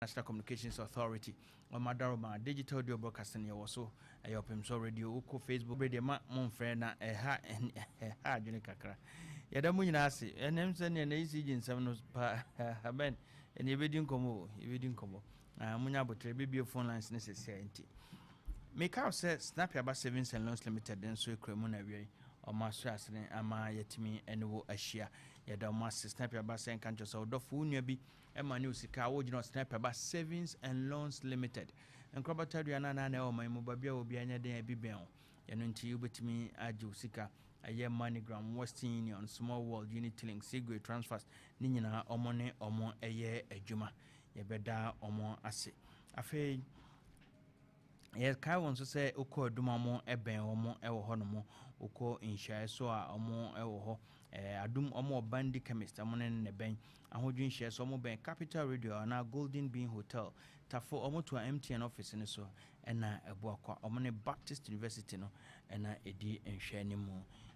National Communications Authority ɔma daroma digital audio broadcasting yɛwɔ so. Ɛyɛ Ɔpemsoɔ Radio. Wokɔ Facebook radio ma momfrɛ na ɛha adwene kakra. Yɛda mu nyinaa ase. Ɛnam sɛ neɛ na ECG nsɛm no pa amen, ɛne yɛbɛdi nkɔmmɔ o, yɛbɛdi nkɔmmɔ. Munya abotire bɛbie phone lines ne sɛsɛ. Nti meka wo sɛ Snap Aba Savings and Loans Limited nso ekura mu na awiei ɔmo aso asene ama yɛtumi ɛne wo ahyia. Yɛda ɔmo ase. Snap Aba sɛ nka nkyerɛ sɛ wodɔfo, wo nua bi ɛma ne wo sika a wogyina Snap Aba Savings and Loans Limited nkorabata aduane anaa na ɛwɔ ɔman mu baabi a obi anya den abi bɛn wo. Ɛno nti wobɛtumi agye wo sika. Ɛyɛ MoneyGram, Western Union, Small World, Unitylink, Seagray transfers ne nyinaa, ɔmo ne ɔmo ɛyɛ adwuma. Yɛbɛda ɔmo ase. Afei yɛkae wɔn nso sɛ wokɔ adwuma mo ɛbɛn wɔn ɛwɔ hɔ nom. Wokɔ nhyiaeɛ so a, ɔmo ɛwɔ hɔ. Adum ɔmo wɔ Bandi Chemist, ɔmo ne bɛn Ahodwo nhyiaeɛ so. Ɔmo bɛn Capital Radio anaa Golden Bean Hotel. Tafo, ɔmo to a MTN office no so, ɛna Ɛboakwa, ɔmo ne Baptist University no ɛna ɛdi nhwɛ no mu.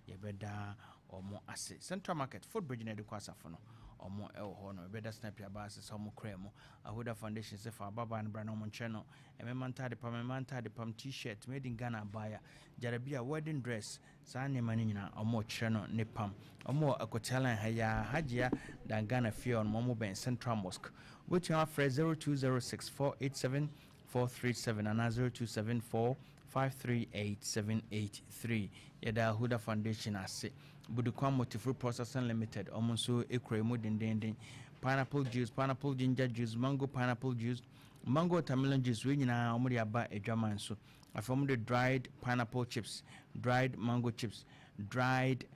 Yɛbɛda ɔmo ase. Central Market footbridge na ɛde kɔ Asafo no, ɔmo ɛwɔ hɔ no. Yɛbɛda Snap Aba ase sɛ ɔmo kura mu. Ahoda Foundation sɛ fa ababaa no bra na ɔmo nkyerɛ no ɛmɛma ntade pam, ɛmɛma ntade pam, T-shirt made in Ghana, abaya, jarabia, wedding dress, saa nneɛma no nyinaa ɔmo kyerɛ no ne pam. Ɔmo wɔ Akotia Line ha yaa Hagyia Dan Ghana fie hɔ nom. Ɔmo bɛn Central Mosque. Wobɛtumi afrɛ 0206 487 437 anaa 0274 538 783. Yɛda Huda Foundation ase. Budukwan Multifruit Processing Limited, ɔmo nso ekura mu dendenden. Pineapple juice, pineapple ginger juice, mango pineapple juice, mango watermelon juice, wei nyinaa ɔmo de aba adwaman so. Afei ɔmo de dried pineapple chips, dried mango chips, dried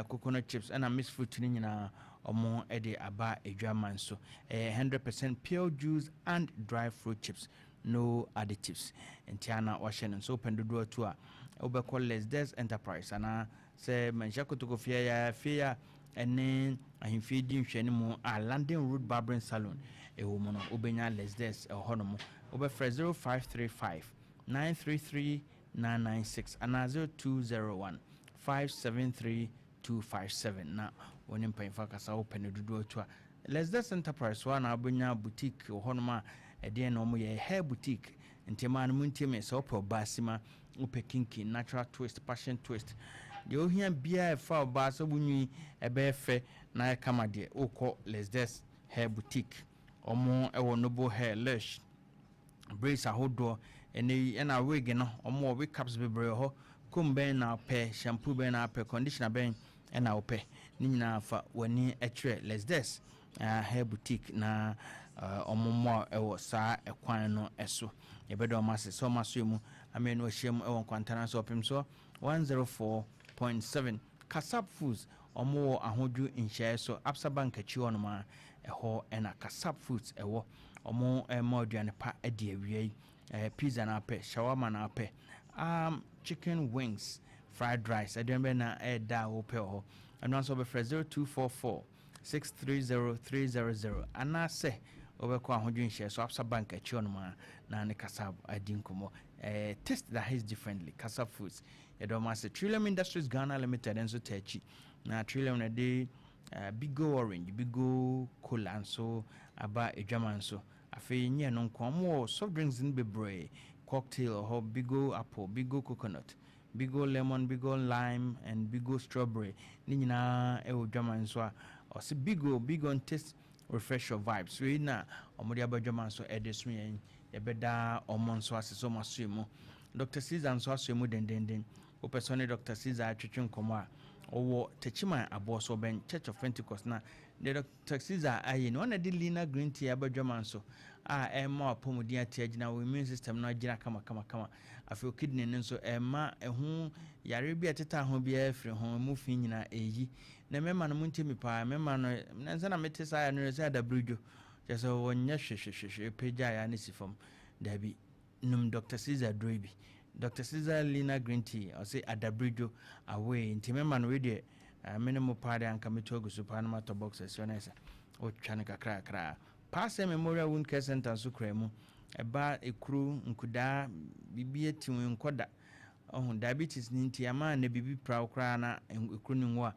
coconut chips ɛna mixed fruit no nyinaa ɔmo de aba adwaman so. Ɛyɛ 100% pure juice and dry fruit chips, no additives. Nti ana wahyɛ no nso wopɛn dodoɔ tu a, wobɛkɔ Les Des Enterprise anaa sɛ Manhyia Kotokofie yɛ fie a ɛne ahemfie di nhwɛ no mu a London Road Barbering Salon ɛwɔ mu no, wobɛnya Les Des ɛwɔ hɔ nom. Wobɛfrɛ 0535 933 996 anaa 0201 573 257 na wɔne mpanyimfo akasa. Wopɛ no dodoɔ tu a, Les Des Enterprise hɔ a na wobɛnya boutique wɔ hɔnom a ɛdeɛn na ɔmo yɛ? Hair boutique. Nti maa no mu ntie me sɛ wopɛ ɔbaa sima, wopɛ kinky, natural twist, passion twist, deɛ ohia biara ɛfa ɔbaa sɛ wonwi ɛbɛyɛ fɛ na ayɛ kama deɛ, wokɔ Les Des Hair Boutique. Ɔmo ɛwɔ Noble Hair, lash, braids ahodoɔ ɛnɛ yi, ɛna wig no, ɔmo wɔ wig caps bebree wɔ hɔ. Comb bɛn na wopɛ? Shampoo bɛn na wopɛ? Conditioner bɛn ɛna wopɛ? Ne nyinaa fa w'ani ɛkyerɛ Les Des Hair Boutique na ɔmo mmoa ɛwɔ saa ɛkwan no ɛso. Yɛbɛda ɔmo ase sɛ ɔmo aso mu amenu ahyia mu ɛwɔ Nkwantana so, Ɔpem so 104.7. Kasap Foods, ɔmo wɔ Ahodwo nhyɛɛ so, Absa Bank akyi hɔ nom a ɛhɔ ɛna Kasap Foods ɛwɔ. Ɔmo ɛma aduane pa ɛdi awia yi. Pizza na apɛ, shawarma na apɛ, chicken wings, fried rice, aduane bɛn na ɛɛda a wopɛ wɔ hɔ. Ɛno nso wɔbɛfrɛ 0244 630300 anaasɛ wobɛkɔ Ahodwo nhyɛ so, Absa Bank akyi hɔ nom a na ne Kasap adi nkɔmmɔ. Taste that hits differently, Kasap Foods. Yɛdɛ ɔmo ase. Trillium Industries Ghana Limited nso ta akyi na Trillium na de Bigo Orange, Bigo Cola nso aba adwama nso. Afei nyɛ no nko, ɔmo wɔ soft drinks no bebree, cocktail wɔ hɔ, Bigo Apple, Bigo Coconut, Bigo Lemon, Bigo Lime and Bigo Strawberry ne nyinaa ɛwɔ dwama nso a ɔsɛ Bigo. Bigo and taste, refresh your vibes. Wei na ɔmo de aba dwama nso ɛde so yɛn. Yɛbɛda ɔmo nso ase sɛ ɔmo aso mu. Dr Caesar nso aso mu dendenden. Wopɛ sɛ ɔne Dr Caesar atwetwe nkɔmmɔ a, ɔwɔ Techiman aboɔ so, ɔbɛn Church of Pentecost. Na deɛ Dr Caesar ayɛ no, ɔna de Lina Green Tea aba dwama nso a ɛma apɔmuden ate agyina, wɔ immune system no agyina kamakamakama. Afei o kidney no nso, ɛma ɛho yare bi a ɛteta ho biara firi ho mu fi nyinaa ɛyi. Na mmarima no mu ntɛmi paa, mmarima no nansa na mete saa yɛ no sɛ adabiridwo kyerɛ sɛ wɔnyɛ hwehwehwehwɛ pagya ya ne si fam. Dabi, num Dr Caesar duro bi, Dr Caesar Lina Green Tea. Ɔsɛ adabiridwo away. Nti mmarima no, wei deɛ me ne mo paa deɛ, anka metu agu so paa no matɔ box ɛsɛ no sɛ wotwa no kakrakra. Paasɛ Memorial Wound Care Center nso kura mu. Ɛba ekuro nkudaa biribi ati wɔn nkɔda ɔho diabetes ne nti ama na biribi pra wo koraa na ekuro no ngo a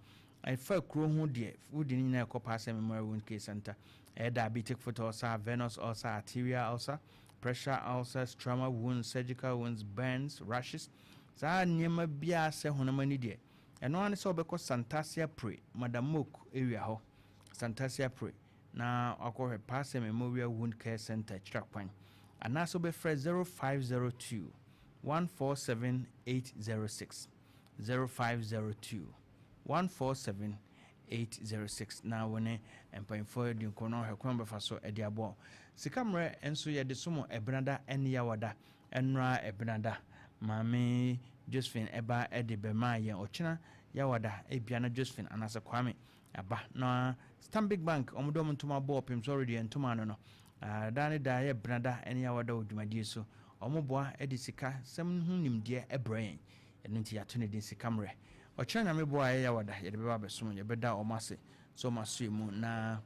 ɛfa kuro ho deɛ, wode ne nyinaa ɛkɔ Paasɛ Memorial Wound Care Center. Ɛyɛ diabetic foot ulcer, venous ulcer, arterial ulcer, pressure ulcers, trauma wounds, surgical wounds, burns, rashes. Saa nneɛma biara sɛ honam ani deɛ, ɛno ara ne sɛ wobɛkɔ Santasia Pre, Madam Mook area hɔ, Santasia Pre, na wakɔhwɛ Paase Memorial Wound Care Center kyerɛ kwan, anaasɛ wobɛfrɛ 0502 147 806, 0502 147 806, na wo ne mpanyinfoɔ di nkɔmmɔ na ɔhwɛ kwan bɛfa so de aboa. Sika mmerɛ nso yɛde som Ɛbenada ne Yawada. Ɛnora Ɛbenada Maame Josephine ɛba de bɛmaa yɛn. Ɔkyena Yawada ebia na Josephine anaasɛ Kwame aba. Na Stanbic Bank, ɔmo de ɔmo ntoma bɔ ɔpem so ɔredi ntoma no daa ne daa yɛ Benada ne Yawada wɔ dwumadie so. Ɔmo boa de sika sɛm ho nimdeɛ ɛbrɛ yɛn. Ɛno nti yɛato ne din Sika Mmerɛ. Ɔkyerɛ Nyame boa a ɛyɛ Yawada yɛde bɛba abɛsom. Yɛbɛda ɔmo ase sɛ ɔmo asoɛ mu na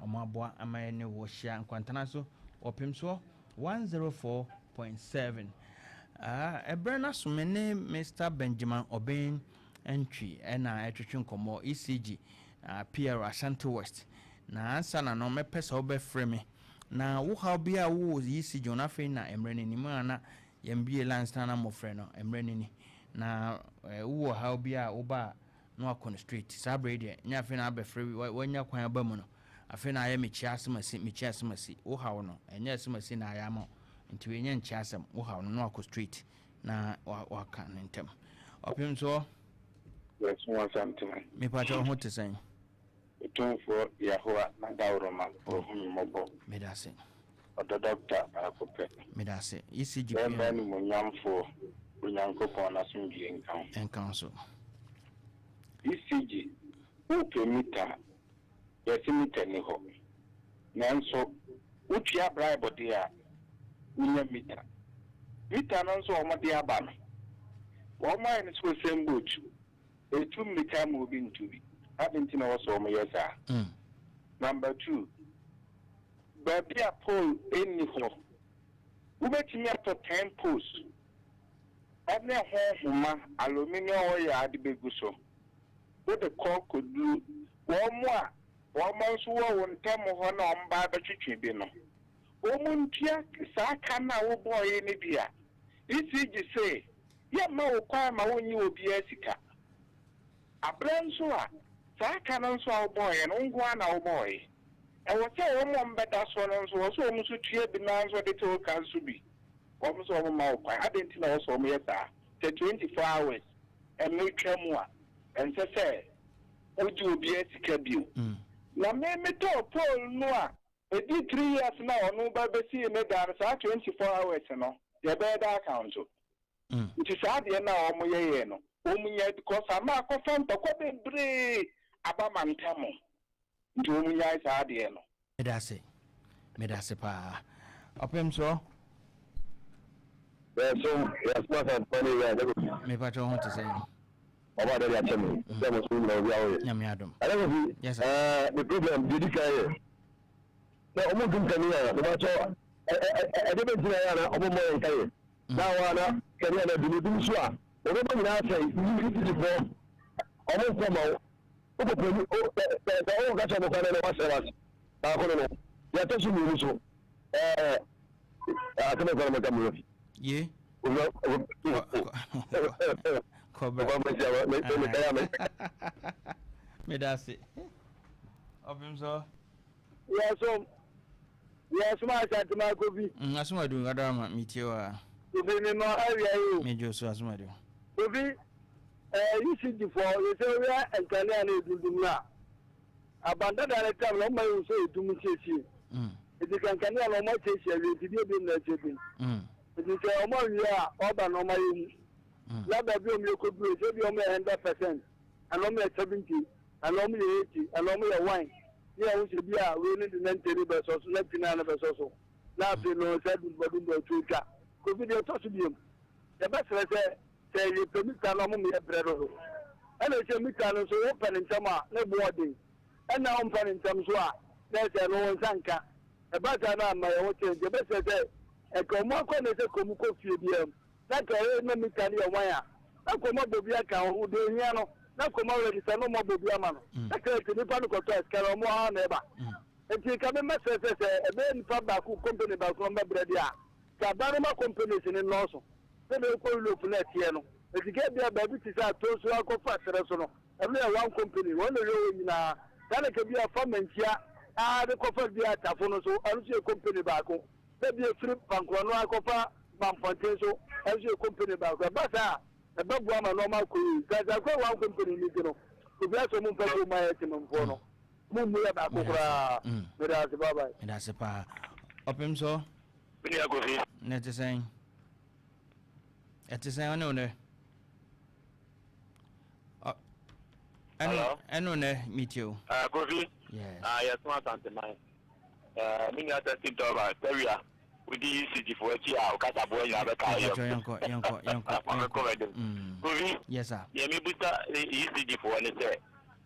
ɔmo aboa ama yɛne wɔ hyia nkwantana so ɔpem soɔ 104.7. Ɛberɛ no aso me ne Mr Benjamin Ɔbɛn Ntwi ɛna ɛtwetwe nkɔmmɔ, ECG PR Ashanti West. Na ansa na no mɛpɛ sɛ wobɛfrɛ me na wo haw bi a wowɔ ECG no. Afei na mmerɛ no anim a na yɛmbie lines na mmɔfrɛ no mmerɛ no ni na wowɔ haw bi a woba a na wakɔ no straight. Saa berɛ yi deɛ, nyɛ afei na abɛfrɛ. Wanya kwan aba mu no, afei na ayɛ mekyia asɛm asi, mekyia asɛm asi. Wo haw no ɛnyɛ asɛm asi na ayɛ ama wo, nti wɔnyɛ nkyia asɛm. Wo haw no na wakɔ straight na waka ne ntɛm. Ɔpem soɔ. Yɛso Asantene. Mepakyɛ, wo ho te sɛn? Otumfoɔ Yahoa n'adaworoma, ɔhu me mmɔbɔ. Meda ase. Ɔdɔ dɔkta baako pɛ. Meda ase. ECG. Bɛrima animuonyamfoɔ, Onyankopɔn n'asomdwie nka ho. Ɛnka ho so. ECG, wopɛ meter a, yɛse meter ni hɔ. Nanso wotua bribe deɛ a, wonya meter. Meter no nso a wɔde aba no, wɔn ayɛ no sɛ Usain Bolt. Etu mmirika ma obi ntu bi. Adi nti na wɔsɛ wɔn yɛ saa. Number two, baabi a pole nni hɔ, wobɛtumi atɔ 10 poles ɛne ho homa aluminium wire ade bɛgu so. Wode kɔ kɔduru wɔn mu a wɔn nso wɔ wo ntam hɔ na wɔn ba abɛtwetwe bi no, wɔn ntua saa ka no a wobɔɔyɛ no bi a, ECG se yɛmma wo kwan ma wonnye obiara sika. Aberɛ nso a saa ka no nso a wobɔɔyɛ no, wo nko ara na wobɔɔyɛ. Ɛwɔ sɛ wɔn a wɔbɛda soɔ no nso, wɔ sɛ wɔn nso tua bi na nso de te wo ka nso bi. Wɔn nso wɔn ma wo kwan. Adɛn nti na wɔ sɛ wɔn yɛ saa? Sɛ 24 hours ɛno twa mu a, ɛnsɛ sɛ wogye obiara sika bio. Na me metɔɔ pole no a ɛdi 3 years na ɔno ba bɛsii ne dan no, saa 24 hours no yɛbɛyɛ da account. Nti saa adeɛ no a wɔn yɛyɛ no, wɔn nya because ama akɔfa ntɔkwa bebree aba ma ntam, nti wɔn nyae saa adeɛ no. Meda ase, meda ase paa. Ɔpem soɔ. Yɛso yɛso Asantuma ne wia ɛdɛ kofi. Mepakyɛ, wo ho te sɛn? Ɔba adɛ de akyɛ me sɛ mo so nyina obi awoyɛ. Nyame adom. Ɛdɛ kofi. Yes, sir. Me problem deɛ di kan yɛ sɛ ɔmo dum kanea a, mepakyɛ, ɛde bɛ ntina yɛ ana ɔmo mmɔ yɛn ka yɛ na wa na kanea na dum dum so a ɔbɛbɔ nyinaa sɛ yisidifoɔ ɔmo nkɔ ma wo wokɔ pɛni o sɛ sɛ ɔmo ka kyerɛ ɔmo kwan na wasɛ wase baako no deɛ ɛtɔ so mmienu so, asɛm ɛkɔ no mɛka mi wɔ fi. Ye. Kɔbra. Meda ase. Ɔpem soɔ. Yɛsom yɛsom Asantuma Kofi. Asomadu adarama, metie wa. Kofi, mi ma awia yi o. Megye so, Asomadu. Kofi, ECG foɔ yɛsɛ owia nkanea no edundum no a, abandada no tam na ɔma ehu sɛ edum nsiesie. Eti kankanea no ɔmo asiesie awie, nti bi ebien na ɛsɛ dum. Nti sɛ ɔmo awie a, ɔba na ɔmo ayɛ hu. Na baabi a ɔmo yɛ kɔduru sɛ ebi ɔmo yɛ 100%, ɛna ɔmo yɛ 70, ɛna ɔmo yɛ 80, ɛna ɔmo yɛ 1. Ne ɛho sɛ bi a wei no de 90 no bɛsɔ so, 99 no bɛsɔ so. Na afei no sɛ dumba dumba tuo twa. Kofi, deɛ ɛtɔ so biem, yɛbɛsrɛ sɛ sɛ yɛpɛ meter no, ɔmo yɛ brɛ dodo. Ɛna sɛ meter no nso wopɛ ne ntɛm a, ne bo ɔden, ɛna wompɛ ne ntɛm so a, na ɛsɛ no wo nsa nka. Ɛba saa no ama yɛho kyerɛ, nti yɛbɛsrɛ sɛ ɛka ɔmo akɔ ne sɛ kɔmu kɔ fie biara mu na ka ɛyɛ na meter no yɛ wan a, na kɔmu abɔ bi aka ho deɛ ohia no, na kɔmu register na ɔmo abɔ bi ama no, na ka ɛsɛ nipa no kɔtɔ a, sika no ɔmo ara na ɛba. Nti nka me mɛsrɛ sɛ sɛ ɛbɛyɛ nipa baako company baako na ɔmbɛbrɛ deɛ a, sɛ aban no ma companies no nnɔɔso sɛdeɛ wokɔ Europe na ɛteɛ no. Nti nka ebia baabi te sɛ Atonsu akɔfa serɛ so no, ɛno yɛ one company, wɔn na ɛhwɛ hɔ nyinaa. Saa na nka ebia fa Manhyia ara de kɔfa bia Tafo no nso, ɛno nso yɛ company baako. Na ebia ɛfiri Pankorɔ no ara kɔfa Mampɔnten nso, ɛno nso yɛ company baako. Ɛba saa a, ɛbɛboa ma nnoɔma akɔ yie. Nti sɛ akɔyɛ one company no nti no, obiara sɛ wɔmfa kurom ma yɛ temamfoɔ no. Mo mmu yɛ baako koraa. Meda ase bye bye. Meda ase paa. Ɔpem so. Me nua Kofi. Na ɛte sɛn? Ɛte sɛn ɔne wo nɛ? Hello. Ɛne wo nɛ metie o. Kofi. Yes. Yɛso Asanteman. Me nua sɛ Steve Dɔba, Sɛwia, wodi ECG fo akyi a wokasa boa nyinaa bɛka ayɛ. Yɛnkɔ, yɛnkɔ, yɛnkɔ. Ma menkɔ m'anim. Kofi. Yes sir. Deɛ mebusa ECG foɔ ne sɛ,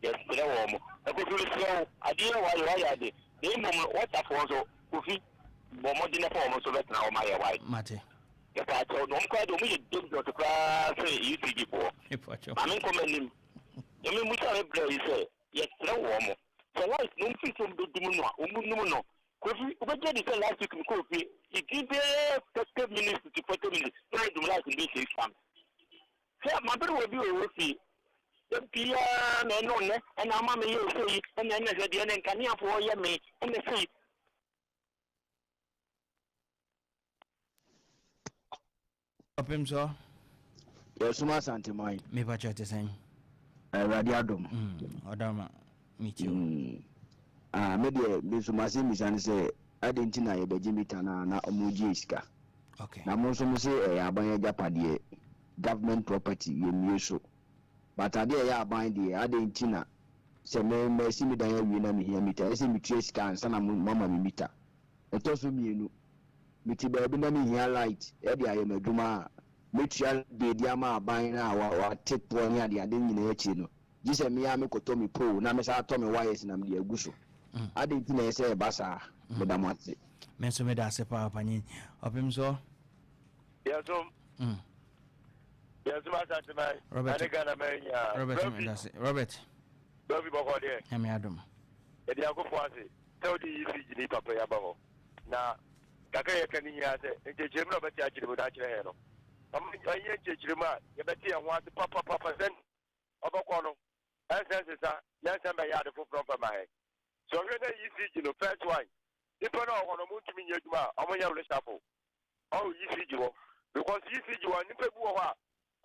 yɛsrɛ wɔn mo. Na Kofi mesrɛ wo, adeɛ yi a wayɛ, wayɛ ade. Na mmom no, wɔtafoɔ nso, Kofi, bɔ mmɔden na fa wɔn nso bɛtena hɔ ma yɛ, wai? Mate. Yɛpa kyɛw, na wɔn koraa deɛ wɔn yɛ dangerous koraa sene ECG foɔ. Mepa kyɛw. Ma menkɔ m'anim. Deɛ mebusa me brɛ yi sɛ, yɛsrɛ wɔn mo, sɛ light no wɔn firi sɛ wɔn bɛdum no a, wɔn num no. Kofi, wobɛgye adi sɛ last week mekɔɔ fie, ɛdi bɛyɛ 30 minutes to 40 minutes, na wɔadum light no bɛyɛ 6 times. Hwɛ, m'aberewa bi wɔ hɔ fie, da biara na ɛno nnɛ, ɛna ama meyɛ sei, ɛna ɛna hwɛ deɛ ɛna nkaneafoɔ yɛ me, ɛna sei. Ɔpem so. Yɛsom Asanteman. Mepa kyɛw te sɛn? Awurade adom. Ɔdama metie o. Ah, me deɛ me nso m'asɛm bisa ne sɛ adɛn nti na yɛbɛgye mita no a na wɔgye sika? Okay. Na mo nso mo se ɛyɛ aban agyapadeɛ, government property, yɛmmie so. But adeɛ a ɛyɛ aban deɛ adɛn nti na sɛ me masi me dan awie na mehia mita ɛsɛ sɛ metua sika ansa na moama me mita? Ɛtɔ so mmienu, mete baabi na mehia light de ayɛ m'adwuma a, mɛtua deedi ama aban no a wɔate toɔ ne adeade nyinaa akyiri no, gye sɛ me ara mekɔtɔ me pole na mesan atɔ me wires na mede agu so. Adɛn nti na ɛsɛ sɛ ɛba saa? Meda mo ase. Me nso meda ase paa panyin. Ɔpem so. Yɛsom. Yɛsom Asanteman. Robert. Ɛne Ghana man nyinaa. Robert meda ase. Robert. Baabi bɔkɔ deɛ. Nyame adom. Yɛde Nyankopɔn ase sɛ wode yi fi gyini papa yi aba hɔ. Na kakra yɛka ne nyinaa sɛ nkyerɛkyerɛmu na ɔbɛte akyerɛ mu na akyerɛ hɛn no. Ɔma ɔnyɛ nkyerɛkyerɛmu a yɛbɛte yɛn ho ase papapapa sɛ ɔbɛkɔ no ɛnsɛ nsesa na ɛnsɛ mbɛyɛ ade foforɔ mfa ma hɛn. Sɛ ɔhwɛ na ECG no first one nipa no a ɔwɔ hɔ no ɔmo ntumi nyɛ adwuma a ɔmo nyɛ reshuffle ɔwɔ ECG hɔ because ECG hɔ nipa bi wɔ hɔ a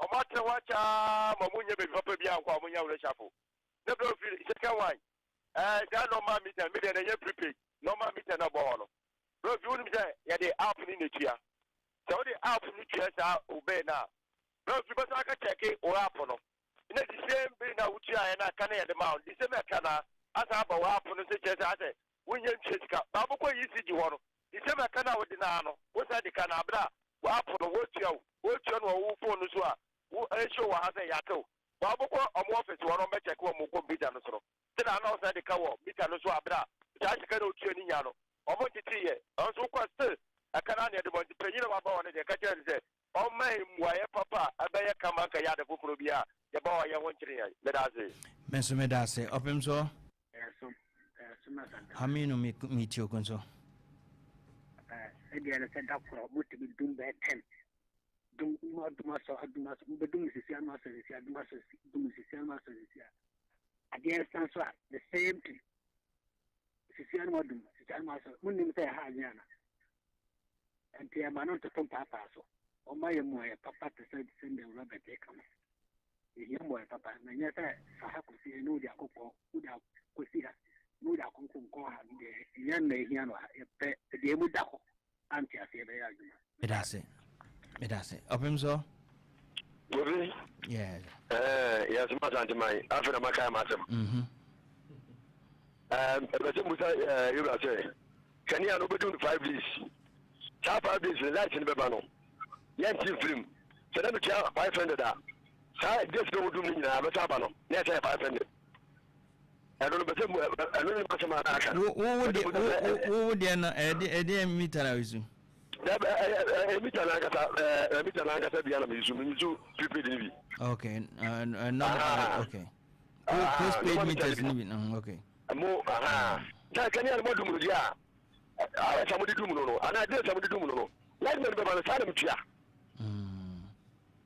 ɔmo atena hɔ akyɛa ma ɔmo nyɛ baabi papa bi ankɔ a ɔmo nyɛ reshuffle. Na bɛ ofiri second one ɛɛ saa normal meter mi deɛ na ɛnyɛ prepaid normal meter na ɔbɔ hɔ no bɛ ofiri wonim sɛ yɛde app ne na etua sɛ wode app no tua saa obey na bɛ ofiri bɛ san aka kyɛke wo app no na the same bill na wotua yɛ na aka na yɛde ma wo the same ɛka na asan aba wo app no sɛ kyerɛ sɛ asɛ wonyɛ ntua sika baako kɔ ECG hɔ no the same ɛka na wode naa no wosan de ka na abere a wo app no wotua wo wotua no wɔ wo phone no so a wo ɛhyɛ wɔ ha sɛ yɛatew baako kɔ ɔmo office hɔ no ɔmbɛkyɛke wɔ mo computer no so no sɛ na ɔsan de ka wɔ meter no so abere a saa sika na otua ne nya no ɔmo ntete yɛ ɔnso wokɔ still ɛka na neɛ de bɔ nti panyin a waba hɔ no deɛ ɛka kyerɛ no sɛ ɔmma mmuayɛ papa a ɛbɛyɛ kama nka yɛ ade foforɔ bi a yɛba hɔ a yɛn ho nkyere yɛn. Meda ase. Me nso meda ase. Ɔpem so. Haminu metie oko nso. Ɛdeɛ no sɛ da korɔ motumi dum bɛyɛ 10 dum mu adum asɔ adum asɔ mobɛdum sisi ano asɔ sisi adum asɔ dum sisi ano asɔ sisi a adeɛ nsan so a the same thing sisi ano adum sisi ano asɔ monim sɛ ɛha adwene ana nti ɛma no ntoto mpaapaa so ɔma yɛ mu ayɛ papa te sɛ sɛdeɛ Robert ka no ɛhia mu ayɛ papa na nyɛ sɛ fa ha kɔsi ha na wode akɔkɔ wode akɔsi ha na wode akɔnkɔnkɔn ha no deɛ ɛnyɛ na ɛhia no ha yɛpɛ deɛ mu da hɔ ante aseɛ bɛyɛ adwuma. Meda ase. Meda ase. Ɔpem so. Kofi. Yes. Yɛsom Asanteman afei na makae m'asɛm. Ɛbɛ sɛ musa yɛwura sɛ kanea no wobɛdum no 5 days. Saa 5 days no light no bɛba no yɛnte mfirim. Sɛ na metua 500 a saa days no wodum no nyinaa bɛsa aba no na ɛsɛ yɛ 500. Ɛno no bɛsɛ ɛno ne masɛm a aka. Wo deɛ no ɛdeɛ mita na wosu? Mita no ankasa mita no ankasa bia na mesu mesu prepaid no bi. Okay, no, okay. Postpaid meters no bi, okay. Mo aha. Sɛ kanea no moadum no deɛ a, hours a mode dum no no, anaa days a mode dum no no, light bill no bɛba no, saa na metua.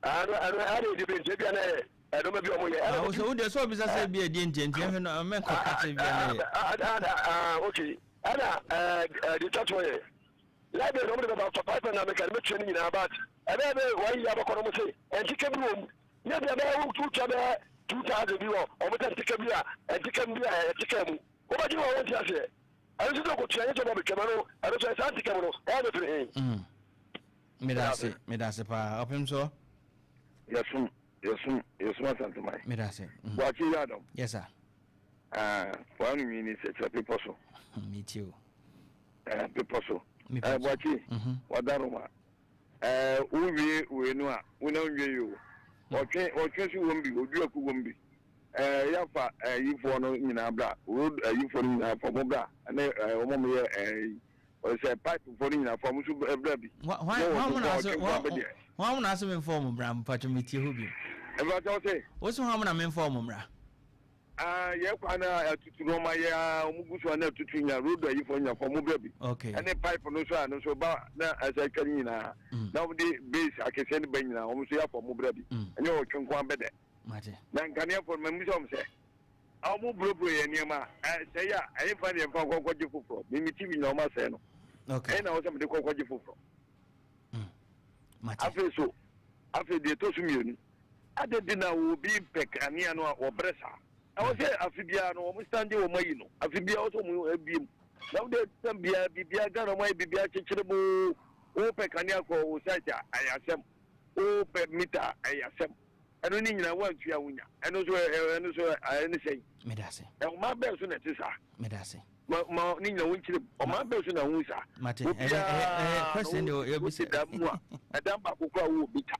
Ɛno ɛno ɛna ɛdi bi nti ebi ana ɛyɛ ɛnoma bi a wɔyɛ. Ɛna wosɛ wo deɛ sɛ ɔbisa sɛ ebi ɛdi nti nti ɛhwɛ no mɛnkɔ ka sɛ ebi ana yɛ. Ok, ɛna ɛɛ deɛ twa toɔ yɛ light bill no wɔde bɛba fa pipe na meka no mɛtua ne nyinaa, but ɛbɛyɛ bɛ wɔn yi abɛkɔ no wɔn se ɛnteka bi wɔ mu ne ebi ɛbɛyɛ wotua bɛyɛ 2000 bi wɔ wɔn sɛ nteka bi a ɛnteka bi a ɛteka mu. Wobɛdwene wɔn a wonte aseɛ. Ɛno nso sɛ ɔkɔtua nyɛ sɛ ɔba bɛtwam ɛno ɛno nso saa ntika mu no ɛyɛ bɛfiri he? Medase, medase paa. Ɔpem so. Yɛsom, yɛsom, yɛsom Asanteman. Medase. Boakye yɛ adɔm. Yes sir. Ah, wɔn ano nwini sɛ kyerɛ bepɔ so. Metie o. Eh, bepɔ so. Eh, Boakye, wadaroma. Eh, wowie wei no a, wona nwie yi o. Ɔtwe, ɔtwe so wɔm bi, oduaku wɔm bi. Eh, yɛafa ayifoɔ no nyinaa bra, road ayifoɔ no nyinaa fa wɔn bra, ɛne eh, wɔn a wɔyɛ eh, sɛ pipefoɔ no nyinaa fa wɔn nso bra bi. Hwan mo na ase hwan mo na ase memfa wɔn mmra, mpatwo metie hɔ bio. Mpatwo wo se? Wo se hwan mo na memfa wɔn mmra? Ah, yɛ kwan na atutu no ɔma yɛ a wɔn gu so a na atutu nya road ayifoɔ nya fa wɔn bra bi. Okay. Ɛne pipe no nso a no nso ba na ɛsɛ atwa no nyinaa. Na wɔn de base akɛseɛ no ba nyinaa wɔn nso yɛ afa wɔn bra bi. Ɛnyɛ ɔtwe nko abɛdɛ. Mate. Na nkaneafoɔ no, mamisa wɔn sɛ, A wɔburoburoo yɛn nneɛma a, ɛsɛe a, ɛhefa na yɛmfa nkɔ nkɔgye foforɔ? Me, me TV nyinaa wɔasɛe no. Okay. Ɛhe na ɛwɔ sɛ mede kɔ kɔgye foforɔ? Mate. Afei so, afei deɛ ɛtɔ so mmienu, adɛn nti na obi pɛ kanea no a wɔbrɛ saa? Ɛwɔ sɛ afe biara no wɔn stande wɔn ayi no, afe biara ɛwɔ sɛ wɔn abie mu. Na wode tam biara, biribiara, Ghana wɔn ayɛ biribiara kyekyere boo, wopɛ kanea kɔ wo site a, ɛyɛ asɛm. Wopɛ mita a, ɛyɛ asɛm. Ɛno ne nyinaa woantua a wonya. Ɛno nso ɛno nso ɛne sɛn? Meda ase. Ɔman bɛn so na ɛte saa? Meda ase. Ma ma ne nyinaa wonkyerɛ mu. Ɔman bɛn so na wohu saa? Mate. Ɛyɛ question de yɛbisa. Wote dan mu a ɛdan baako koraa wowɔ mita.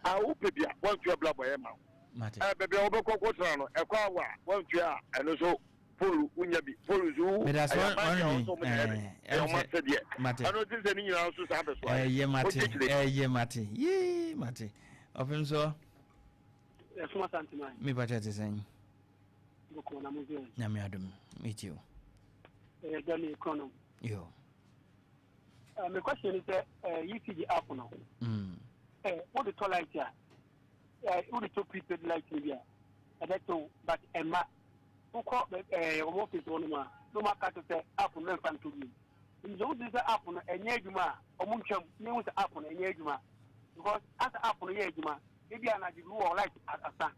A wopɛ bi a woantua bla bɔ ɛyɛ ma wo. Mate. Ɛ baabi a wobɛkɔ kɔtena no ɛkɔ awa a woantua a ɛno nso polu wonya bi. Polu nso wo Meda ase ɛyɛ aban deɛ wɔn wɔn nso wɔn deɛ ɛyɛ wɔn asɛdeɛ. Mate. Ɛno nti sɛ ne nyinaa nso saa bɛso ayɛ. Ɛyɛ mate. Wogye kyerɛ. Ɛyɛ mate. Yee mate. Ɔpem so. Ɛsom Asanteman. Me pakyɛ te sɛn? Bɔkɔ na mo sɛ. Nyame adom. Me tie o. Ɛyɛ dɛ me korɔ no. Yo. Me question ni sɛ ECG app no. Wode tɔ light a, wode tɔ prepaid light ni bi a, ɛbɛtew but ɛma wokɔ wɔn office hɔ nom a, na wɔn aka kyerɛ sɛ app no mɛmfa ntɔ bio. Nti sɛ wosi sɛ app no ɛnyɛ adwuma a, wɔn ntwam na ehu sɛ app no ɛnyɛ adwuma. Because asɛ app no yɛ adwuma, ebi anadwo bi wɔ light asa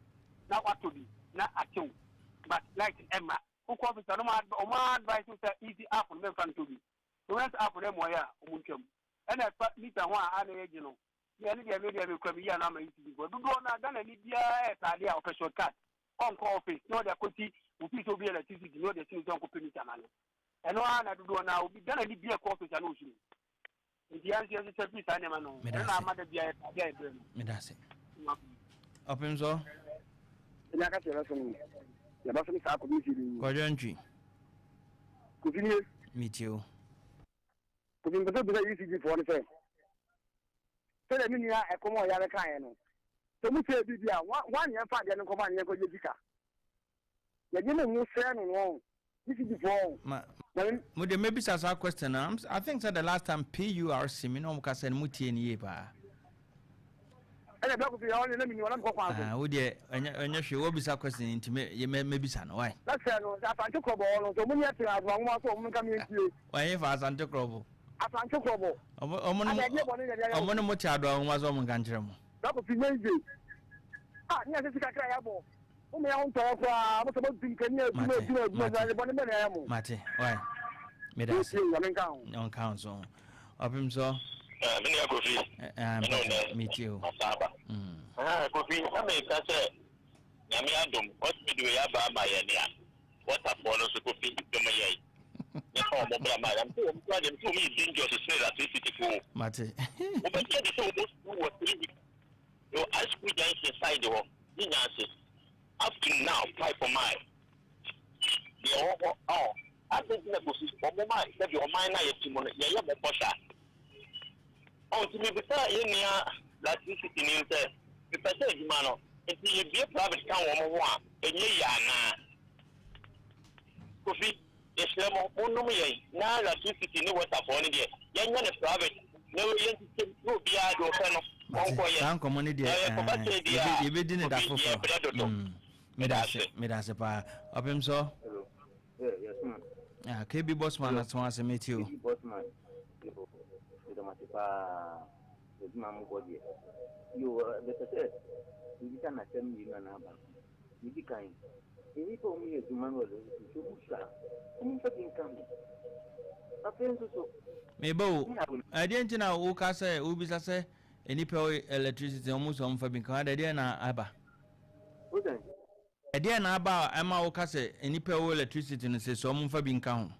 na watɔ bi na atew, but light ɛma. Wokɔ office a, na wɔn advice wo sɛ easy app no mɛmfa ntɔ bi. So wɔn sɛ app no ɛmmoa yɛ a, wɔn ntwam. Ɛna ɛfa meter ho a ana yɛgye no, me ɛno deɛ me deɛ mekura me yi ano ama ECG foɔ. Dodoɔ no a Ghana ni biara ɛɛpɛ adeɛ a ɔpɛ short cut. Ɔnkɔ office na ɔde akɔsi ofii sɛ obi electricity na ɔde asi ne sɛ ɔnkɔpɛ meter ma no. Ɛno ara na dodoɔ no a obi Ghana ni biara kɔ office a na ɔsuro. Nti yɛn nso yɛhwehwɛ firi saa nneɛma no ho. Ɛno na ama da biara yɛpɛ adeɛ a yɛbrɛ no. Meda ase. Ɔpem so. Ɛni aka sɛ yɛbɛsom no. Yɛbɛsom saa kɔmi si bi. Kwadwo Ntwi. Kofi nie. Metie o. Kofi mpɛ sɛ bisa ECG foɔ no sɛ sɛdeɛ me nua ɛkɔm a ɔyare kaeɛ no sɛ ɔmo sɛɛ biribi a wɔn ne yɛmfa adeɛ no nkɔma ne yɛnkɔgye sika. Yɛgye mo ho sɛɛ no no ɔn. ECG foɔ ɔn. Ma mo de mebisa saa question no. I think sɛ the last time PURC me ne wɔn kasa no mo tie no yie paa. Ɛna bɛ kofi ɔne na mini ɔnam kɔ kwan so. Ah, wo deɛ ɛnyɛ ɛnyɛ hwee wɔbisa question nti me yɛ mɛ mɛbisa no why. Na sɛ no sɛ Asante Krɔbɔ hɔ no sɛ ɔmo ni ɛte adoa nwoma so ɔmo nka mi ntie. Wɔn fa Asante Krɔbɔ. Asante Krɔbɔ. Ɔmo ɔmo ne mo ɔmo ne mo te adoa nwoma so ɔmo nka nkyerɛ mo. Bɛ kofi nyɛ yie. Ah, ne yɛ sɛ sika kra yɛ bɔ. Mo mea ho ntɔyɛ koraa, mo sɛ mo dum kanea adwuma adwuma adwuma adwuma, ade bɔne bɛn na ɛyɛ mo? Mate, why? Meda ase. Tie, Nyame nka ho. Ɔnka ho so. Ɔpem so. Eh, me nua Kofi. Eh, eh, mpatwa, metie o. Masa aba. Eh, Kofi, na meka sɛ Nyame adom, wɔtumi de wei aba ama yɛn a, wɔtafoɔ no nso Kofi dom yɛn. Yɛfa wɔn bra ma yɛn. Wɔn kura deɛ, wɔn yɛ dangerous sene electricity fo. Mate. Wɔbɛkyɛ de sɛ wɔn sukuu wɔ 3 weeks. Yɛwɔ high school junction side hɔ ne nyanse up to now pipe mae deɛ ɛwɔ hɔ ɔn adɛn nti na kosi wɔn ma sɛbi ɔman no a yɛte mu no yɛyɛ mɔbɔ saa ɔn nti mebisa yɛn nua electricity ni sɛ mepɛ sɛ adwuma no nti yɛbie private ka wɔn ho a ɛnyɛ yie anaa Kofi. Yɛsrɛ mo, monnom yɛn na electricity ne water foɔ no deɛ, yɛnyɛ no private na yɛnkyekyɛ mu na obiara deɛ ɔpɛ no Mate. ɔnkɔyɛ. Saa nkɔmmɔ no deɛ, Na yɛkɔba eh, sɛ deɛ yɛbɛ, a, yɛbɛdi no da obi foforɔ. yɛbrɛ dodo. Meda Meda ase, ase. meda ase paa. Ɔpem sɔ. Hello. Yeah, yes, ma'am. Ah, KB Bossman Hello. na so ase meti o. KB Bossman. Yo, meda mo ase paa. Adwuma mo bɔ deɛ. Yo, bɛpɛ sɛ mebisa no asɛm mmienu anaa baako. Nea edi kan, nnipa a wɔyɛ adwuma no wɔ electricity so wɔn sua a, wɔmfa bi nka ho. Afei nso so, Meba o, me a ɛdeɛ nti na woka sɛ wobisa sɛ nnipa wɔ electricity wɔn sɛ wɔmfa bi nka ho, ada ɛdeɛ na aba? Wosɛn? Ɛdeɛ na aba a ɛma woka sɛ nnipa wɔ electricity no sɛ sɛ wɔmfa bi nka ho?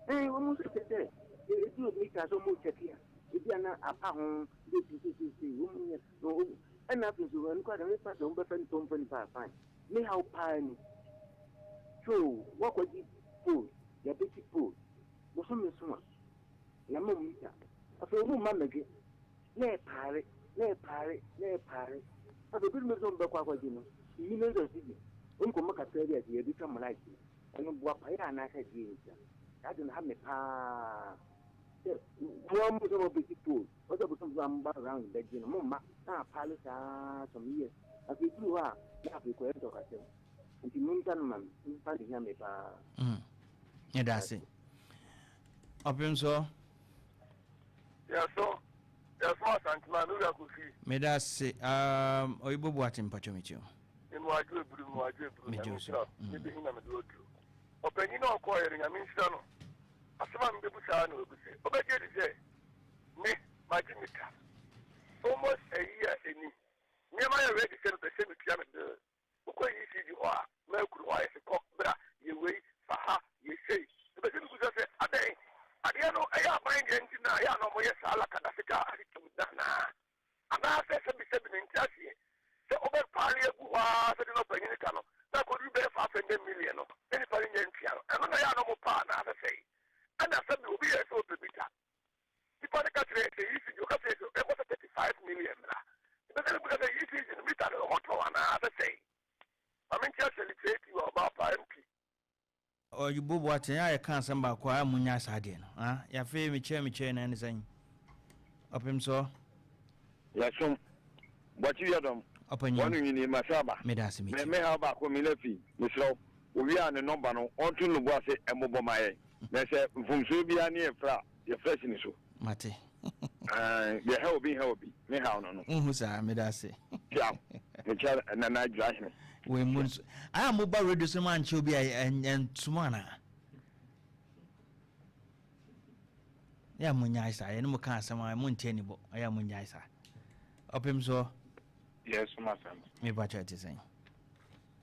Ɛn, wɔn nso kyɛ sɛ ebi obi ka sɛ wɔn kyɛke a, ebi a na apa ho, ebi sisisisi, wɔn nyɛ, ɛna afei nso ɛno koraa deɛ mefa sɛ wɔbɛfa nipa wɔmfa nipa a fine. Me haw paa ni. So woakɔgye pole, yɛabɛsi pole, bosome so a, yɛama wo mita. Afei wɔn mma mmɛgye, na ɛpaare, na ɛpaare, na ɛpaare. Afei ebinom nso wɔbɛkɔ akɔgye no, millions of cedis. Wɔn nkɔmmɔ kakra bi a sɛ yɛbɛtwa mo light no, ɛno boa paeɛ anaasɛ deɛ ntia. Saa ade no ha me paa. Sɛ mo ara mo sɛ mobɛsi pole, wɔsɛ bosom so a moba round bɛgye no, momma na apaale saa some years. Afei duru hɔ a, na afei kɔyɛ ntɔkwasɛm. Nti monta no ma me, mfa no hia me paa. Yɛda ase. Ɔpem so. Yɛso, yɛso Asantema, me wura Kofi. Meda ase. Oyibo Boate mpatwɔ me kyɛw. Memu adwo eburu, memu adwo eburu. Megye Nyame wo so. nhyira wo. Me behi na mede oduru. Ɔpanyin a ɔkɔɔyɛ no, Nyame nhyira no. Asɛm a mebebu saa na wabu sɛ, wobɛgye adi sɛ me, magye mita almost a year ni. Nneɛma yɛ ready sɛ mepɛ sɛ metua me bill. Wokɔ ECG hɔ a, Mercury hɔ ayɛ sɛ kɔ, bra, yɛ wei, fa ha, yɛ sei. Mepɛ sɛ mebisa sɛ, adɛn? Adeɛ no ɛyɛ aban deɛ nti na ɛyɛ a na wɔyɛ saa lakadaseka system no anaa? Anaasɛ sɛbisɛbi mente aseɛ sɛ wobɛpaale agu hɔ ara sɛdeɛ na ɔpanyin ka no na akɔduru bɛyɛ 500 million no na nipa no nya ntua no, ɛno na ɛyɛ a na wɔpɛ anaasɛ sɛn? Ɛna sɛbi obi yɛ sɛ ɔpɛ mita, nipa no ka kyerɛ sɛ ECG, ɔka kyerɛ sɛ ɛkɔ sɛ 35 million mmra. Mepɛ sɛ mebisa sɛ ECG no mita no wɔtɔn anaasɛ sɛn? Ma mente aseɛ literature wɔ ɔbaa pa MP. Oyibo Boate a yɛka asɛm baako a munya saa deɛ no ah yafei mekyɛ mekyɛ na ɛne sɛn? Ɔpem soɔ. Yɛsom. Boakye Wiadɔm. Ɔpanyin. Wano nwini masa aba. Meda ase Me metie. me haw baako me Lafi mesrɛ wo owie a ne nɔmba no ɔnto no bo ase mmobɔ ma yɛn na sɛ mfomsoɔ biara ne yɛfrɛ a yɛfrɛ si ne so. Mate. Ae deɛ ɛha obi nha obi me haw no no. Wonhu saa meda ase. Ciao. Mekyia Nana Adwira Hene. Wei mu nso ayɛ a moba radio so no moankyɛ obi a ɛnsom anaa? Yɛ a monyae saa yɛne mo ka asɛm a monte anibɔ ɛyɛ a monyae saa. Ɔpem soɔ. Yɛsom asɛm. Mepakyɛ ɛte sɛn?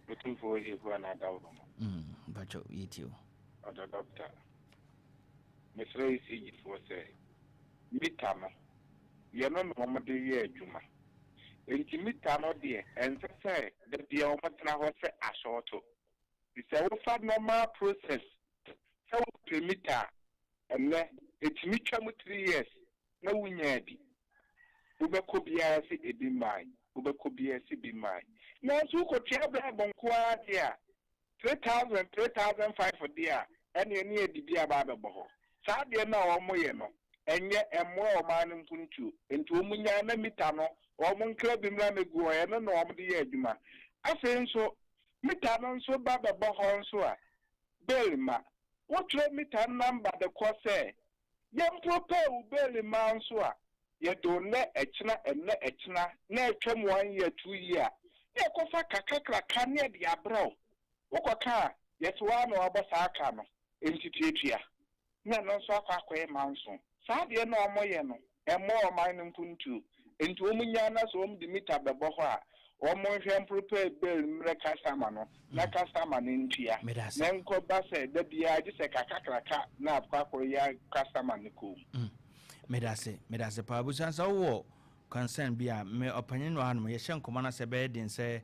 Otumfoɔ Yehowa na adaworo no. Mpakyɛ yɛtie o. Ɔdɔ dɔkta. Mesrɛ ECG foɔ sɛ, mita no, yɛno na wɔde yɛ adwuma. Enti mita no deɛ, ɛnsɛ sɛ da biara wɔtena hɔ sɛ asɔɔto. Nti sɛ wofa normal process sɛ wopɛ mita a, ɛnnɛ, ɛtumi twa mu 3 years na wonyaa bi. Wobɛkɔ biara sɛ ebi mmae, wobɛkɔ biara sɛ bi mmae. Nanso wokɔtua bribe nko ara deɛ a, 3,000, 3,500 deɛ a, ɛneɛ ne yɛde bi aba abɛbɔ hɔ. Saa adeɛ no a wɔyɛ no, ɛnyɛ ɛmmoa ɔman no mpuntuo. Nti wɔn nyaa na mita no, wɔn nkra bi mmra mmɛgu hɔ, ɛno na wɔde yɛ adwuma. Afei nso, mita no nso ba bɛbɔ hɔ nso a, bill ma. Wotwerɛ mita number de kɔ sɛ, yɛmprepare wo bill ma nso a, yɛde wo nnɛ ɛkyena ɛnnɛ ɛkyena na atwam 1 year, 2 year na yɛkɔfa kakakraka ne yɛde abrɛ wo. Wokɔka a, yɛsɛ woa na wabɔ saa ka no, enti tuatua. Na ɛno nso akɔ akɔyɛ manso. Saa adeɛ no a wɔyɛ no, ɛmmoa ɔman no mpuntuo. Enti wɔn nyaa na sɛ wɔn de mita bɛbɔ hɔ a, wɔn nhwɛ mprepare bill mmerɛ customer no na customer no ntua. Meda ase. Na nkɔba sɛ da biara gye sɛ kakakraka na akɔ akɔyɛ customer no kɔn mu. Meda ase, meda ase paa. Abusua sɛ wowɔ concern bi a me ɔpanyin no wɔ hanom yɛhyɛ nkɔmmɔ no sɛ ɛbɛyɛ den sɛ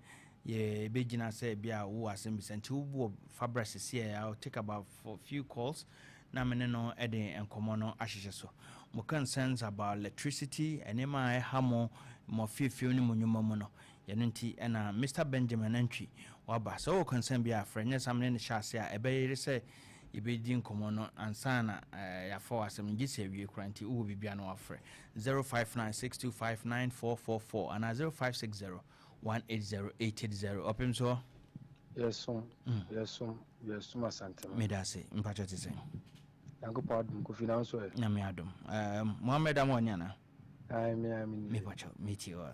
yɛbɛgyina sɛ bi a wowɔ asɛm bisa nti wowɔ fa brɛ sisi a I'll take about for few calls na me ne no de nkɔmmɔ no ahyehyɛ so. Mo concerns about electricity, nneɛma a ɛha mo mo fiefie ne mo nnwuma mu no, yɛno nti ɛna Mr Benjamin Antwi waba. Sɛ wowɔ concern bi a frɛ, nyɛ saa me ne no hyɛ ase a ɛbɛyere sɛ Yɛbɛdi nkɔmmɔ no ansa na yɛafa w'asɛm no, gye sɛ awie koraa nti wowɔ biribi a na wafrɛ 0596259444 anaa 0560 180880. Ɔpem soɔ. Yɛsom, yɛsom, yɛsom Asantema. Meda ase, mpakyɛ te sɛn? Nyankopɔn adom, Kofi na wo nso ɛ? Nyame adom. Mohammed ama ɔne ana? Ae, me ara me nie. Mepakyɛ, metie wa.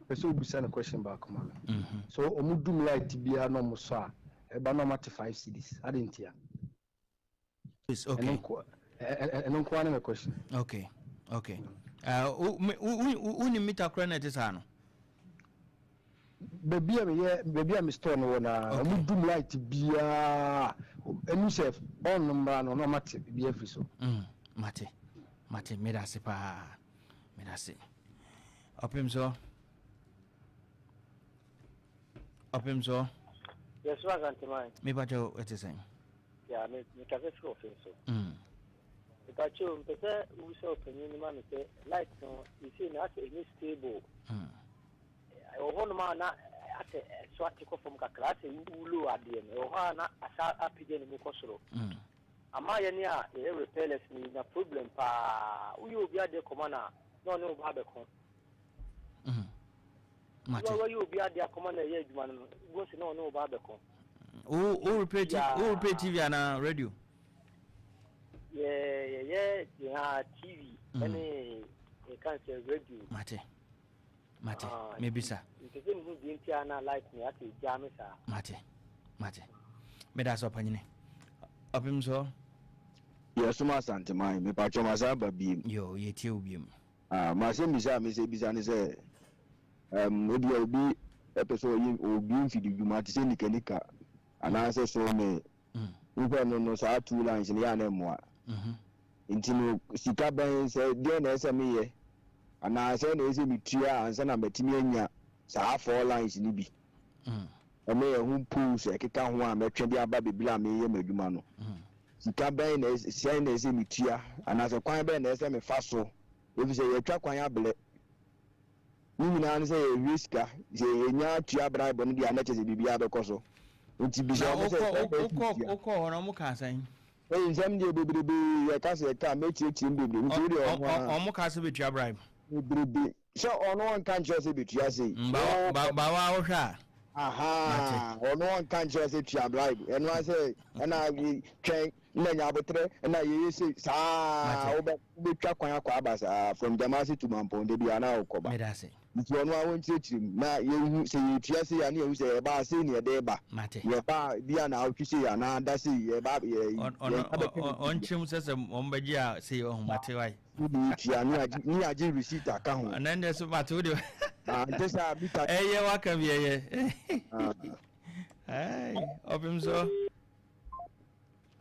Pɛ sɛ obisa no question baako ma me. So ɔmo dum light biara na ɔmo sɔ a, ɛba na ɔmo ate 5 cedis. Adɛn ntia? Okay. Ɛno nko ara ne me question. Okay. Wonim mita koraa na ɛte saa no? Baabi a meyɛ, baabi a me store no wɔ na ɔmo dum light biara ɛnu sɛ ɔn no mmra no na ɔmo ate bi afiri so. Mate, meda ase paa, meda ase. Ɔpem so, ɔpem so. Yɛsoro Asanteman. Mepakyɛw, ɛte sɛn? Ya, me mekasa firi ɔfe so. Mepakyɛw, mpɛ sɛ wobisa ɔpanyin no ma me sɛ light no seesei no asɛ ɛnyɛ stable. Ɛwɔ hɔnom a na asɛ ɛso ate kɔ fam kakra, asɛ wulo adeɛ no, ɛwɔ hɔ a na asa apagya ne mu kɔ soro. Ama yɛne a yɛyɛ repellers no yɛnya problem paa. Woyɛ obi adeɛ kɔma no a, na ɔne wo ba abɛko. Wɔyɛ obi adeɛ akɔma no ɛyɛ adwuma no no, wohu sɛ na ɔne wo ba abɛko. Wo repair TV, wo repair TV anaa radio? Yɛyɛ yɛn TV ɛne yɛka sɛ radio. Mate. Mate. Mebisa. Nti sɛ mehu deɛ nti a na light ne asɛ gyaa me saa. Mate. Meda sɛ ɔpanyini. Ɔpem so. Yɛsom Asanteman, mepatwɔ masan aba biem. Yo, yɛtie wo biem. Ah, masɛm bisa a mesɛ bisa ne sɛ, ebia obi pɛ sɛ ɔyɛ obi mfidi dwuma te sɛ nikanika anaasɛ sawmill. Wohwɛ no no saa two lines no yɛ a na ɛmmoa. Nti no sika bɛn sɛ deɛn na ɛsɛ meyɛ anaa sɛ na ɛsɛ metua ansa na matumi anya saa four lines no bi. Ɛne ɛho poles ɛkeka ho a mɛtwe de aba baabi a meyɛ m'adwuma no. Sika bɛn na sɛn na ɛsɛ metua anaasɛ kwan bɛn na ɛsɛ mefa so efisɛ yɛatwa kwan abrɛ. Ne nyinaa ne sɛ yɛhwie sika, sɛ yɛnya tua bribe no deɛ a na kyerɛ sɛ biribiara bɛkɔ so. Nti bisa Na wɔn sɛ wokɔ sɛn na ɛsɛ wokɔ metua. wokɔɔ hɔ no wɔn kaa sɛn? Ei nsɛm deɛ bebrebe yɛka sɛ yɛka a mɛtiatia mu bebree nti wodeɛ ɔno ara. Wɔn kaa sɛ bɛtua bribe. Bebrebe sɛ ɔno ɔnka nkyerɛ sɛ bɛtua sei. Ba ba ba wa wohwɛ a. Ahaa ɔno ɔnka nkyerɛ sɛ tua bribe ɛno ara sɛ ɛna twɛn na nya aboterɛ ɛna yɛyɛ sei saa wobɛ wobɛtwa kwan akɔ aba saa from Jamasi to Mampong da biara na wokɔ ba. Medase. Nti ɔno ara ɔnkyerɛkyerɛ mu na yɛnhu sɛ yɛtua sei a na yɛhu sɛ yɛba a sei na yɛde reba. Mate. Yɛba a bi a naawɔtwe sei anaa da sei yɛba yɛ Ɔno yɛn nsa bɛka ne ɔnkyerɛ mu sɛ sɛ wɔn bɛgye a sei ɔho mate wae. Wode yɛtua ne yɛagye ne yɛagye receipt aka ho. Ɔno ɛndeɛ so mate wode. Ah nte saa mita. Ɛyɛ waka bi ɛyɛ. Ah. Ai ɔpem so.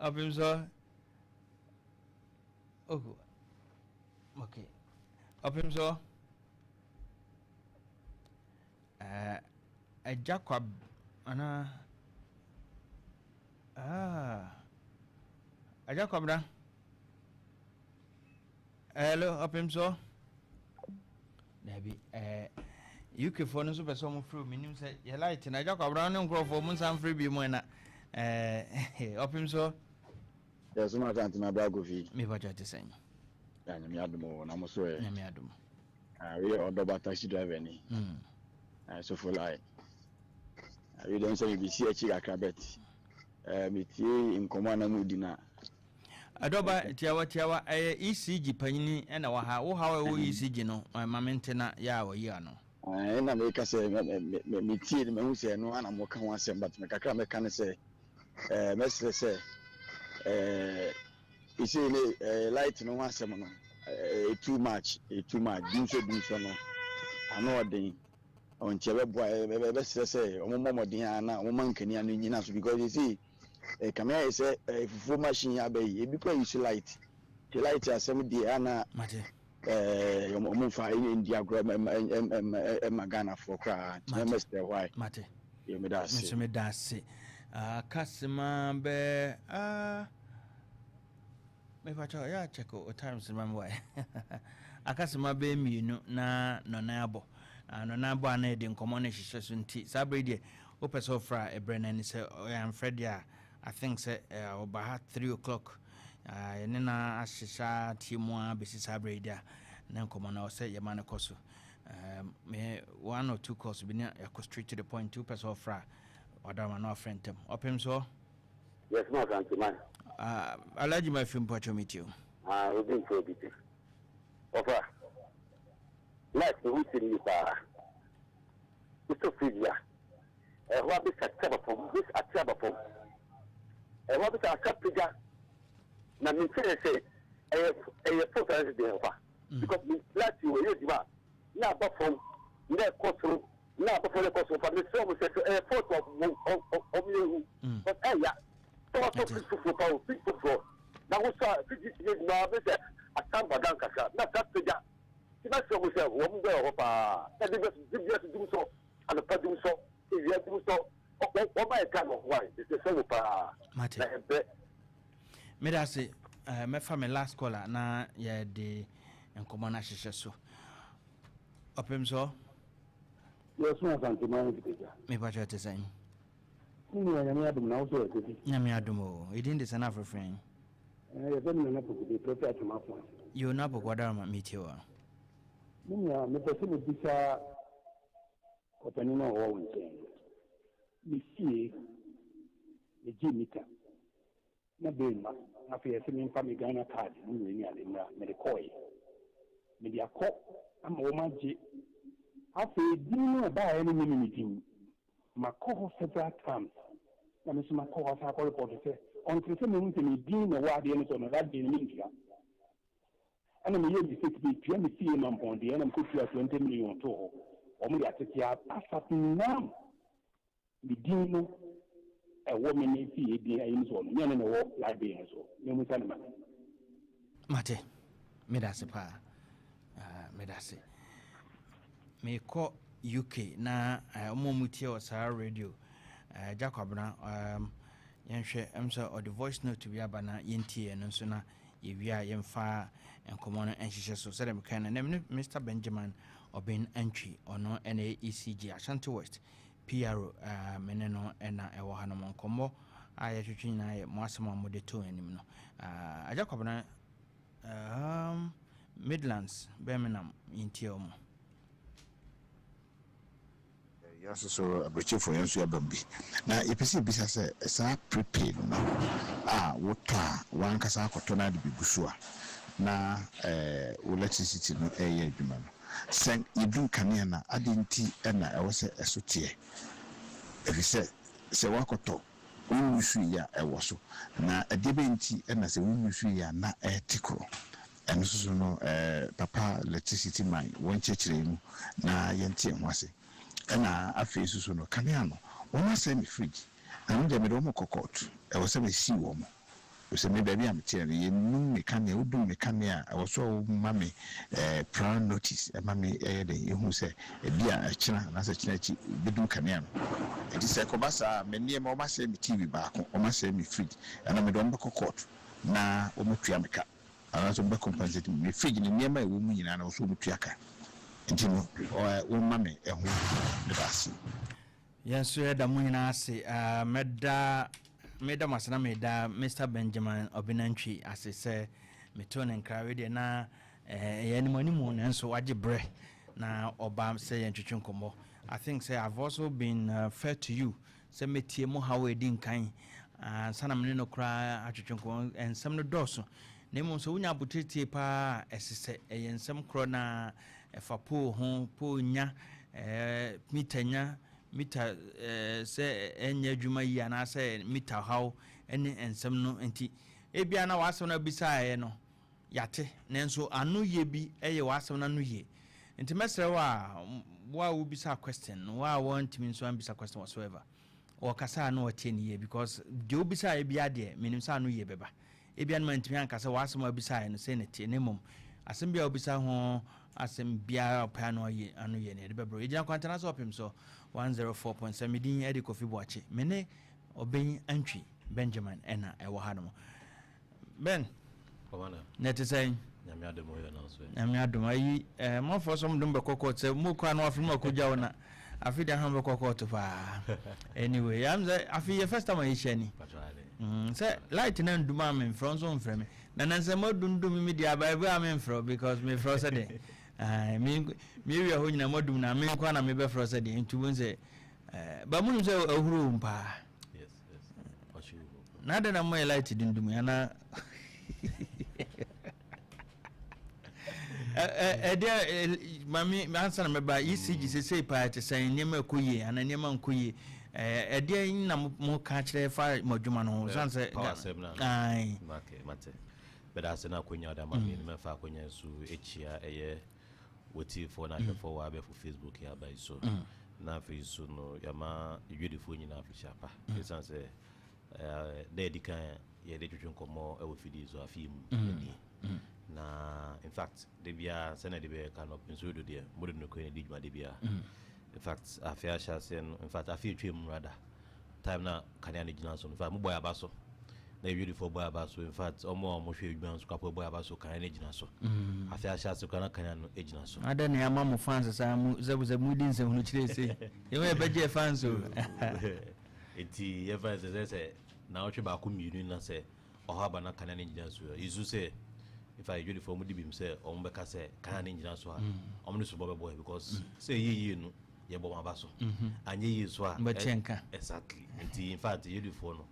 Ɔpem so. Oh. Okay. Ɔpem so. Agya kwa anaa ah. Agya kwabena. Hello, ɔpem so. Dabi, eh, UK foɔ no nso pɛ sɛ ɔmo frɛ omi nim sɛ yɛ light na agya kwabena ne nkorɔfoɔ ɔmo nsa mfrɛ bi mu ɛna eh, ɔpem so. Yɛ soma Asante na bra Kofi. Me pa kyɛw te sɛn? Ya Nyame adom o, na mo so ɛ? Nyame adom. Ah, we yɛ ɔdɔba taxi driver ni. Ah, sofo lai. Ah, we dem sɛ me bisi akyi kakra bet. Eh, me tie nkɔmɔ na mo di na. Ɛdɔba tiawa tiawa ɛyɛ ECG panyini ɛna wɔ ha. Wo haw ɛwɔ ECG no ma me nte na yɛ a wɔyi ano. Ah, ɛna me ka sɛ me me me tie ni me hu sɛ ɛno ana mo ka ho asɛm but me kakra me ka ne sɛ Eh, mɛsrɛ sɛ eh, ɛsei ne eh, light no ho asɛm no eh, too much, eh, too much. Dumsɔ dumsɔ no ano ɔden ɔnti ɛbɛboa ɛbɛsrɛ sɛ ɔmo mmɔ mmɔden a na ɔmo ma nkanea no nyina so because ɛsei eh, kame ayɛ sɛ eh, fufuo machine aba yi ebi kora use light te light asɛm deɛ ana eh, ɔmo mfa ndi agorɔ ɛma Ghanafoɔ koraa nti mɛsrɛ why. Mate. Yo, meda ase. Nso meda ase. Ah, kasema bɛ ah. Mepakyɛ yɛ akyɛk o times ma me wae. Akasema bɛ mmienu na nɔnan abɔ. Ah, nɔnan abɔ a na yɛde nkɔmmɔ no hyehyɛ so nti saa bere deɛ wopɛ sɛ wofrɛ a ɛbrɛ no ani sɛ yɛamfrɛ deɛ a I think sɛ ɔba ha 3 o'clock, yɛne no ahyehyɛ atie mu a bɛsi saa berɛ yi de a na nkɔmmɔ no sɛ yɛma no kɔ so. Me one or two calls bi ne yɛkɔ straight to the point. Wopɛ sɛ ɔfrɛ a, ɔdaroma na ɔfrɛ ntɛm. Ɔpem so. Yes, ma Santiman. Alhaji ma fi mpɔtɔ mi ti o. Ah, obi nfo obi ti. Ɔfa. Life no ho ti ni paa. Wosɔ fridge a, ɛhɔ abɛsi ate aba fam, bɛsi ate aba fam. Ɛhɔ abɛsi asa pagya. Na me nkyɛn sɛ ɛyɛ force anase deɛ ɔfa. Because me life wɔ ɛyɛ adwuma na aba fam na ɛkɔ soro na aba fam na ɛkɔ soro fa. Me srɛ mo sɛ ɛyɛ force ɔmo ɔmo yɛ hu. But ɛya sɛ wɔtɔ fridge foforɔ pa o, fridge foforɔ na wosɔ a, fridge yɛ adwuma bɛ sɛ asan badan kakra na asa pagya. Ti bɛ srɛ mo sɛ wɔn bɛ wɔ hɔ paa na de bɛ de bi dum sɔ anɔpa, dum sɔ ewia, dum sɔ wɔn ma yɛ ka no wa ɛsɛ sɛ wo paa na ɛbɛ. Meda ase. Mɛfa me last caller na yɛde nkɔmmɔ no ahyehyɛ so. Ɔpem so. Yɛso Asanteman Fitagya. Mepakyɛ, te sɛn? Me nua, Nyame adom na wo so yɛ Kofi? Nyame adom o. Ɛdin de sɛ no afrɛfrɛ? Yɛfrɛ me Nana Poku, mefrɛ fi Atwom Afo ase. Yo, na Poku adaroma, metie wo. Me nua, mepɛ sɛ mebisa ɔpanin a ɔwɔ wo nkyɛn no. Me fie, megye mita na bɛmma. Afei ɛsɛ memfa me Ghana card ne wei ne ade mmra. Mede kɔɔeɛ. Mede akɔ ama wɔn agye. Afei din no a ɛbaeɛ no nyɛ me me din. Makɔ hɔ several times na me nso makɔ hɔ asan akɔ report sɛ ɔnte sɛ mehu sɛ me din na ɛwɔ adeɛ no so no, that day no mentua. Ɛna meyɛɛ mistake bi tua me fie ma mpɔn deɛ, ɛna mekɔtua 20 million too hɔ. Wɔn de atete as at now, me din no ɛwɔ me ne fie din ayi no so no nyɛ ne na ɛwɔ light bill no so. Mehu sɛ ne ma me. Mate, meda ase paa. Meda ase. Mekɔ UK na ɔmo a ɔmo tie wɔ saa radio Gyakwabena, yɛnhwɛ sɛ ɔde voice note bi aba na yɛntie ɛno nso, na yɛwie a yɛmfa nkɔmmɔ no nhyehyɛ so. Sɛdeɛ mekae no, ɛnɛ ne Mr Benjamin Obeng Antwi, ɔno ɛna ɛyɛ ECG Ashanti West PRO, me ne no ɛna ɛwɔ hanom. Nkɔmmɔ a yɛtwetwe nyinaa yɛ mo asɛm a mode too anim no. Agya Kwabena, Midlands, Birmingham, yɛntie ɔmo. Yɛn nso so abirekyiefoɔ yɛn nso yɛaba mu bi. Na yɛpɛ sɛ yɛbisa sɛ saa prepaid no a wotɔ a w'ankasa akɔtɔ na ade bɛgu so a na wo electricity no reyɛ adwuma no, sɛ yɛdum kanea no a, adɛn nti na ɛwɔ sɛ ɛso teɛ? Ɛfiri sɛ sɛ woakɔtɔ wonwusuiɛ a ɛwɔ so, na ɛdeɛ bɛn nti na sɛ wonwusuiɛ a na ɛrete korɔ? Ɛno nso so no, papa electricity man wɔnkyerɛkyerɛ mu na yɛnte yɛn ho ase. Ɛna afei nso so no, kanea no, wɔn asɛe me fridge. Na me deɛ mede wɔn kɔ court. Ɛwɔ sɛ me sue wɔn. Efisɛ me baabi a meteɛ no, yɛnnum me kanea. Wodum me kanea a, ɛwɔ sɛ woma me prior notice. Ɛma me ɛyɛ den ɛhu sɛ ebi a ɛkyena anaasɛ ɛkyena akyi bɛdum kanea no. Enti sɛ ɛkɔba saa a, me nneɛma, wɔasɛe me TV baako, wɔasɛe me fridge, ɛno mede wɔn bɛkɔ court na wɔatua me ka. Anaasɛ wɔbɛ compensate me, me fridge ne nneɛma a ɛwɔ mu nyinaa no ɛwɔ sɛ wɔtua ka, nti no wɔmma me ɛho meda ase. Yɛn nso yɛda mo nyinaa ase. Mɛda meda mo ase na meda Mr Benjamin Obinantwi ase sɛ metoo ne nkra. Wei deɛ na ɛyɛ anim animu, nanso wagye berɛ na ɔba sɛ yɛntwetwe nkɔmmɔ. I think sɛ I've also been fair to you sɛ mɛtie mo haw a ɛdi nkan ansa na mene no koraa atwetwe nkɔmmɔ. Nsɛm no dɔɔso, na mmom sɛ wonya abotiretie paa a, ɛsɛ sɛ ɛyɛ nsɛm korɔ na ɛfa pole ho, pole nya, mita nya, mita sɛ ɛnyɛ adwuma yie anaasɛ mita haw ne nsɛm no nti. Ebia na w'asɛm no abisaeɛ no yɛate, nanso ano yie bi yɛ w'asɛm no ano yie. Nti mɛsrɛ wo a wo a wobisa question no, wo a wɔntumi nso ambisa question whatsoever, wɔkasa a na wɔtie no yie, because deɛ wobisaeɛ biara deɛ, menim sɛ ano yie bɛba. Ebia no mantumi anka sɛ w'asɛm a wobisaeɛ no sei na ɛteɛ, na mmom asɛm biara a wobisa ho asɛm biara a ɔpɛ ano yie, ano yie no yɛde bɛbrɛ wo. Yɛgyina Kwantena so ɔpem so 104.7. Me din de Kofi Boakye. Me ne Obeng Antwi Benjamin ɛna ɛwɔ hanom. Ben, na ɛte sɛn? Nyame adom ɔyɛ no nso. Nyame adom ayi eh, mɔfoɔ sɛ ɔmdom bɛkɔ court sɛ mo kɔ ano afe no akɔgya wo na afe deɛ ahom bɛkɔ court paa. Anyway, yam sɛ afe yɛ first time a yɛhyia ni. Sɛ light na ndum a memfrɛ wo nso mfrɛ me. Na nansɛ moadundum me deɛ aba ɛberɛ a memfrɛ wo because mefrɛ wo sɛ deɛ ae me me area hɔ nyinaa moadum na me nkoa na mebɛfrɛ wo sɛ deɛ nti wohu sɛ eh, ba monim sɛ ahuro wom paa. Yes, yes. Ɔhye wɔ hɔ. Na adɛn na moyɛ light dundum yi anaa? Ɛdeɛ maame ansa na mɛba ECG sesei paa ɛte sɛn nneɛma ɛkɔ yie anaa nneɛma nkɔ yie ɛdeɛ na mo ka kyerɛ fa mo adwuma no ho san sɛ power asɛm na ae okay mate bɛda ase na akonya ɔda ma me no mɛfa akonya so ekyia ɛyɛ wɔtiefoɔ na ahwɛfoɔ wɔ abɛfo Facebook yɛ aba yi so na afei so no yɛama dwadifoɔ nyinaa afehyia pa ɛsiane sɛ Da a ɛdi kan a yɛde twetwe nkɔmmɔ wɔ fidie so afe yi mu nie. Na in fact, da biara sɛnea de bɛyɛ ka no, nsuo do deɛ, mode nokorɛ na ɛdi dwuma da biara. In fact, afe ahyɛ aseɛ no, in fact, afe atwa mu rather, time na kanea no gyina so no, in fact, mobɔ yɛ aba so. Na adwadifoɔ bɔ yɛ aba so. In fact, wɔn a wɔhwɛ adwuma nso koraa bɔ yɛ aba so, kanea no gyina so. Afe ahyɛ ase koraa na kanea no gyina so. Adɛn na yɛama mo fans saa mo sɛ sɛ modi nsɛmhunu kyerɛ sei? Yɛn yɛbɛgye yɛ fans o. Enti yɛmfa no sɛ sɛ sɛ naawɔtwe baako mmienu na sɛ ɔhaw aba na kanea no ngyina so a, yesusu sɛ in fact adwadifoɔ wɔn di bem sɛ wɔn bɛka sɛ kanea no ngyina so a, wɔn de sobɔ bɛbɔ yɛ because sɛ ɛyɛ yie no yɛbɔ wɔn aba so, anyɛ yie so a Bɛteɛ nka. Exactly. Nti in fact adwadifoɔ no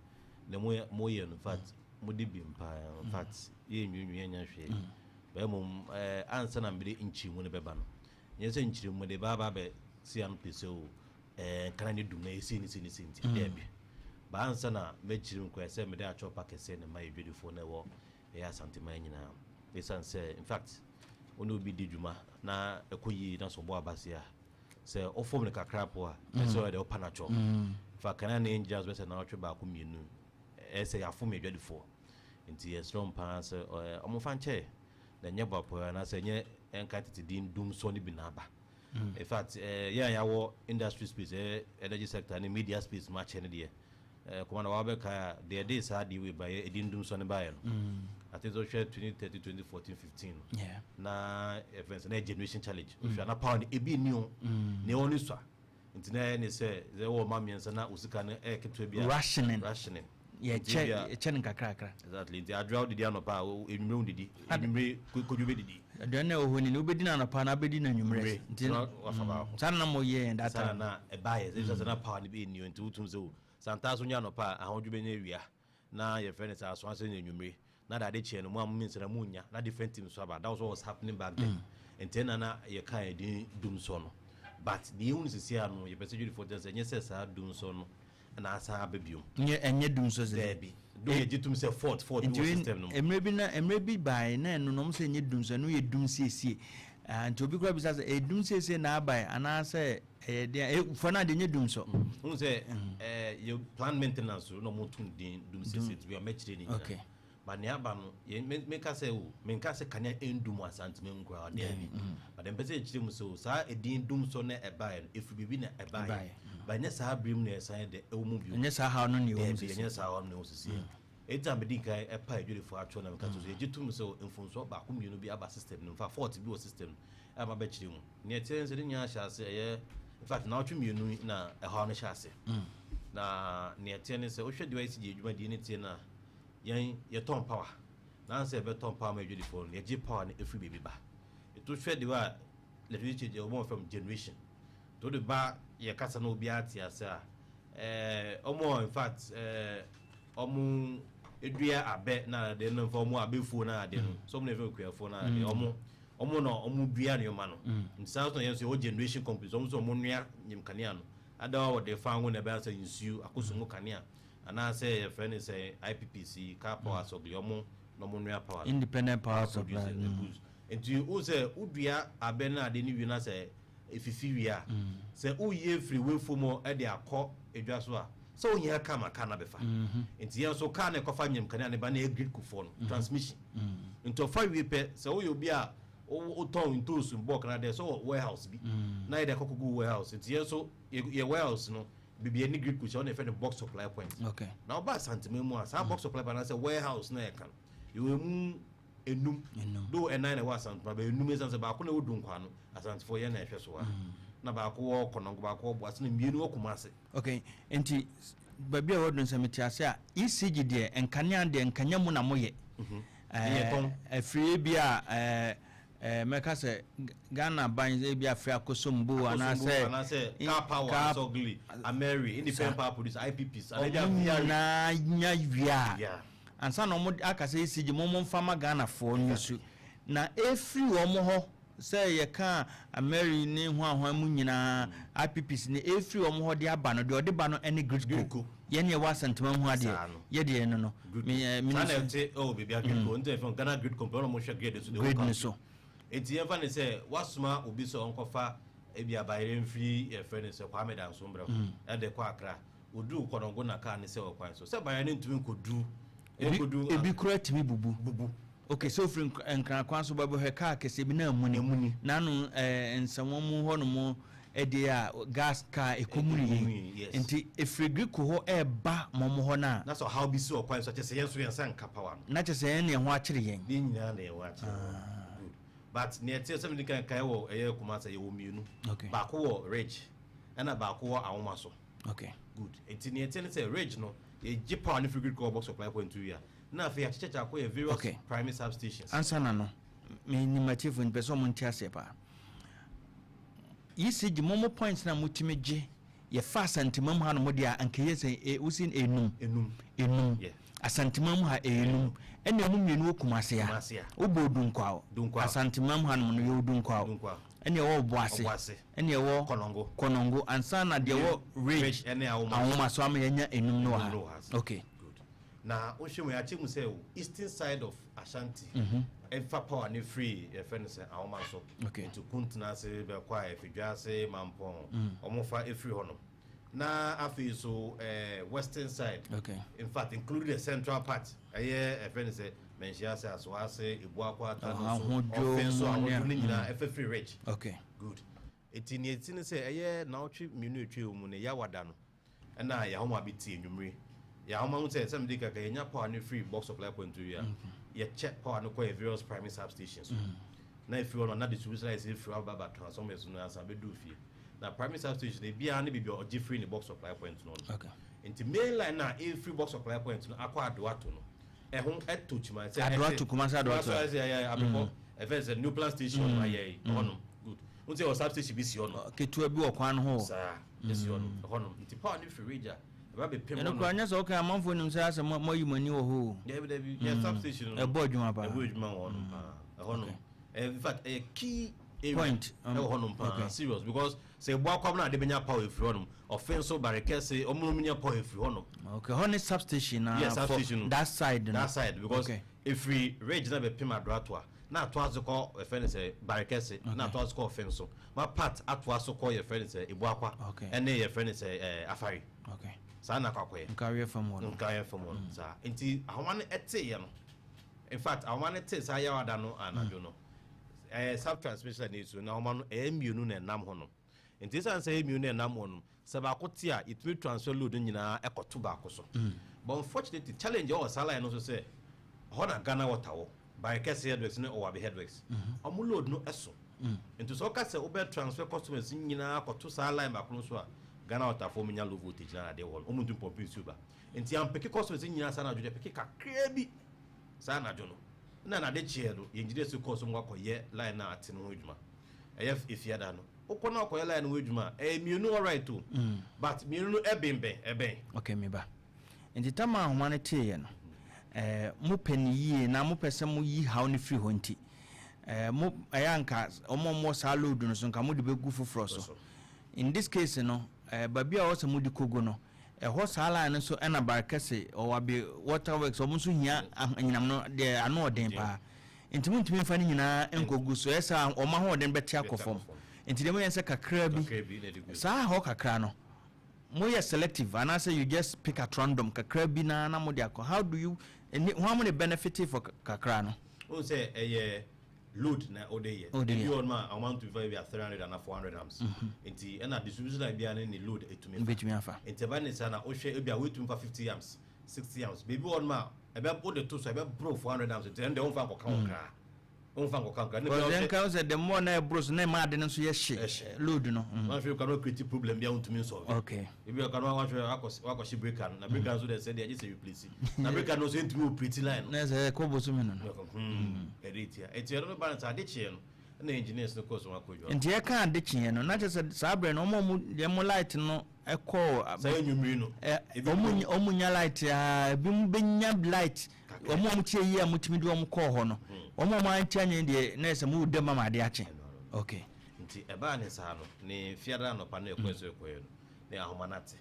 na mo mo yɛ no in fact mo di bem paa in fact yɛ nwiinwii yɛ nyɛ hwee. Bɛɛ mmom ɛɛ ansa na mede nkyirimu no bɛba no, nyɛ sɛ nkyirimu de ba aba abɛ si ano pese o. Ɛɛ, nkran ne dum na ɛyɛ sei ne sei ne sei nti, daabi. Ba ansa na mɛkyiri mu koraa sɛ mede atwɔ pa kɛseɛ na ɛma adwadifoɔ na ɛwɔ ɛyɛ Asanteman nyinaa. Ɛsiane sɛ, in fact, wo ne obi di dwuma na ɛkɔ yie na sɛ ɔbɔ abase a, sɛ wofom no kakra po a, ɛsɛ sɛ ɔyɛ dɛ wopa no atwɔ. In fact, kan na yɛngyina so bɛsɛ naawɔtwe baako mmienu, ɛyɛ sɛ yɛafom adwadifoɔ. Nti yɛsrɛ wɔn paa sɛ wɔmfa nkyɛ na ɛnyɛ boapɔeɛ anaasɛ ɛnyɛ ɛnka tete din dumsɔ no bi na aba. In fact, eh, yɛn a yɛawɔ industry space, eh, energy sector ne media space mu akyɛ no deɛ, eh, kɔma na wabɛkae a, deɛ ɛde saa adeɛ wei baeɛ, ɛdi ndum sɔ no baeɛ no. I think sɛ wohwɛ 2013, 2014, 15 no, na yɛfrɛ no sɛ na yɛ generation challenge. Wohwɛ a na power no ebi nni ho, nea ɛwɔ no sua. Nti na ɛyɛ ne sɛ, sɛ wowɔ mma mmiɛnsa na wo sika no ɛyɛ ketewa bi a, Rationing. Rationing. Yɛkyɛ yɛkyɛ no nkakrakra. Exactly nti adwoa wodidi anɔpa a anwummere wondidi anwummere kodwo bɛdidi. Aduane na ɛwɔ hɔ ni no wobɛdi no anɔpa na wobɛdi no anwummerɛ nti wafa baako. Saa na na moyɛ yɛn that time. Saa na na ɛbaeɛ sɛ sɛ na power no bi nni hɔ nti wotum sɛ o santaa so nyɛ anɔpa a ahodwo bɛnya awia na yɛfrɛ no sɛ aso ase nyɛ anwummere na de ade kyeɛ no mo a mo mmiɛnsa na monnya na different teams so aba that was what was happening back then nti ɛna na yɛka yɛn din dumsɔ no but deɛ yɛhu no seesei ara no yɛpɛ sɛ dwadifoɔ te sɛ ɛnyɛ sɛ saa dumsɔ no na asan aba bio. Nyɛ ɛnyɛ dum so dze. Daabi. Do yɛgye tom sɛ fault fault bi wɔ system no mu. Nti mmerɛ bi na mmerɛ bi baeɛ na ɛno no wɔn sɛ ɛnyɛ dum so ɛno yɛ dum siesie. Ah, nti obi koraa bisa sɛ ɛyɛ dum siesie na abaeɛ anaasɛ ɛyɛ deɛ eh, for now deɛ ɛnyɛ dum so. Wohu sɛ eh, yɛ plan maintenance na wɔn tum din dum siesie nti bi a mɛkyerɛ ne nyinaa. Okay. But nea aba no, yɛn me meka sɛ o, menka sɛ kanea ɛndum wɔ Asante mu koraa, daabi. But mpɛ sɛ yɛkyerɛ mu sɛ o, saa edin dum sɔ na ɛbaeɛ no, ɛfiri biribi na ɛbaeɛ. Ɛbaeɛ. But ɛnyɛ saa bere mu na ɛsan yɛ dɛ ɛwɔ mu bio. Ɛnyɛ saa haw no na ɛwɔ mu Daabi, sisi. ɛnyɛ saa haw no na ɛwɔ sisi. Enti na medi kan ɛpa adwadifoɔ atwerɛ na meka kyerɛ sɛ yɛgye tom sɛ o, mfomsoɔ baako mmienu bi aba system no mu, in fact fault bi wɔ system no mu a mabɛkyerɛ mu. Nea ɛteɛ ne sɛ ne nyinaa hyɛ ase ɛyɛ, in fact nnawɔtwe mmienu yi na ɛhaw no hyɛ ase. Na nea ɛteɛ ne sɛ wohwɛ deɛ wɔayɛ dwumadie no teɛ no a, Yɛn yɛtɔn power na ansa yɛbɛtɔn power ma adwadifoɔ no yɛgye power no ɛfiri baabi ba. Ɛto hwɛ deɛ a electricity change wɔn fam generation to wode ba yɛ kasa na obiara te ase a ɛɛ wɔn a in fact ɛɛ wɔn edua abɛ na adeɛ no nfa wɔn abɛfuo na adeɛ no so wɔn na ɛfɛ okuafoɔ na adeɛ wɔn wɔn na wɔn dua nneɛma no nti saa nso na yɛn nso yɛwɔ generation companies wɔn nso wɔn nua nyim kanea no adawa wɔde fa ngo na ɛbɛyɛ sɛ nsuo akosombo kanea. Anaasɛ yɛfrɛ no sɛ IPPC, car power supply, ɔmo na ɔmo noa power no. Independent power supply. Producer, produce. Nti wohu sɛ wodua abɛ no ade no wie na sɛ efifi wie a, sɛ woyi efiri w'afuo mu de akɔ edwa so a, sɛ wohia car ma car no abɛfa. Nti yɛn nso car no ɛkɔfa nyinam kanea no ba no yɛ grid kufoɔ no, transmission. Nti ɔfa wie pɛ, sɛ woyɛ obi a wotɔn ntoosu bulk no adeɛ, sɛ wɔ warehouse bi na yɛde akɔ akɔgu warehouse. Nti yɛn nso yɛ warehouse no, Baabi a ɛne Greek hyia hɔ na yɛfrɛ no box supply point. Okay. Na woba Asanteman mu a, saa box supply point anaasɛ warehouse na yɛka no, yɛwɔ emu enum. Enum. Though ɛnan na ɛwɔ Asanteman, but enum esiane sɛ baako na ɛwɔ Dunkwa no, Asantefoɔ yɛn na ɛhwɛ so ha. Na baako wɔ Kɔnɔngo, baako wɔ Boase, na mmienu wɔ Kumase. Okay, nti baabi a wɔduru sɛ mete ase a, ECG deɛ nkanea deɛ nkanya mu na moyɛ. Afiri bi a mɛka sɛ Ghana ban ebi afiri Akosombo anaasɛ anaasɛ Karpower anaasɛ Ogili, Ameri, Independent Power Producer, IPPs, ɔmo nyinaa nya wie a, ansa na ɔmo aka sɛ ECG mo mo nfa ma Ghanafoɔ no su. Na efiri wɔn hɔ sɛ yɛka Ameri ne hwanhwan mu nyinaa, IPPs ne efiri wɔn hɔ de aba no, deɛ ɔde ba no ne Gridco. Yɛn yɛ wɔ Asantema ho adeɛ yɛ deɛ no. Saa na ɛte ɛwɔ baabi a Gridco nti ɛfɛn Ghana Grid Company ɔna mo hwɛ grid so de grid no so. Eti yɛn fa ne sɛ wasoma obi sɛ ɔnkɔfa ebi abayerɛ mfiri yɛfrɛ ne sɛ Kwame Danso mbrɛ ɛde kɔ Akra, oduru Kɔnɔngo na kaa ne sɛ wɔ kwan so sɛ bayerɛ ne ntumi nkɔduru. Ebi ebi kura tumi bubu bubu. Ok, sɛ ofiri Nkran kwan so bɛbɛhwɛ kaa kɛseɛ bi na amuni n'ano nsɛmɔ mu hɔ nom ɛdeɛ a gas kaa ɛkɔmuni yi nti efiri Gridco hɔ ɛɛba mɔmɔ hɔ na. Na sɛ ɔhaw bi si wɔ kwan so, kyɛ sɛ yɛn nso yɛn nsa nka power no. Na kyɛ sɛ yɛn ne ɛho akyere yɛn. Ne nyinaa na ɛho akyere wɔn. Good, but nea ɛteɛ sɛ mede kan kae wɔ ɛyɛ Kumasi yɛwɔ mmienu. Baako wɔ Ridge ɛna baako wɔ Ahoma so. Good, nti nea ɛteɛ ne sɛ Ridge no, yɛgye power no firi Gridco box supply point wie a, na afei yɛakyekyɛkyɛ akɔ yɛ various primary substations. Ansa na no, menim atiefo mpɛ sɛ ɔmo nte aseɛ paa. ECG mo mo points na motumi gye yɛfa Asanteman mu ha no mo deɛ a, anka yɛ sɛ wosi enum. Enum. Enum. Asanteman mu ha enum, ɛna emu mmienu wɔ Kumase ha. Wobɔ Odunkwaw. Asanteman mu ha nom no yɛ Odunkwaw, ɛna ɛwɔ Ɔboase, ɛna ɛwɔ Kɔnɔngo. Kɔnɔngo ansa na deɛ ɛwɔ Ridge Ahoma so ama yɛnya enum no wɔ ha. Okay. Na wohwɛ mu, yɛakyɛ mu sɛ eastern side of Ashanti ɛfa power ne firi yɛfrɛ no sɛ Ahoma so. Nti Kuntena ase bɛkɔ a Afidwa ase Mampɔn, ɔmo fa efiri hɔ nom. Na afei so western side, in fact including the central part, ɛyɛ ɛfrɛ no sɛ Manhyia ase, Asoa ase, Ebuakɔ, Ata no so, Ɔfin so, Ahodwo ne nyinaa ɛfɛ firi Ridge. Good. Eti nea eti ne sɛ ɛyɛ naawɔtwe 2 etwa mu ne Yawada no, ɛna yɛahoma bi te enwumere. Yɛahoma ho sɛ sɛ mede kaka yɛnya power no firi box supply point wie a, yɛkyɛ power no kɔ yɛ various primary substations. Na efiri hɔ no na distribution lines efiri hɔ aba aba transformers no ansa bɛduru fie. Na primary substation ebiara ne baabi a ɔgye firi ne box supply point no. Nti main line na efiri box supply point no akɔ Adoato no, ɛho ɛto kyima sɛ Adoato, Kumasi Adoato. Kumasi ɛyɛ Abepɔ, ɛfɛ sɛ new plan station mm. ayɛ yi ɛhɔnom. Good, n sɛ wɔ substation bi si hɔ no. Ketewa bi wɔ kwan no ho. Saa esi hɔ no, ɛhɔnom nti power no firi Ridge a ɛba bɛ pem hɔ no. Ɛno kura nyɛ sɛ ɔka amanfoɔ nim sɛ asɛ mo ayi mo ani wɔ hɔ o. Dabi dabi, yɛ substation no ɛbɔ adwuma paa. Ɛbɔ adwuma wɔ hɔnom paa, ɛhɔnom. In fact ɛyɛ key area point ɛwɔ hɔnom paa, serious, because sɛ ebu akwam na ade bɛnya power efiri hɔnom, Ɔfin nso, Barekɛse, ɔmo nom nya power efiri hɔnom. Okay, hɔ ne substation na. Yes, substation for that side no. That side because efiri Ridge na bɛpem Adoato a, na atoa so kɔ yɛfrɛ no sɛ Barekɛse, na atoa so kɔ Ɔfin so, ma part atoa so kɔ yɛfrɛ no sɛ Ebuakwa ɛne yɛfrɛ no sɛ Afari. Saa na akɔ akɔyɛ. Nkareɛ fam hɔ no. Nkareɛ fam hɔ no saa nti ahoma no ɛteeɛ no, in fact ahoma no tee saa Yawada no anadwo no, ɛyɛ sub transmission na esu na ahoma no ɛyɛ mmienu na ɛnam hɔ no. Nti esan sɛ ɛyɛ mmienu na ɛnam hɔ no, sɛ baako te a, yɛtumi transfer load no nyinaa ɛkɔto baako so. But unfortunately challenge ɛwɔ saa line no so sɛ ɛhɔ na Ghana Water wɔ, Barekɛse headworks ne Owabi headworks. Ɔmo load no ɛso. Nti sɛ ɔka sɛ wobɛ transfer customers nyinaa akɔto saa line baako no so a, Ghana Water foɔ ɔmo nya low voltage na adeɛ wɔ hɔ no, ɔmo ntumi pɔmpe nsuo ba. Nti ampeke customers nyinaa saa anadwo no, yɛpeke kakraa bi saa anadwo no. Na n'ade kyeɛ no, yɛn engineers kɔɔ so ɔmo akɔyɛ line no a ate no ho adwuma. Ɛyɛ Efiada no, wokɔ na ɔkɔyɛ line no ho adwuma a, ɛyɛ mmienu alright o, but mmienu no ɛbenbɛn, ɛbɛn. Okay, me ba. Nti tam a ahoma no teeɛ no, eh, mopɛ no yie na mopɛ sɛ moyi haw no firi hɔ nti, eh, mo, ɛyɛ a nka wɔn a wɔwɔ saa load no so nka mode bɛgu foforɔ so. In this case no, eh, baabi a ɛwɔ sɛ mode kɔgu no, ɛhɔ saa line no nso ɛna Barekɛse, Ɔwabe water works, wɔn nso hia anyinam no deɛ ano ɔden paa. Nti montumi mfa ne nyinaa nkɔgu so, ɛyɛ saa a wɔn ahoɔden bɛte akɔ fam. Nti deɛ moyɛ ne sɛ kakra bi, saa hɔ kakra no, moyɛ selective anaasɛ you just pick at random kakra bi na na mode akɔ? How do you, ɛni, hwan mo ne benefit for kakra no? Wohu sɛ ɛyɛ load na wode yɛ. Wode Ebi yɛ. wɔ hɔnom a wɔn antumi fa ebi a 300 anaa 400 amps. Nti ɛna distribution line biara ne ne load etumi fa. Ebetumi afa. Nti ɛba ne saa na wohwɛ ebi a woetumi fa 50 amps, 60 amps. Baabi wɔ hɔnom a ɛbɛ wode to so a ɛbɛboro 400 amps, nti ɛno deɛ womfa nkɔka ho koraa. Womfa nkɔka nkra. Because yɛn ka sɛ the more na ɛboro so na ɛma ade no nso yɛ hye load no. Wanhwɛ kora no create problem bi a wontumi nsɔlve. Okay. Ebi ɔka no wanhwɛ wakɔ wakɔhye breaker no na breaker nso deɛ sɛ deɛ agye sɛ replace. Na breaker no nso ɛntumi operate line no. Na sɛ ɛkɔ bosome no no. Ɛde tia. Ɛti ɛno no ba no sɛ ade kyeɛ no ɛna engineers no kɔɔ so wakɔ adwuma. Nti yɛka ade kyeɛ no na kyerɛ sɛ saa berɛ no wɔn a wɔn deɛ mo light no ɛkɔɔ. Saa anwummere no. Wɔn wɔn nya light aa ebi mo bɛnya light. Wɔn a wɔtie yie a motumi de wɔn kɔɔ hɔ no, wɔn a wɔantie anyɛ deɛ na ɛsɛ mo da mu ama adeɛ akye. Okay. Nti ɛbaa ne saa no, ne fiada anɔpa no ɛkɔɛ sɛ ɛkɔɛ no, ne ahoma no ate.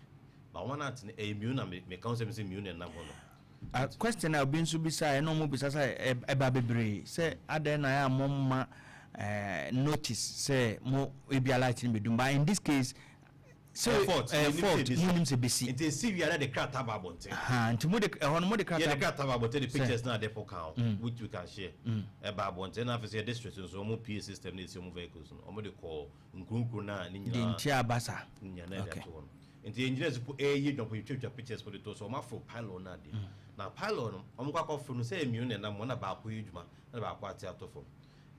Ba ahoma no ate no, ɛyɛ mmienu na meka ho sɛ mesɛ mmienu na ɛnam hɔ no. Uh, question a obi nso bisa ɛna wɔn bisa sɛ ɛba bebree sɛ adɛn na ɛyɛ a mo mma eh, notice sɛ mo ebia light no bɛdum but in this case Sɛ ɛyɛ fault, ɛyɛ fault, mo nim sɛ besi. Nti esi wie a na de krataa ba abɔnten. Ahaa, nti mo de ɛhɔ no mo de krataa. Yɛde krataa ba abɔnten de pictures na ade po ka ho, which we can share. Ɛba abɔnten na afei so yɛ district nso wɔn PA system na esi wɔn vehicles no, wɔn de kɔɔ nkuro nkuro na ne nyinaa. De nti aba saa. Ne nyinaa na yɛde ato hɔ no. Nti engineers po ɛyɛ adwuma po yɛtwatwa pictures po de to so wɔn aforo pylon no adeɛ. Na pylon no wɔn kɔ akɔforo no sɛ mmienu na ɛnam hɔ na baako yɛ adwuma na baako ate ato fam.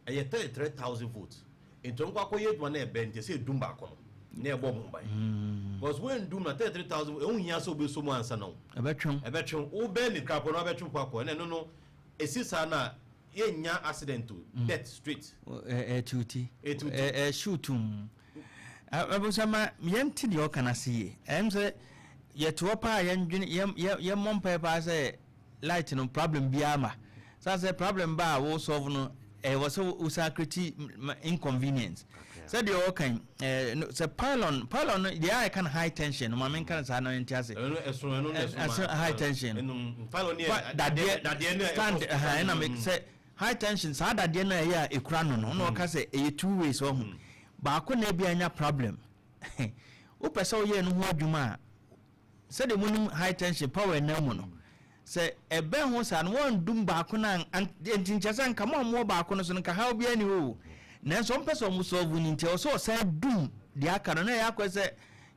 Ɛyɛ 33,000 volts. Nti ɔmo kɔ akɔyɛ adwuma na ɛbɛn nti ɛsɛ edum baako no na ɛbɔ ɔmo ho ban. Because woandum na 33,000 ɛho hia sɛ wobɛsɔ mu ansa na wo. Ɛbɛtwem. Ɛbɛtwem. Wobɛn ne kora po na wabɛtwem po akɔ ɛna ɛno no ɛsi saa no a yɛnnya accident o, death straight. Ɛɛtew ti. Ɛɛtew ti. Ɛɛhyew tum. Abusua ma yɛnte deɛ ɔka no ase yie. Ɛyɛ sɛ yɛte hɔ paa yɛndwene yɛmmɔ mpaeɛ paa sɛ light no problem biara ma san sɛ problem ba a wo solve no ɛwɔ sɛ wo san create inconvenience sɛ deɛ ɔka yi ɛɛ sɛ pylon pylon no deɛ a ɛka no high tension no maame nka no saa na nti ase ɛno ɛso ɛno na ɛso high tension no pylon yɛ dadeɛ dadeɛ stand ɛha ɛna mi sɛ high tension saa dadeɛ no ɛyɛ a ekura no no na ɔka sɛ ɛyɛ two ways ɔho baako na ebi anya problem wopɛ sɛ woyɛ no ho adwuma a Sɛdeɛ monim high tension power nna mu no, sɛ ɛbɛn ho saa no wɔndum baako no a, nti nkyɛ sɛ nka mo a mowɔ baako no so no nka haw biara ni hɔ o. Nanso ɔmpɛ sɛ ɔmo solve no nti ɛwɔ sɛ ɔsan dum deɛ aka no na ɛyɛ akɔyɛ sɛ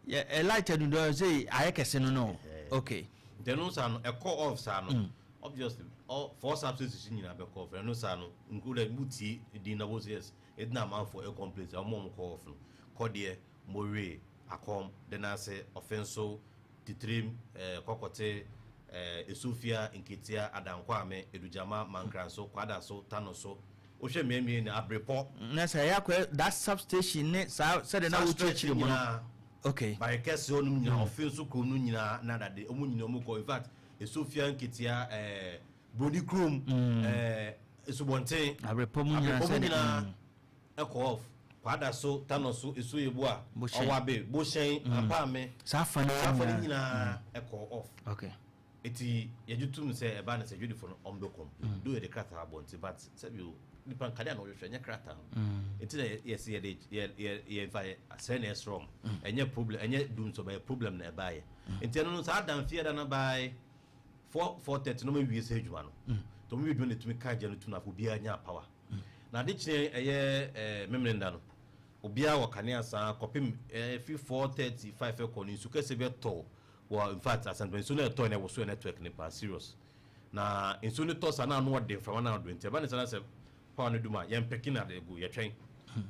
yɛ light adundum sɛ ayɛ kɛse no no. Okay. Nti ɛno saa no ɛkɔ off saa no obviously all four substances nyinaa bɛkɔ off ɛno saa no nkuro dɛ mo tie din na wɔn yes ɛdi na amanfoɔ ɛ complain sɛ ɔmo ɔmo kɔ off no kɔ deɛ Mowe, Akɔm, Denase, Ɔfenso, Titrim, Kɔkɔte, Esufia, Nketia, Adankwame, Edugyama, Mankranso, Kwadaso, Tanoso. Wohwɛ mmeammea nyinaa, Abrepɔ. Na sɛ ɛyɛ akɔyɛ that substation ne saa sɛdeɛ na wokyerɛkyerɛ mu no. Okay. Barekɛse hɔ nom nyinaa, Ɔfenso kurom no nyinaa na dade, wɔn nyinaa wɔn kɔ. In fact, Esufia, Nketia, ɛɛ Broni kurom, ɛɛ Esubɔnten, Abrepɔ mu nyinaa Abrepɔ mu sɛdeɛ. nyinaa. Ɛkɔ off, Kwadaso, Tanoso, Esuoyeboa, Bohyɛn. Ɔwabe, Bohyɛn, Ampaame. Saa fa no Saa fa no nyinaa. nyinaa ɛkɔ off. Okay. Eti yɛgye tom sɛ ɛbaa no sɛ dwadifo no ɔmo bɛ complain. Though yɛde krataa abɔ nti but sɛbi o nipa nkanea na ɔhwehwɛ ɛnyɛ krataa no. Eti na yɛsi yɛde yɛ yɛ yɛ nfa yɛ srɛ na yɛsrɛ ɔmo. Ɛnyɛ problem ɛnyɛ dum so bɛyɛ problem na ɛbaayɛ. Nti ɛno no saa danfie da no bae 4:30 na ɔmo awie sɛ adwuma no. Nti ɔmo wie adwuma no etumi ka gya no tum na afei obiara nya power. Na ade kyeɛ ɛyɛ eh, Memeneda no, obiara wɔ kanea saa kɔpem eh, ɛfiri 4:35 ɛkɔ no nsu kɛseɛ bi ɛtɔ wɔ in fact Asantuma nsuo no ɛtɔ no ɛwoso yɛ network no paa serious. Na nsuo no tɔ saa na ano ɔde mframa no ado nti ɛba ne saa na sɛ power no dum a yɛn pɛki na ade gu yɛtwɛn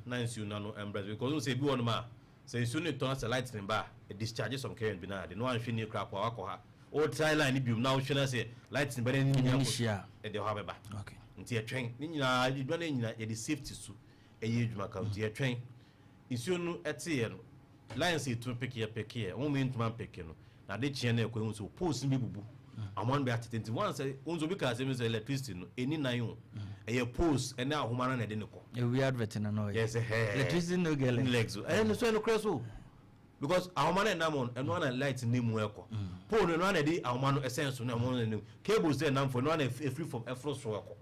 na nsuo no ano ɛmbrɛ because wohu sɛ ebi wɔ nom a sɛ nsuo no tɔ na sɛ lightning ba a discharge some current bi na ade na wanhwɛ nie koraa po a wakɔ ha Wo try line no biom na wohwɛ na sɛ light no ba na ne nyinaa kɔ ɛde ɔhaw bɛba. Nti yɛtwɛn ne nyinaa adwuma no nyinaa yɛde safety so ɛyɛ adwuma ka nti yɛtwɛn nsuo no ɛteeɛ no lines yɛtumi pekeɛ pekeɛ wɔn mu yɛntumi ampeke no na ade kyeɛ no ɛkɔ ehu sɛ poles no bɛbubu ahoma no bɛ atete nti once wɔn nso obi kaa sɛ mi sɛ electricity no ɛni nan o ɛyɛ poles ɛne ahoma no na ɛde ne kɔ. Ewi advert no na ɔyɛ. Yɛ sɛ hɛɛ electricity no get legs. Legs o ɛyɛ no so ɛno korɛ so. Because ahoma no ɛnam hɔ no, ɛno ara na light no mu ɛkɔ. Pole no ɛno ara na ɛde ahoma no ɛsɛn so na ɛho no ɛnam. Cables no ɛnam fam ɛno ara na ɛfiri fam ɛforo soro ɛkɔ.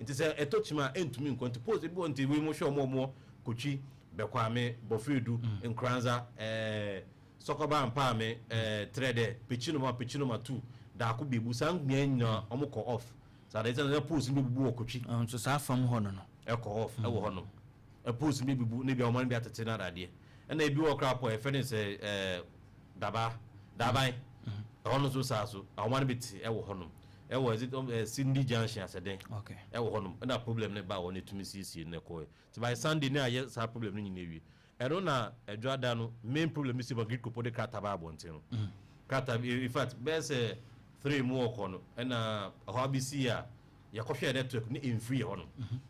Nti sɛ ɛtɔ kyima a ɛntumi nkɔ. Nti poles ebi wɔ nti wei mo hwɛ wɔn a wɔwɔ Kotwi, Bɛkwame, Bɔfredu, Nkoranza, ɛɛ Sɔkɔba, Mpaame, ɛɛ Trɛdɛ, Pekyinom a Pekyinom atu, Daako, Bebu saa mmea nyinaa wɔn kɔ off. Saa de ɛsɛ sɛ poles no bɛbubu wɔ Kotwi. Nso saa fam hɔ no no. Ɛkɔ off ɛwɔ hɔ nom. Poles no bɛbubu na ebi ahoma no bi atete no adadeɛ. Ɛna ebi wɔ koraa po a yɛfrɛ no sɛ ɛɛ daba, daban. Ɛhɔ no nso saa so, ahoma no bi te ɛwɔ hɔnom. Ɛwɔ is it Cindy Junction asɛdɛn ɛwɔ hɔ nom ɛna problem no baa hɔ no ɛtumi siesie no ɛkɔɛ. Nti by Sunday ne ayɛ saa problem no nyinaa awie. Ɛno na Adwada no main problem no si ma Gridco po de krataa baa abɔnten no. Krataa bi in fact bɛyɛ sɛ 3 mu ɔkɔ no ɛna ɛhɔ abɛsi a yɛkɔhwɛɛ network no ɛmfiri hɔ nom.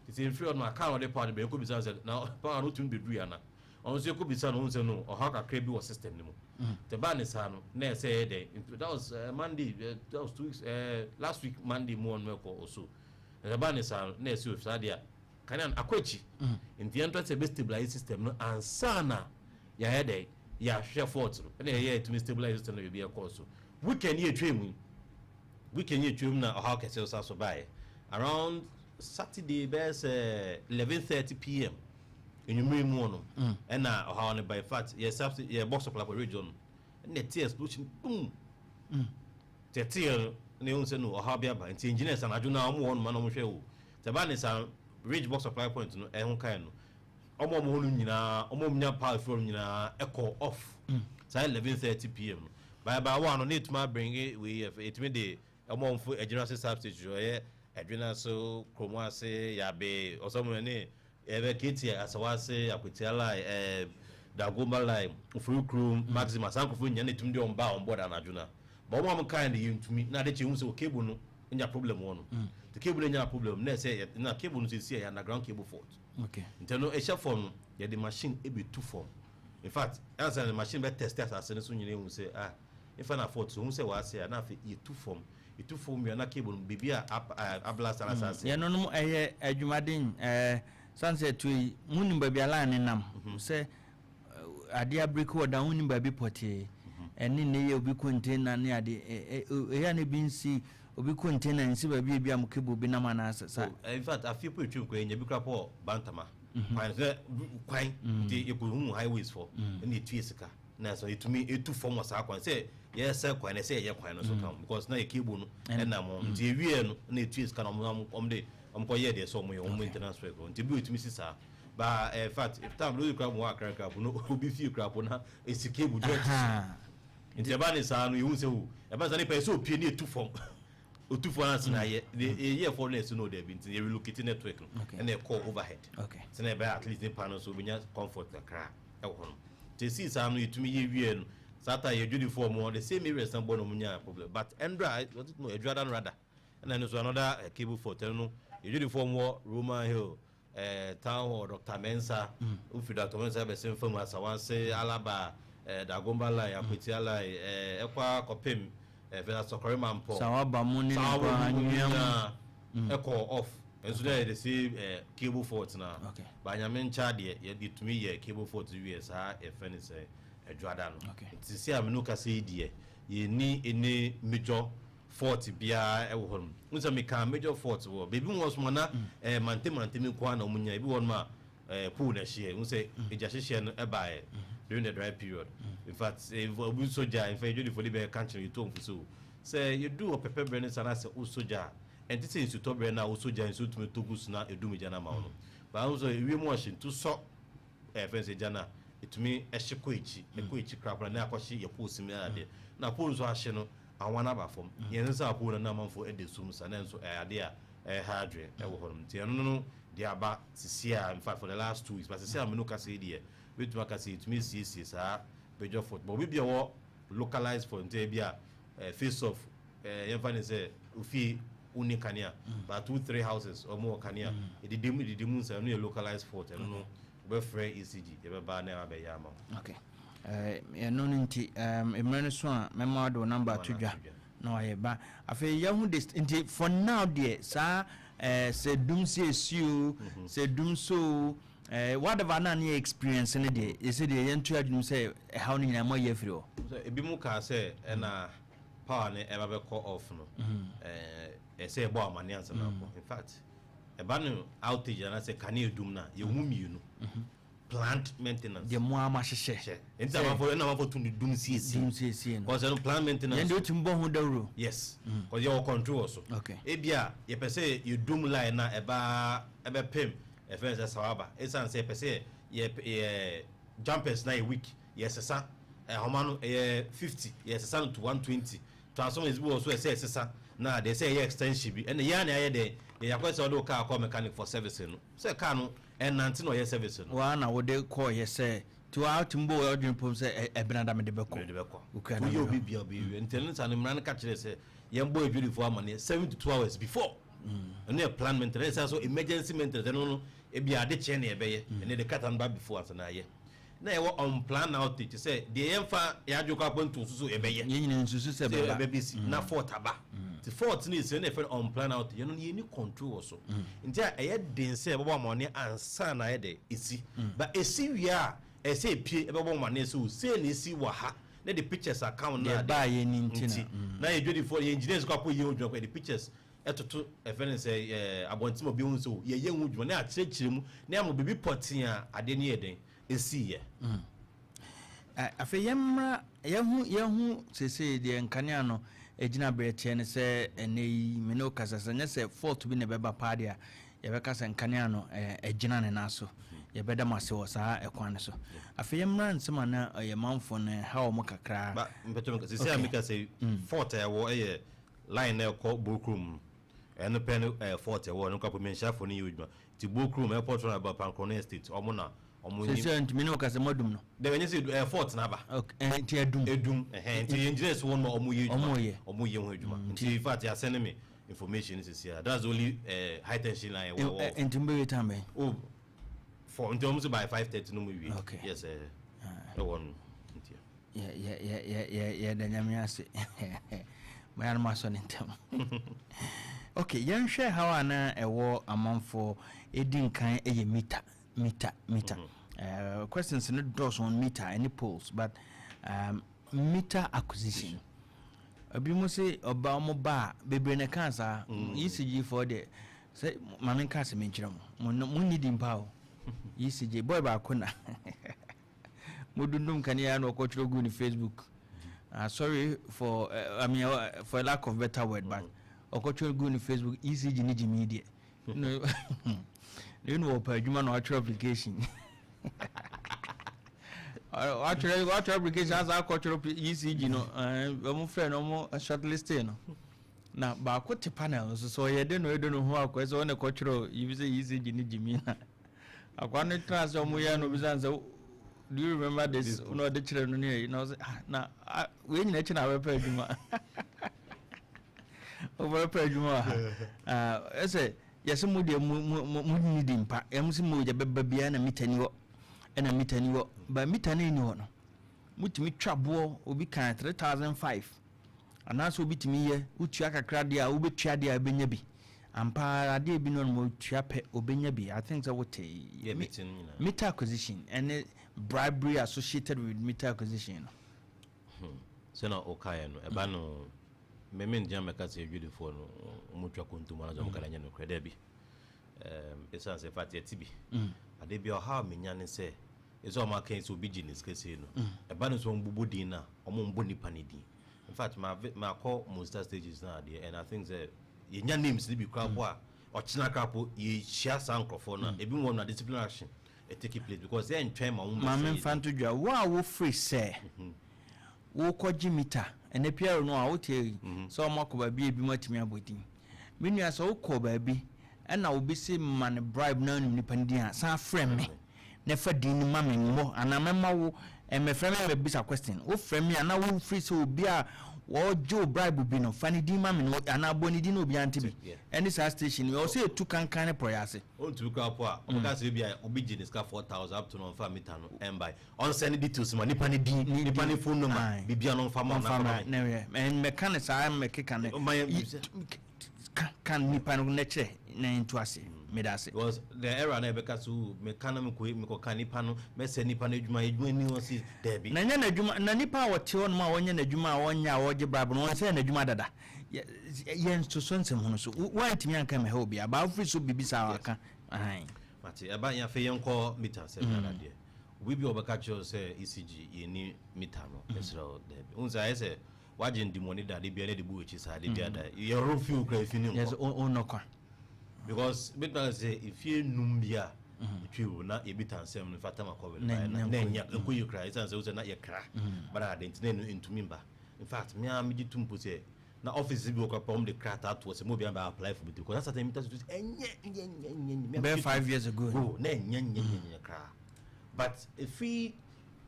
Nti sɛ ɛmfiri hɔ nom a car no ɔde power no bɛ yɛkɔ bisa no sɛ na power no wotumi bɛduru ana? Ɔno nso yɛkɔ bisa no ɔhu sɛ no ɔhaw kakra bi wɔ system no mu. Nti ɛbaa ne saa no na ɛsɛ yɛyɛ dɛn? Nti that was Monday, that was 2 weeks, last week Monday mu hɔ nom ɛkɔ ɔso. Nti ɛbaa ne saa no na ɛsɛ saa deɛ a kanea no akɔ akyi. Nti yɛntra sɛ yɛbɛ stabilize system no ansa na yɛayɛ dɛn? Yɛahwehwɛ fault no. Ɛna yɛyɛ yɛtumi stabilize system no baabi ɛkɔɔ so. Weekend yi ɛtwam yi, weekend yi ɛtwam na ɔhaw kɛseɛ nso so baeɛ. Around Saturday bɛyɛ sɛ 11:30 p.m. Enwummere mu hɔ no ɛna ɔhaw no ba. In fact, yɛ sub yɛ box supply for region no ɛna ɛte explosion boom. Nti ɛteɛ no na ehu sɛ no ɔhaw bi aba. Nti engineers anadwo na wɔn wɔ hɔ nom na wɔn hwɛ o. Nti ɛbaa ne saa Ridge box supply point no ɛho kae no wɔn a wɔn hɔ no nyinaa wɔn a wɔn nya power firi hɔ no nyinaa ɛkɔ off saa 11:30 p.m. no. By 1 no na etumi abring wei yɛ etumi de wɔn a wɔn fo Adwinase substation ɛyɛ Adwinase kurom ase Yabe ɔsɔmo ne ɛbɛ Ketia Asawase Akwatia line Dagomba line Ofori kurom Maxima saa nkurɔfoɔ nyinaa na etumi de wɔn ba on board anadwo na but wɔn a wɔn kae no yɛntumi na ade kye ehu sɛ o cable no nya problem wɔ no the cable no nya problem na ɛsɛ yɛ na cable no sɛ ɛyɛ underground cable fault. Nti no ɛhyɛ fam no yɛde machine ebetu fam. In fact, ansa na machine bɛ test asase no so nyinaa ehu sɛ ah nfa na fault so ehu sɛ wɔase a na afei yɛtu fam yɛtu fam wia na cable no beebi a ablast na asase. Yɛn no ɛyɛ adwumaden san sɛ tuo yi mu nim baabi a line ne nam sɛ adeɛ abiriki wɔ dan nim baabi pɔtee ɛne ne yɛ obi container ne ade ɛyɛ ne bi nsi obi container nsi baabi ebi a mo cable bi nam anaasɛ sa. In fact, afei po etwam kɔ yɛnya bi kora pɔ Bantama kwan sɛ kwan nti yɛkɔhu highways fɔ ɛna yɛtue sika na sɛ yɛtumi ɛtu fam wɔ saa kwan sɛ yɛsɛ kwan no sɛ yɛyɛ kwan no so ka because na yɛ cable no ɛnam hɔ. Nti yɛwie no na yɛtue sika na ɔmo de ɔmo kɔ yɛ deɛ sɛ ɔmo yɛ ɔmo maintenance work. Nti bi wɔtumi si saa ba. In fact, if time no kura mu wɔ akra kra po no obi fie kura po na esi cable direct so nti ɛba ne saa no yɛhu sɛ o ɛba saa nipa yɛ sɛ opie ne etu fam otu fam ansa na ayɛ yɛ fɔ no ɛsi no dɛbi nti yɛ relocate network no ɛna ɛkɔ overhead sɛnɛ ɛbɛyɛ at least nipa no so obenya comfort kakra ɛwɔ hɔ no. Nti esi saa no yɛtumi yɛ wie no saa ta yɛ dwodifoɔ mo the same areas na bɔ na ɔmo nya problem, but ɛndra no Adwada no rather ɛna ɛno so another cable fault. Ɛno no yɛ dwodifoɔ mo wɔ Roman Hill, Town Hall, Dr Mensa, wofi Dr Mensa bɛsɛ nfa mu Asawase, Alaba, Dagomba line, Akwatia line, ɛkɔ akɔpem fɛn Asɔkɔre Mampɔ. Sawaba mu ne nipa anwea mu ɛkɔ off nso na yɛde se cable fault na ba Nyame nkyɛ adeɛ yɛde tumi yɛ cable fault wie saa yɛfɛ ne sɛ Adwada no. Nti sɛ amenu kasa yi deɛ yɛni ɛne major fault biara ɛwɔ hɔ nom n sɛ meka major fault wɔ beebi mu wɔ soma na mante mante mi nko ara na ɔmo nya ebi wɔ nom a pool na ɛhyeɛ n sɛ egya hyehyɛ no ɛbaeɛ during the dry period. In fact, obi nso gya in fact edwodifo de bɛyɛ kankyere yɛtu ɔmfo so sɛ yɛdu ɔpɛpɛ berɛ ne sa na sɛ wosɔ gya a ɛnte sɛ nsutɔ berɛ no a wosɔ gya nsuo tumi tɔ gu so na ɛdum gya no ama wo no baa wo sɛ ewiem ɔhye nto sɔ ɛfɛn sɛ gya no a ɛtumi ɛhye kɔ akyi ɛkɔ akyi korakora na akɔhye yɛ pole sim ne adeɛ na pole nso ahye no awa no aba fam. Yɛn nsa pole no na amanfoɔ ɛde sum sa na nso ɛyɛ adeɛ a ɛha adwene ɛwɔ hɔ nom. Nti ɛno no de aba sisi a in fact for the last 2 weeks, but sisi a menu kasa yi deɛ bɛtumi aka sɛ yɛtumi esiesie saa major fault, but obi bi a ɛwɔ localized fault nti ebi a face off yɛmfa ne sɛ ofie wonni kanea but two three houses ɔmo wɔ kanea edidi mu edidi mu nsa ɛno yɛ localized fault. Ɛno no wobɛfrɛ ECG yɛbɛba na yɛabɛyɛ ama wo. Okay, ɛno no nti mmerɛ no so a mɛma wode wo number ato dwa na wayɛ ba. Afei yɛho de nti for now deɛ saa sɛ dum sɛ esi o sɛ dum so o whatever na ne yɛ experience no deɛ yɛsɛ deɛ yɛnto adwene sɛ ɛhaw no nyinaa moayi afiri hɔ. Sɛ ebi mu kaa sɛ ɛna power no ɛba bɛkɔ off no ɛsɛ ɛbɔ amane ansa na akɔ. In fact, ɛba no outage anaasɛ kanea dum no a yɛwɔ mu mmienu: plant maintenance. Deɛ mo ama hyehyɛ. Nti amanfo ɛna amanfo tun de dum siesie. Dum siesie no. Cause ɛno plant maintenance. Yɛn de otumi bɔ ho dawuro. Yes, cause yɛwɔ control wɔ so. Ebi a yɛpɛ sɛ yɛdum line na ɛba ɛbɛpem ɛfɛn sɛ Sawaba esan sɛ yɛpɛ sɛ yɛ jumpers na yɛ weak, yɛsesa ɛhoma no ɛyɛ 50 yɛsesa no to 120. Transformers bi wɔ so ɛsɛ ɛsesa. Na adeɛ sɛ yɛyɛ extension bi ɛna yɛn a na yɛayɛ dɛn yɛyɛ akɔyɛ sɛ wode wo car kɔ mechanic for servicing no sɛ car no ɛnante na ɔyɛ service no. Wo ara na wode kɔɔyɛ sɛ nti wo ara wotumi bɔ w'adwene pom sɛ ɛbenada mede bɛkɔ. Mede bɛkɔ. Okua na Woyɛ mede obi bɛkɔ. bia obi nti ɛno saa no mmara no ka kyerɛ sɛ yɛn bɔ adwudifoɔ amaneɛ 72 hours before. Ɛno yɛ plan maintenance ɛna sɛ so emergency maintenance ɛno no ebi ade kyɛn na yɛbɛyɛ ɛna yɛde krataa no ba before ansa na ayɛ. Na yɛwɔ unplanned outage te sɛ deɛ yɛmfa yɛn adwene kɔ akwantuo so so yɛbɛyɛ. Yɛn nyinaa nsusu sɛ ɛbɛba. Sɛ ɛbɛsi na fault aba. Nti fault no esi no na yɛfrɛ no unplanned outage. Ɛno no yɛnni control wɔ so. Nti a ɛyɛ den sɛ yɛbɛbɔ amanneɛ ansa na ayɛ dɛ esi. But esi wie a ɛsɛ sɛ epie ɛbɛbɔ amanneɛ sɛ o sei na esi wɔ ha na de pictures aka ho na Deɛ ade. ɛbaeɛ no nti na. Nti na yɛn dwadifoɔ yɛn engineers kɔ akɔ yɛ ho adwuma kɔ yɛde pictures ɛtoto ɛfɛ no sɛ ɛɛ abɔnten ma obi hu sɛ o yɛyɛ ho adwuma na yɛakyerɛkyerɛ mu na yɛama biribi pɔtee a adeɛ no yɛ dɛn esiiɛ. Afei yɛmmra yɛhu yɛhu seesei deɛ nkanea no gyina berɛ teɛ ne sɛ ɛnɛ yi me ne wo kasa sɛ nyɛ sɛ fault bi na ɛbɛba paa deɛ a yɛbɛka sɛ nkanea no agyina ne nan so. Yɛbɛda mo ase wɔ saa ɛkwan no so. Afei yɛmmra nsɛm a na ɛyɛ manfoɔ no ɛha wɔn kakra. Ba mpɛtɛ meka seesei a meka sɛ fault a ɛwɔ ɛyɛ line na ɛkɔ Bokrom no ɛno pɛ no ɛyɛ fault ɛwɔ ɛno nkapo menhyiafoɔ no yɛ adwuma nti Bokrom airport round about Pankrono estate ɔmo na ɔmo nim. Sɛsɛ ntumi ne wo kasa mo adum no. Dɛbɛ ɛnyɛ sɛ edu ɛyɛ fault na aba. Ok ɛɛ nti adum. Edum ɛhɛn nti engineers wɔ no ɔmo yɛ adwuma Ɔmo yɛ. ɔmo yɛ ho adwuma nti in fact yasɛne me information no sɛsi a that's the only ɛɛ high tension line ɛwɔ ɛwɔ. Nti mo bɛ wie time bɛn. Oh for nti ɔmo sɛ by 5:30 no mo wie. Ok. Yes ɛɛ ɛwɔ no nti. Yɛda Nyame ase. Mɛa no masɔ ne ntɛm. Ok, yɛnhwɛ how a na ɛwɔ amanfoɔ ɛdi nkan ɛyɛ meter, meter, meter. Questions no dɔɔso on meter ɛne poles, but meter acquisition. Ebi mo se ɔba ɔmo ba a bebree na ɛka saa. ECG foɔ deɛ sɛ maame nka asɛm nkyerɛ mo. Mo nni din pa o. ECG boy baako na. Modundum kanea na ɔkɔtwerɛ guu ne Facebook. Sorry for I mean for a lack of better word but ɔkɔtwerɛ guu ne Facebook ECG ne gyimi deɛ. No ne no wɔpɛ adwuma na watwerɛ application. Watwerɛ watwerɛ application asa akɔtwerɛ ECG no ɔmo frɛ no ɔmo shortlisting no. Na baako te panel no so sɛ ɔyɛ de no ɛde no ho akɔ sɛ ɔne kɔtwerɛ yibi sɛ ECG ne gyimi na. Akwa no tena ase ɔmo yɛ no obisa no sɛ do you remember this na ɔde kyerɛ no ne ayi na ɔsɛ ah na ah wei nyina akyi na abɛpɛ adwuma wobɛpɛ adwuma wɔ ha ah ɛsɛ yɛsɛ mo deɛ mo mo mo nni di mpa ɛmo sɛ mo gya bɛba biara na mita ni hɔ ɛna mita ni hɔ ba mita no ni hɔ no motumi twa boɔ obi kan 3005 Anaasɛ obi tumi yɛ, wotua kakra deɛ a, wobɛtua deɛ a wobɛnya bi. Ampa ara adeɛ bi no nom ɔtua pɛ, ɔbɛnya bi. I think sɛ wote Yeah, mete no nyinaa. meter acquisition ɛne bribery associated with meter acquisition no. Sɛna wokaeɛ no, ɛba no, me mengyina mmɛka sɛ adwudifoɔ no wɔtwa kontom anaasɛ wɔka no ɛnyɛ nokorɛ, daabi. Ɛsiane sɛ, in fact, yɛte bi. Adeɛ bi a ɔhaw a menya ne sɛ, ɛsɛ wɔn aka yi sɛ obi gye ne sika sei no, ɛba no sɛ wɔbobɔ din no a, wɔmmɔ nipa no din. In fact, ma makɔ Monster stages na adeɛ and I think sɛ yɛnya names no bi koraa po a, ɔkyena koraa po yɛhyia saa nkurɔfoɔ no a, ebi wɔ no a disciplinary action take place because yɛntwɛn ma wɔn Ma bɛsɛe memfa yɛn nto dwa, wo a wofiri sɛ wokɔgye mita, ɛnɛ PRO no a wote yi, sɛ wɔakɔ baabi a ebinom atumi abɔ din. Me nua sɛ wokɔ baabi ɛna obi se ma no bribe na wonim nipa no din a, san frɛ me. na fa din no ma me mmɔ anaa mɛma wo mmɛfrɛ me mmɛbisa question. Wofrɛ me a na wofiri sɛ obi a wɔgye wo bribe bi no, fa ne din ma me na anaa bɔ ne din na obiara nte bi. Ɛne saa station yi, ɛwɔ sɛ yɛtu kankan ne porɔeɛ ase. Ontumi koraa po a, ɔbɛka sɛ ebia obi gye ne sika 4,000 up to no ɔmfaa meter no ɛmbae. Ɔnsɛne details ma nipa no din, nipa no phone number, biribiara no ɔmfa ma wo na fa ma me. Na hwɛ, mmɛka no saa mmɛkeka no. Ma yɛn bisa. Ka ka nipa no na kyerɛ na yɛntu ase. Meda ase. Because the era na yɛbɛka sɛ oh meka na mekɔ mekɔka nipa no mɛsɛ nipa no adwuma adwuma ni hɔ si daabi. Na nyɛ n'adwuma na nipa a ɔte hɔ nom a ɔnyɛ n'adwuma a ɔnyɛ a ɔgye bribe no ɔnsɛɛ n'adwuma dada. Yɛ yɛnsosɔ nsɛm hunu so. Woantumi anka mmɛha obiara but wofiri so biribi saa waka. Ahan. Mate ɛba yɛn afei yɛnkɔ meter nsɛm ne adadeɛ. Obi bi a ɔbɛka kyerɛ wo sɛ ECG yɛnni meter no mesrɛ wo daabi. Wohu sɛ ayɛ sɛ Wagye ndimɔne da, da biara na ɛde bu w'akyi saa, da biara da. Yɛhoro fi wo kura efi ne nkɔ. Yes, o nɔ kwa. Because bɛtumi aka sɛ efie num bi a etwi wo na yɛbi ta nsɛm no fata ma kɔbɛ no baeɛ na na ɛnya ɛnkɔ yie koraa ɛsiane sɛ wosɛ na yɛkra bara ade nti na ɛno ntumi mba. In fact me ara megye tom mpo sɛ. Na offices bi wɔ koraa pɛ wɔn de krataa to hɔ sɛ mo obiara bɛ apply for meter because that certain meter situation ɛnyɛ nyɛ nyɛ nyɛ nyɛ. Bɛyɛ 5 years ago. Oh, na ɛnyɛ nyɛ nyɛ nyɛ koraa, but efi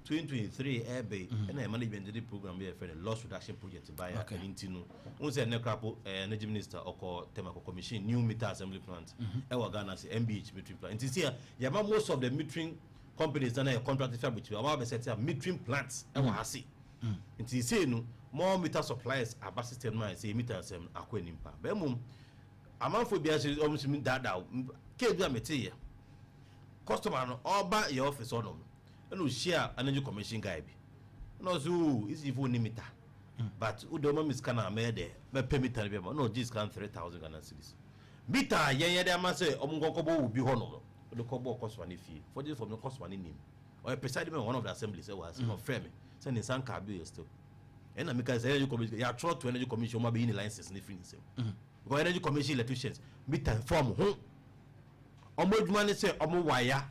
2023 ɛɛbɛ yi ɛna management de program bi a yɛfrɛ no loss reduction project ba yɛ. Ɛno nti no n sɛ ɛnɛ koraa po energy minister ɔkɔ Tema kɔ commission new meter assembly plant ɛwɔ Ghana sɛ MBH metering plant. Nti sɛ yɛma most of the metering companies na yɛ contract fi abukyire ɔmo abɛ set up metering plants ɛwɔ ha se. Nti sei no more meter suppliers aba system no a sɛ meter asɛm no akɔ anim pa bɛn mom amanfoɔ bi ahyɛ ɔmo sɛ daadaa case bi a mete yɛ customer no ɔba yɛ office hɔnom ɛna ohyia Energy Commission guy bi ɛna ɔsɛ o esi fo ni meter, but o de ɔma mi sika na mɛyɛ dɛ mɛpɛ meter no bi ama. Ɛna ɔgye sika no 3,000 Ghana cedis. Meter a yɛn yɛde ama sɛ ɔmo nkɔ kɔbɔ obi hɔnom no, ɔde kɔbɔ customer ne fie. Forty from no, customer ne nim ɔyɛ presiding member one of the assemblies ɛwɔ ase na ɔfrɛ me sɛ ne nsa nka bill still. Ɛna meka sɛ Energy Commission yɛatwerɛ to Energy Commission, ɔmo abɛyi ne license ne firi ne nsam because Energy Commission electricians meter form ho ɔmo adwuma ne sɛ ɔmo waya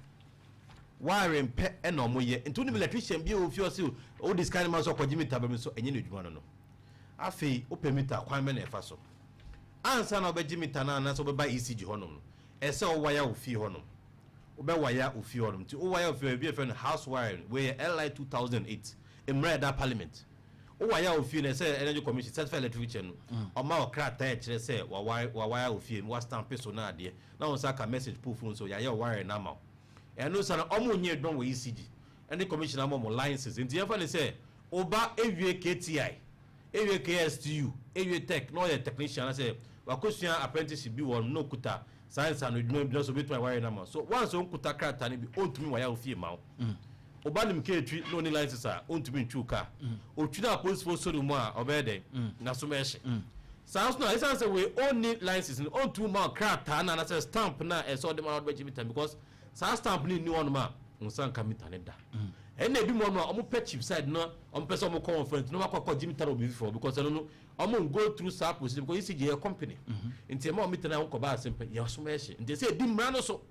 wiring pɛ ɛna ɔmo yɛ. Nti wonim electrician bi a ofie ɔse wode sika ne ma sɛ ɔkɔgye meter bɛmi so, ɛnyɛ ne adwuma no. Afei wopɛ meter kwan bɛ na ɛfa so ansa na wobɛgye meter no anaasɛ wobɛba ECG hɔnom no, ɛsɛ wowaya wo fie hɔnom. Wobɛwaya wo fie hɔnom. Nti wowaya wo fie hɔ bi a yɛfrɛ no house wiring. Wei yɛ LI 2008 mmerɛ ɛda parliament. Wowaya wo fie no, ɛsɛ Energy Commission certified electrician no ɔma wo krataa ɛkyerɛ sɛ wawaya wo fie no, wastampe so no adeɛ na wɔn nsa aka message pull phone so yɛayɛ wire no ama wo. Ɛno sa no ɔmo nyɛ adwuma wɔ ECG ɛne commission ama ɔmo license. Nti yɛmfa ne sɛ ɔba ewie KTI, ewie KSTU, ewie tech na ɔyɛ technician na sɛ wakosua apprenticeship bi wɔ no na okuta science ano adwuma bi na so obetumi wire no ama so. Once onkuta krataa no bi, ontumi wire wo fie ma wo. Ɔba nim kaa etwi na ɔni license a, ontumi ntwi wo kaa. Otwi na apolisifoɔ sɔ ne mu a, ɔbɛyɛ dɛn na so mɛhyɛ saa nso na ɛsiane sɛ wei ɔnni license no, ɔntumi ma wo krataa no anaasɛ stamp no a ɛsɛ ɔde ma na ɔde bɛgye meter because saa stamp no nni hɔnom a nsa nka meter ne da. Ɛnna ebi mu hɔ no a ɔmo pɛ cheap side na ɔmo pɛ sɛ ɔmo kɔ wɔn friend na ɔmo akɔ akɔ gye meter no wɔ baabi foforɔ because ɛno no ɔmo go through saa procedure because ECG yɛ company. Nti ɛma ɔmo meter no a ɔmo kɔ ba asɛm pɛ yɛ ɔsom ɛhyɛ. Nti ɛsɛ edi mmara no so,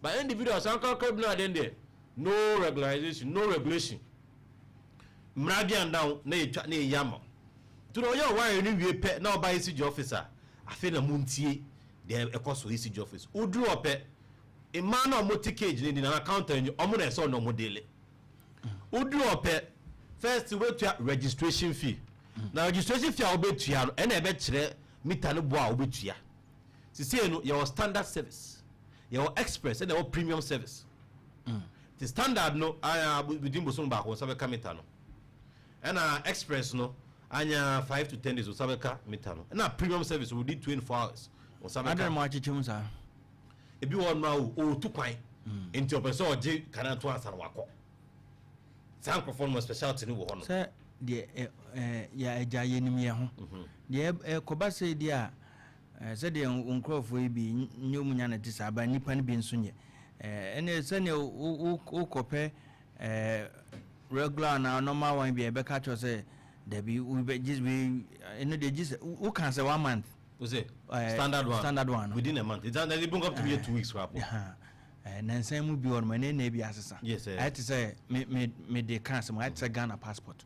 but individual san kakra bi na adeɛ deɛ, no regularization, no regulation, mmara bi anda ho na yɛtwa na yɛyi ama wo. Nti na ɔyɛ ɔware no wie pɛ na ɔba ECG office a, afei na montie deɛ ɛkɔ so. ECG office woduru ɔpɛ mmaa na ɔmo te cage ne ni na counter ni, ɔmo na ɛsɛ ɔno ɔmo deal. Woduru ɔpɛ first wobɛtua registration fee, na registration fee a wobɛtua no ɛna ɛbɛkyerɛ meter no bo a wobɛtua. Sisei no yɛwɔ standard service, yɛwɔ express, ɛna yɛwɔ premium service. Ti standard no aya within bosom baako nsa bɛka meter no, ɛna express no anya 5 to 10 days nsa bɛka meter no, ɛna premium service within 24 hours nsa bɛka. Adan mu akyekyɛ mu saa. Ebi wɔ no a ɔɔtu kwan nti ɔpɛ sɛ ɔgye kanea to ansa na wakɔ. Saa nkurɔfoɔ no ma specialty no wɔ hɔ no. Sɛ deɛ ɛ ɛ yɛ agya yɛnim yɛn ho deɛ ɛkɔba sɛ deɛ a sɛdeɛ nkurɔfoɔ yi bi nyɛ ɔmu nya no te saa ba nnipa no bi nso nyɛ ɛne sɛdeɛ wokɔpɛ regular anaa normal one bi a ɛbɛka kyerɛ sɛ dabi wobɛgye wei. Ɛno deɛ gye sɛ woka sɛ one month. O sɛ standard one. Standard one no within a month. It's not even up to be 2 weeks rapo. Nansan mu bi wɔ no ma ne na ebi asesa. Yes, ayɛ te sɛ me me me de ka asɛm, ayɛ te sɛ Ghana passport.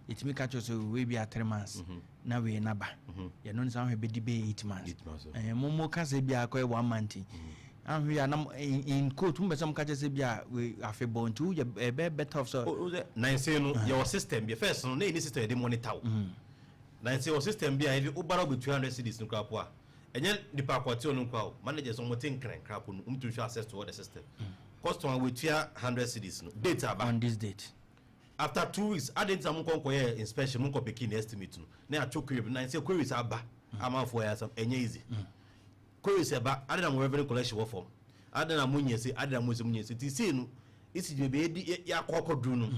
Yɛtumi ka kyerɛ sɛ wei bi a 3 months na wei naba yɛno no sɛ ahwɛ bɛdi bɛyɛ 8 months. 8 months. Mo mo ka sɛ bi akɔyɛ one month yi ahwɛ yɛ anam in quote mo bɛ sɛ mo ka kyerɛ sɛ bi a wei afe bɔ nti woyɛ ɛbɛ better off sɛ. O sɛ nansan no yɛwɔ system bi. First no na yɛ ni system yɛde monitor wo. Nansan yɛwɔ system bi a yɛde wobara wobɛtua 100 cedis no koraa po a, ɛnyɛ nipa akɔte ɔno koraa o, managers wɔn te nkran koraa po no, wɔn tumi hwɛ access to all the system. Customer wetua 100 cedis no, date aba on this date. After 2 weeks, adi nti na mo nkɔ nkɔyɛ inspection, mo nkɔ pick ne estimate no na yɛatwo query bi. Nansan queries aba amanfoɔ yɛ asɛm, ɛnyɛ easy. Queries ɛba, adi na mo revenue collection wɔ fam, adi na mo nyɛ se, adi na mo se mo nyɛ se. Ti sei no esi gyina baabi yɛdi yɛakɔ akɔduru no.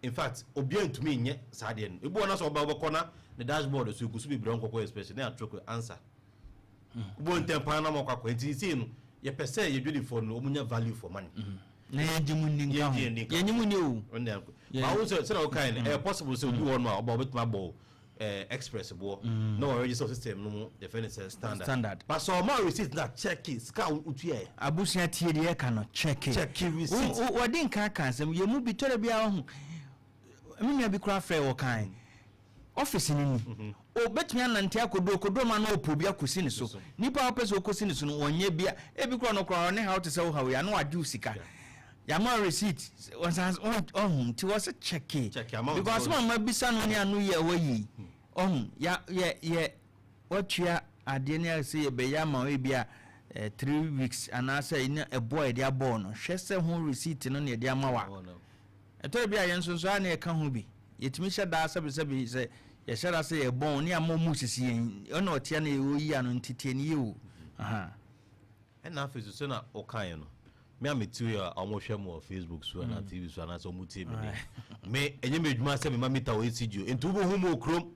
In fact, obiara ntumi nyɛ saa adeɛ no. Ebi wɔ na sɛ ɔba ɔbɛkɔ na ne dashboard so egu so bebree, ɔnkɔkɔ inspection na yɛatwerɛ query answer wobɔ ntɛm paa na mo akɔ akɔ. Nti sei no yɛpɛ sɛ yɛdwadifoɔ no wɔn nya value for money. Na yɛngye mu nni nka ho. Yɛngye nni nka ho. Yɛngye mu nni o. Bawo sɛ sɛdeɛ wokae no, ɛyɛ possible sɛ obi wɔ no a ɔba ɔbɛtumi abɔ express boɔ na wɔ register system no mu yɛfrɛ no sɛ standard. Standard. But sɛ ɔma receipt na check sika a wotua yɛ. Abusua, tie deɛ ɛka no, check. Check receipt. Wɔde nka ka asɛm yɛn mu bi tɔrɔ bi a ɔho me nua bi koraa frɛ wɔ kan. Office no ni. Obetumi anante akodu okodu ma na ɔpɛ obi akosi ne so. Nipa a ɔpɛ sɛ okosi ne so no, ɔnyɛ bi a, ebi koraa ɔno koraa ɔne haw te sɛ wo haw yi a, na wagye wo sika. Yɛama wo receipt, ɔsan ɔho nti wɔse kyɛke. Because asɛm a mabisa no ne ano yi a wayi yi, ɔho, ya yɛ yɛ watua adeɛ ne sɛ yɛbɛyɛ ama wo ebi a 3 weeks anaasɛ ne ɛboɔ a yɛde abɔɔ no, hwɛ sɛ ho receipt no na yɛde ama wo a. Ɛtɔ da bi a yɛn nso nso a na yɛka ho bi. Yɛtumi hyɛ daa sɛbesɛbe sɛ yɛhyɛ da sɛ yɛbɔn ne ama ɔmu sisi yɛn, ɔna ɔtea na yɛyi ano nti tie ne yie o. Aha. Ɛna afei so sɛ na ɔkaeɛ no, me a mete hɔ a wɔhwɛ me wɔ Facebook so anaa TV so anaasɛ wɔtie me ne me, ɛnyɛ me adwuma sɛ mema mita wɔ ECG o. Nti wobɛhu me wɔ kurom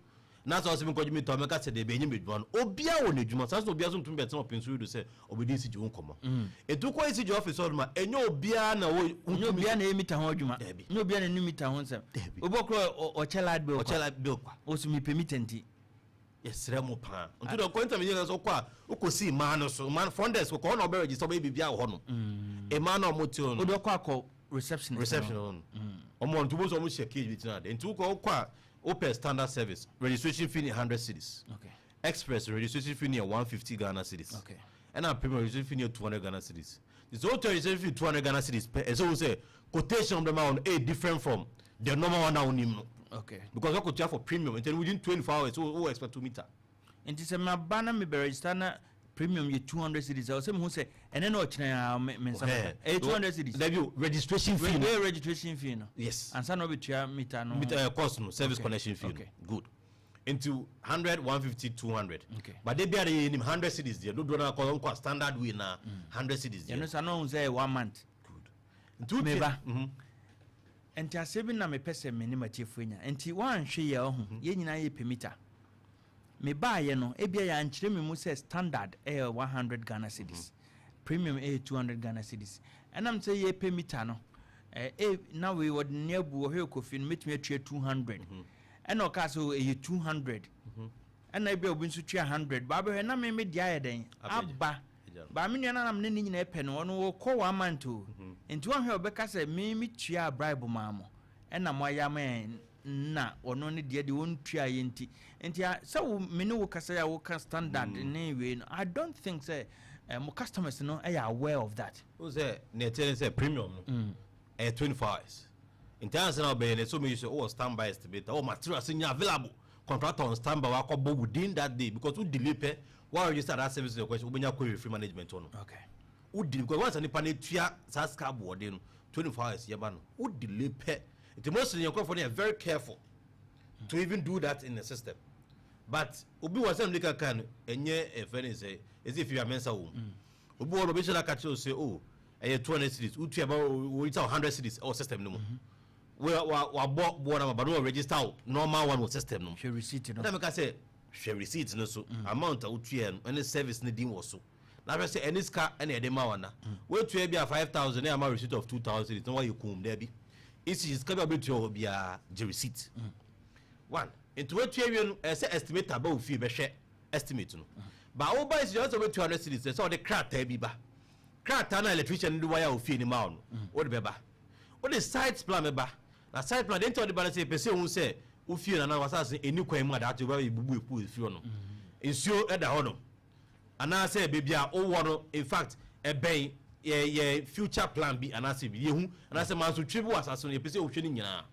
na sɛ ɔsɛ menkɔgye mita, mɛka sɛ deɛ ɛnyɛ me adwuma no. Obiara wɔ n'adwuma saa, sɛ obiara so ntumi bɛtena ɔpɛn so redo sɛ ɔbɛdi ECG ho nkɔmmɔ. Nti wokɔ ECG office hɔ nom a, ɛnyɛ obiara na wɔ Nyɛ obiara na ɛyɛ mita ho adwuma. Nyɛ obiara na ɛnim mita ho nsɛm. Obi wɔ koraa ɔkyɛ light bill kwa. Ɔkyɛ light bill kwa. Ɔsi mepɛ mita nti. Yɛsrɛ mo paa. Nti dɛ ɔkɔ ntɛm yɛ sɛ ɔkɔ a wokɔsi mmaa no so, mmaa no front desk kɔ hɔ na ɔbɛ register, ɔbɛyɛ biribiara wɔ hɔ nom. Mmaa no a ɔmo te hɔ no. Wode ɔkɔ akɔ receptionist. Reception hɔ no. Ɔmo wɔ nti wobɛhu sɛ ɔmo hyɛ cage bi tena ade. Nti wokɔ wokɔ a wopɛ standard service, registration fee ne 100 cedis. Express registration fee ne yɛ 150 Ghana cedis. Ɛna premium registration fee ne yɛ 200 Ghana cedis. Nti sɛ wotɔ registration fee 200 Ghana cedis pɛ, ɛsɛ wo sɛ quotation bɛma wo no ɛyɛ different from the normal one a wonim no. Because wakɔtua for premium, nti within 24 hours wo expect two meter. Nti sɛ maba na mebɛ register na premium yɛ 200 cedis a, ɔsɛ mehu sɛ ɛnɛ na ɔkyerɛ a me nsa bɛka. Ɛyɛ 200 cedis. Dabi o, registration fee no. Ɛyɛ registration fee no. Yes. Ansa na wobɛtua meter no. Meter cost no, service connection fee no. Good. Nti 100, 150, 200. But de biara yɛ nim 100 cedis deɛ, dodoɔ no akɔ nkɔ standard way na 100 cedis deɛ. Ɛno sa na ɔhu sɛ ɛyɛ one month. Good. Nti wotua. Meba. Nti asɛm bi na mepɛ sɛ me ne matiefoɔ nya. Nti woanhwɛ yɛ ɔho, yɛn nyinaa yɛ pɛ meter. Mebaayɛ no, ebia yɛankyerɛ me mu sɛ standard ɛyɛ 100 Ghana cedis, premium ɛyɛ 200 Ghana cedis. Ɛnam sɛ yɛpɛ meter no, na wei wɔde ne abu wɔhwɛ Kofi no mɛtumi atua 200. Ɛna ɔkaa sɛ ɛyɛ 200. Ɛna ebia obi nso tua 100. Baa bɛhwɛ na me me deɛ ayɛ dɛn aba. Baa me nua no anam ne ne nyinaa pɛ no, ɔno wɔkɔ one month o. Nti wɔhwɛ ɔbɛka sɛ me me tua bribe maa mo. Ɛna mo ayɛ ama yɛn na ɔno ne deɛ deɛ ɔntua yɛ nti. Nti sɛ wo me ne wo kasa yi a woka standard ne wei no, I don't think sɛ mo customers no ɛyɛ aware of that. O sɛ nea ɛkyerɛ ne sɛ premium no ɛyɛ 24 hours. Nti ansa na ɔbɛyɛ no, ɛsɛ ɔmɛ yi sɛ ɔwɔ standby estimator, ɔwɔ materials nya available, contractor on standby wakɔbɔ within that day, because wo delay pɛ wa register that service request, wobɛnya query free management hɔ no. Wo delay because once nipa no etua saa sika aboɔden no, 24 hours yɛba no, wo delay pɛ. Nti mostly yɛn nkurɔfoɔ no yɛ very careful to even do that in the system, but obi wɔ sɛ no kankan no ɛnyɛ ɛfɛ ne sɛ ɛsɛ efi amɛnsa wɔ mu. Obi wɔ no obi hyɛ n'aka kyerɛ sɛ o ɛyɛ 200 cedis, wotua ba wɔyi sɛ 100 cedis ɛwɔ system no mu, wa wa wabɔ boɔ na ba no wɔ register wo normal one wɔ system no mu. Hwɛ receipt no. Ɛna meka sɛ hwɛ receipt no so, amount a wotua no ɛne service no din wɔ so, na hwɛ sɛ ɛne sika ɛna ɛde ma wɔn na woatua bi a 5,000 na ama receipt of 2,000 cedis na wayɛ kum. Daabi, esi sika bi a wobɛtua wɔ biara, gye receipt one. Nti woatua wie no, ɛsɛ estimator ba wo fie bɛhwɛ estimate no ba wo ba esi sɛ wobɛtua 100 cedis, ɛsɛ ɔde krataa bi ba, krataa na electrician no de wire wɔ fie no ma wo no, wode bɛba, wode site plan bɛba. Na site plan deɛ nti a wɔde ba no sɛ yɛpɛ sɛ ehu sɛ wo fie no anaa w'asase ɛni kwan mu a daakye wobɛba bɛbubu epu efiri hɔ no, nsuo ɛda hɔ no anaasɛ baabi a wowɔ no, in fact ɛbɛn yɛ yɛ future plan bi anaasɛ bi yɛhu anaasɛ mansotwe bi wɔ asase no, yɛpɛ sɛ wohwɛ no nyinaa.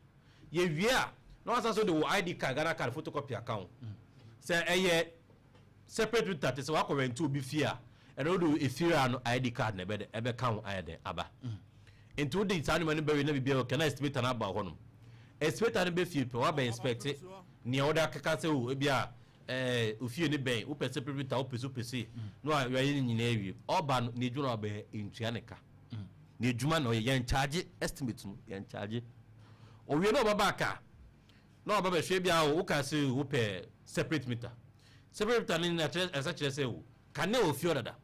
Yɛwie a na wasan so de wo ID card, Ghana card photocopy aka ho. Sɛ ɛyɛ separate meter te sɛ wakɔ rent obi fie a, ɛno wode efie no ID card na ɛbɛde ɛbɛka ho ayɛ dɛn aba. Nti wode saa nneɛma no bɛwie na biribiara okay na estimator no aba hɔ nom. Estimator no bɛ fie pɛ, wabɛ inspect nea wode akeka sɛ o ebi a ofie no bɛn wopɛ separate meter, wopɛ so wopɛ sei na wayɛ ne nyinaa awie. Ɔba no ne adwuma na wabɛyɛ, ntua ne ka. Ne adwuma na ɔyɛ, yɛn charge estimate no, yɛn charge. Owie na ɔba back a na ɔba bɛhwɛ bi a woka sɛ wopɛ separate meter. Separate meter no na kyerɛ ɛsɛ kyerɛ sɛ o kanea wɔ fie ɔdada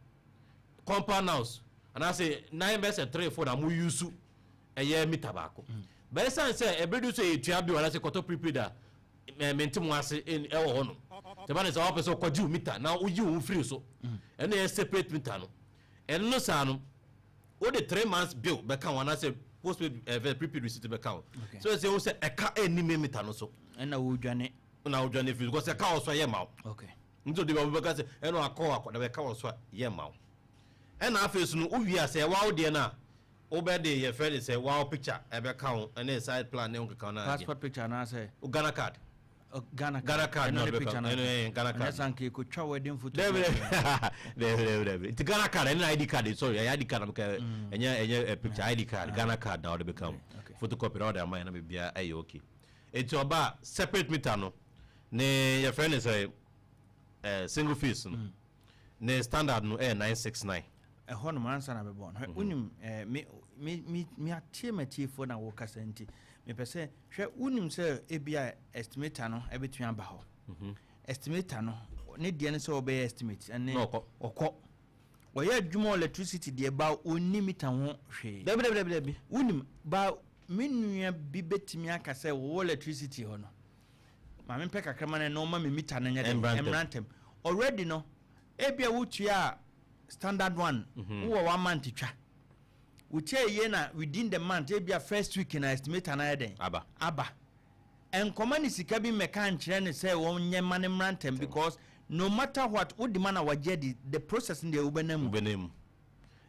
compound house anaasɛ nine bɛ sɛ three four na mo use ɛyɛ meter baako. Bɛyɛ san sɛ ɛbɛrɛ du so yɛ tua bill anaasɛ kɔtɔ prepaid a mente mo ase ɛwɔ hɔ no sɛ ba ne sɛ wɔpɛ sɛ ɔkɔgye wo meter na woyi wo ho firi so, ɛno yɛ separate meter no. Ɛno no saa no wode 3 months bill bɛka ho anaasɛ postpaid prepaid receipt bɛka ho so ɛsɛ wo sɛ ɛka ɛnni me meter no so. Ɛna wodwane. Na wodwane firi because ɛka wɔ so a yɛ ma wo. Okay. Nti ɔde bi bɛka sɛ ɛna akɔ akɔ na ɛka wɔ so a yɛ ma wo. Ɛna afei so no wowie a sɛ ɛwa wo deɛ no a wobɛde yɛfrɛ de sɛ wow picture ɛbɛka ho ɛne side plan ne ho keka no. Passport picture anaasɛ? Ghana card. Ghana card. Ghana card ɛno ne picture no. Ɛno Ghana card. Ɛnyɛ sanke kotwa wedding photo. Dɛbi dɛbi dɛbi dɛbi. Nti Ghana card ɛne ID card, sorry, ɛyɛ ID card na meka, ɛnyɛ picture, ID card, Ghana card na ɔde bɛka ho. Photocopy na ɔde ama yɛn na biribiara ɛyɛ okay. Nti ɔba separate meter no ne yɛfrɛ ne sɛ single phase no ne standard no ɛyɛ 969. Ɛhɔ nom ansa na bɛbɔ no. Wonim me me me me atie matiefoɔ na wɔkasa nti mepɛ sɛ hwɛ, wonim sɛ ebia estimator no ɛbɛtumi aba hɔ. Estimator no ne deɛ no sɛ ɔbɛyɛ estimate ɛne ɔkɔ ɔyɛ adwuma electricity deɛ ba ɔnni meter ho hwee. Dabi dabi dabi dabi. Wonim ba me nua bi bɛtumi aka sɛ wɔwɔ electricity hɔ no, maame mpɛ kakra ma no na ɔma me meter no nyɛ dɛ mmra ntɛm. Already no ebia wotua a standard one, wowɔ one month twa wotia yie na within the month ebia first week na estimator no ayɛ dɛn aba aba. Nkɔma ne sika bi mmɛka nkyerɛ ne sɛ wɔnyɛ ma ne mmra ntɛm, because no matter what wode ma na wagye adi, the process no deɛ wobɛnam mu. Wobɛnam mu.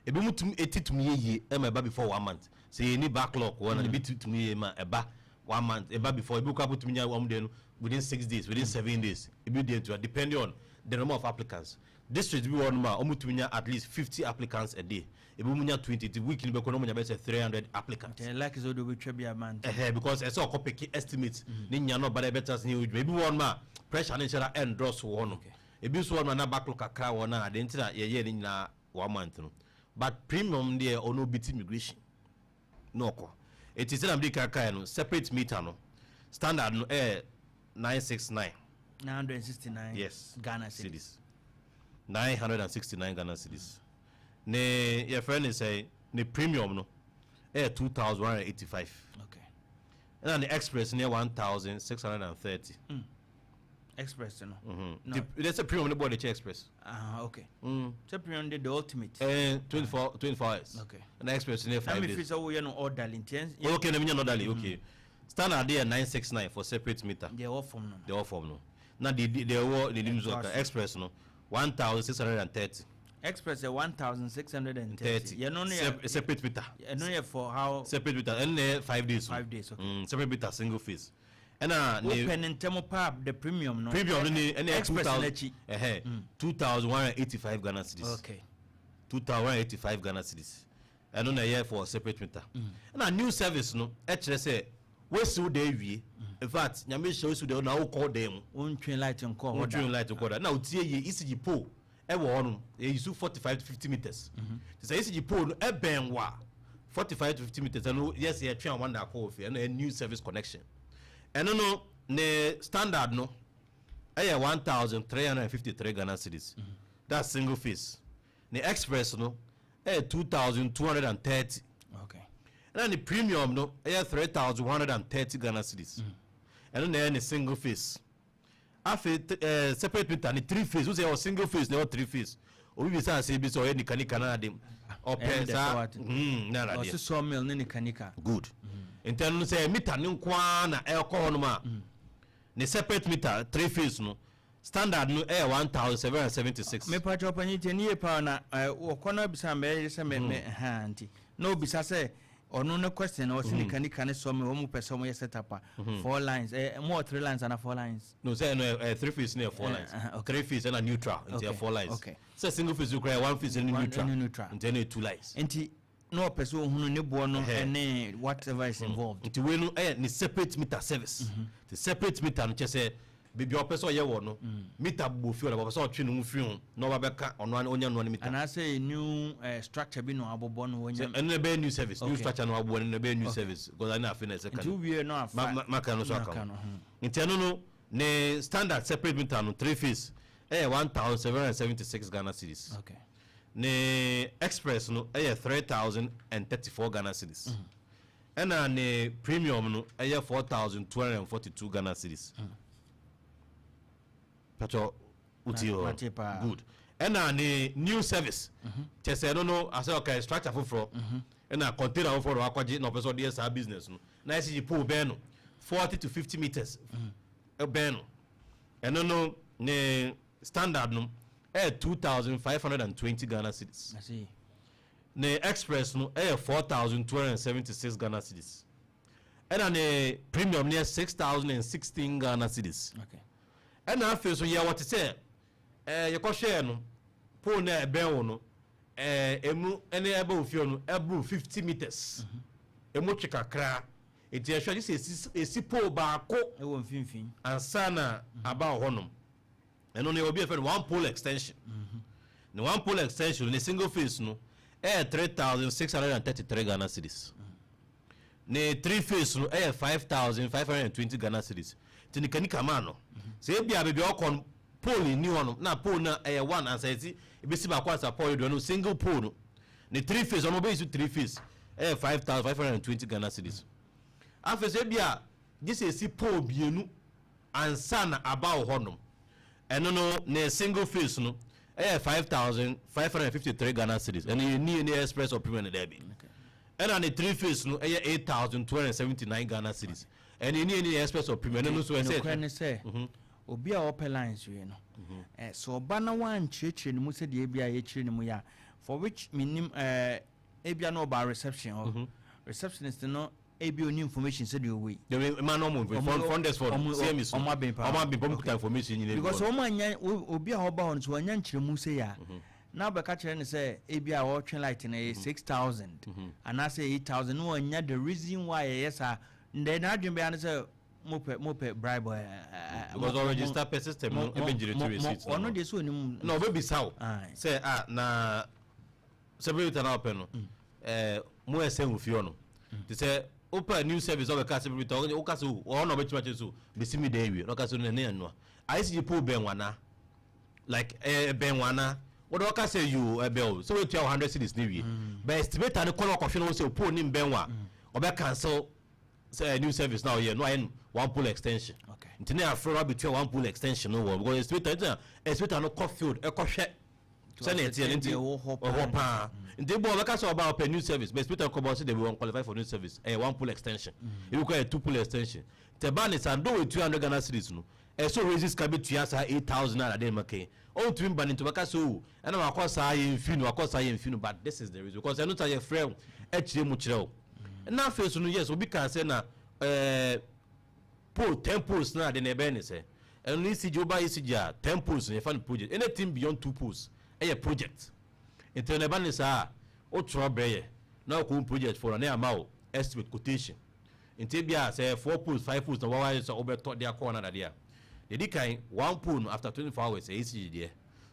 Ebi mu tum eti tum yɛ yie ɛma ɛba before one month sɛ yɛ ni backlog wɔ na ebi tum yɛ ma ɛba one month, ɛba before. Ebi kɔ abotumi nya wɔn deɛ no within 6 days, within 7 days. Ebi deɛ ntua depending on the number of applicants. District bi wɔ hɔnom a wɔn tumi nya at least 50 applicants a day, ebi mu nya 20, ti week ni bɛ kɔ na wɔn nya bɛ sɛ 300 applicants. Nti like sɛ wode wobɛtwa bi ama nti. Ɛhɛ, because ɛsɛ ɔkɔ pick estimate ne nya no ɔba dɛ ɛbɛtena se ne yɛ odwuma. Ebi wɔ hɔnom a pressure ne nhyɛ da ɛndɔso wɔ hɔnom, ebi nso wɔ hɔnom a na backlog kakra wɔ na ade nti na yɛyɛ ne nyinaa one month no. But premium deɛ, ɔno obi ti immigration na ɔkɔ eti sɛ na mede kaka no, separate meter no standard no ɛyɛ 969. 969. Yes. Ghana cedis. 969 Ghana cedis. Ne yɛfrɛ ne sɛ ne premium no ɛyɛ 2185. Ɛna ne express no yɛ 1630. Express no. No. Nti sɛ premium no bɔ de kyɛ express. Ah, okay. Sɛ premium de the ultimate. 24 hours. Ɛna express no yɛ Na 5 mefiri days. sɛ woyɛ no orderly nti Okay, na menya no orderly, okay. Standard yɛ 969 for separate meter. Deɛ ɛwɔ fam no. Deɛ ɛwɔ fam no. Na deɛ ɛwɔ ne nim so Ɛtoa ɔka so. Express no 1630. Express yɛ 1630. 30. Yɛno no yɛ Separate meter. Ɛno yɛ for how? Separate meter ɛno na yɛ 5 days no. 5 days, okay. Separate meter single phase. Ɛna ne wopɛ ne ntɛm paa, the premium no. Premium no ne ɛna yɛ Express 2000 n'akyi. Ɛhɛ, 2185 Ghana cedis. 2185 Ghana cedis. Ɛno na ɛyɛ for separate meter. Ɛna new service no ɛkyerɛ sɛ wosi wo dan wie. In fact, Nyame hyɛ wosi wo dan na wokɔ dan mu. Wontwe light nkɔ hɔ da. Wontwe light nkɔ da. Na wotie yie, ECG pole ɛwɔ hɔ nom. Ɛyi so 45 to 50 meters. Te sɛ ECG pole no ɛbɛn wa 45 to 50 meters, ɛno yes, yɛtwe a one da akɔ wɔ fie. Ɛno yɛ new service connection. Ɛno no ne standard no ɛyɛ 1353 Ghana cedis. That's single phase. Ne express no ɛyɛ 2230. Ɛna ne premium no ɛyɛ 3130 Ghana cedis. Ɛno na ɛyɛ ne single phase. Afei separate meter ne three phase, wosɛ ɛwɔ single phase na ɛwɔ three phase. Obi bisa ase bi sɛ ɔyɛ nikanika na ade ɔpɛ saa na adeɛ. Ɔsi sawmill ne nikanika. Good. Nti ɛno no sɛ meter ne nko ara na ɛkɔ hɔ nom a, ne separate meter three phase no standard no ɛyɛ 1776. Mepakyɛ ɔpanyin, tie ne yie paa na wɔkɔ no abisa mbɛyɛ sɛ mɛ ha nti na obisa sɛ ɔno ne question na ɔsi nikanika ne sawmill, wɔn mu pɛ sɛ wɔn yɛ set up a four lines, mo wɔ three lines ana four lines? No, sɛ ɛno ɛ three phase no yɛ four lines. Three phase ɛna neutral, nti yɛ four lines. Sɛ single phase kura yɛ one phase ɛne neutral. Ɛne neutral. Nti ɛno yɛ two lines. Nti na ɔpɛ sɛ ohunu ne boɔ no ɛne whatever is involved. Nti wei no ɛyɛ ne separate meter service. The separate meter no kyɛ sɛ baabi a ɔpɛ sɛ ɔyɛ wɔ no, meter bobɔ fie hɔ na ɔpɛ sɛ ɔtwe ne ho firi ho na ɔba bɛka ɔno ano ɔnya noa ne meter. Anaasɛ new structure bi na wabobɔ no wɔnya. Sɛ ɛno na ɛbɛyɛ new service, new structure na wabobɔ no na ɛbɛyɛ new service because ɛno afei na ɛsɛ ka Nti wowie no afa maka no so aka maka ho. no ho. Nti ɛno no ne standard separate meter no three phase ɛyɛ 1776 Ghana cedis. Ne express no ɛyɛ 3034 Ghana cedis. Ɛna ne premium no ɛyɛ 4242 Ghana cedis. Patɔ wotie hɔ? Mate paa. Good. Ɛna ne new service kyɛ sɛ ɛno no asɛ ɔka structure foforɔ ɛna container foforɔ na wakɔgye na ɔpɛ sɛ ɔde yɛ saa business no na ɛsɛ pole bɛn no 40 to 50 meters ɛbɛn no. Ɛno no ne standard no ɛyɛ 2,520 Ghana cedis. Ne express no ɛyɛ 4,276 Ghana cedis. Ɛna ne premium no yɛ 6,016 Ghana cedis. Ɛna afei so yɛwɔ te sɛ ɛɛ yɛkɔhwɛɛ no pole no a ɛbɛn wo no ɛɛ emu ɛne ɛbɛ wo fie no ɛboro 50 meters. Emu twe kakra. Nti ɛhwɛ gye sɛ esi esi pole baako. Ɛwɔ mfimfini. Ansa na aba wɔ hɔnom. Ɛno no yɛwɔ bi a yɛfrɛ no one pole extension. Ne one pole extension no ne single phase no ɛyɛ 3,633 Ghana cedis. Ne three phase no ɛyɛ 5,520 Ghana cedis. Nti ne kanika maa no. Sɛ ebi a baabi a ɔkɔ no pole nni hɔ no na pole no ɛyɛ one ansa yɛsi ebesi baako ansa pole deɛ no single pole no ne three phase ɔno ɔbɛyi so three phase ɛyɛ 5,520 Ghana cedis. Afei sɛ ebi a gye sɛ esi pole mmienu ansa na aba wɔ hɔnom. Ɛno no ne single phase no ɛyɛ 5,553 Ghana cedis. Ɛno yɛ ni ne express or premium no daabi. Ɛna ne three phase no ɛyɛ 8,279 Ghana cedis. Ɛno yɛ ni ne express or premium ɛno nso ɛsɛ. Nokorɛ ne sɛ obi a ɔpɛ lines wei no sɛ ɔba na wankyerɛkyerɛ ne mu sɛdeɛ ebi a yɛkyerɛ ne mu yɛ a, for which menim ebia na ɔba reception hɔ, receptionist no ebi oni information sɛdeɛ ɔwɔ yi. Dɛbi ma na ɔmo front desk for CME so. Ɔmo abɛn paa. Ɔmo abɛn paa, ɔmo kuta information nyina bi. Because ɔmo anya obi a ɔba hɔ no so wanya nkyerɛmu sɛ yɛ a na ɔbɛka kyerɛ no sɛ ebi a ɔretwe light no ɛyɛ 6,000 anaasɛ 8,000 na wanya the reason why ɛyɛ saa ndɛ n'adwene bɛyɛ no sɛ mopɛ mopɛ bribe. Because ɔregister pɛ system no ebe generate receipt. Ɔno deɛ sɛ onim. Na ɔbɛbisa wo sɛ ah na sɛ bɛbi na ɔpɛ no ɛɛ mo ɛsɛn wɔ fie hɔ no te sɛ wopɛ new service ɔbɛka sɛ bɛbi ta woka sɛ ɔhɔ na ɔbɛtumi akyerɛ so bɛsi mi dan wie na ɔka sɛ no ne ɛnoa ICG pole bɛn wana like ɛɛ bɛn wana wɔde ɔka sɛ yoo ɛbɛn o sɛ wɔatua wɔ 100 cedis ne wie but estimator ne kɔ na ɔkɔhwɛ no sɛ pole ne mbɛn wa ɔbɛ cancel sɛ new service na ɔyɛ no ayɛ no one pole extension nti ne afrɛ no abɛtua one pole extension no wɔ because estimator nti na estimator no kɔ field ɛkɔhwɛ sɛnea ɛteɛ no nti ɔhɔ paa nti bɔ ɔbɛka sɛ ɔba ɔpɛ new service but estimator kɔ bɔ ɔsɛ dɛbi wɔn qualify for new service, ɛyɛ one pole extension, ebi kɔ yɛ two pole extension. Tɛ ba ne sa ndo wɔ 200 Ghana cedis no ɛsɛ ɔrezi sika bɛtua saa 8,000 naira de ma kɛn ɔntumi ba ne nti ɔbɛka sɛ o ɛna wakɔ saa yɛ nfi no wakɔ saa yɛ nfi no, but this is the reason because ɛno ta yɛ frɛ ɛkyerɛ mu kyerɛ o. Ɛna afei so no, yes, obi kan sɛ na pole 10 poles na ade na ɛbɛyɛ ne sɛ ɛno no ECG woba ECG a 10 poles no yɛfa no project, anything beyond two poles ɛyɛ project. Nti na ɛba ne saa a wotwerɛ brɛ yɛ na wokɔ project for na ama wo estimate quotation. Nti ebi a sɛ four poles, five poles na wɔayɛ sɛ wobɛtɔ de akɔ na dadeɛ a deɛ di kan, one pole no after 24 hours ɛyɛ ECG deɛ,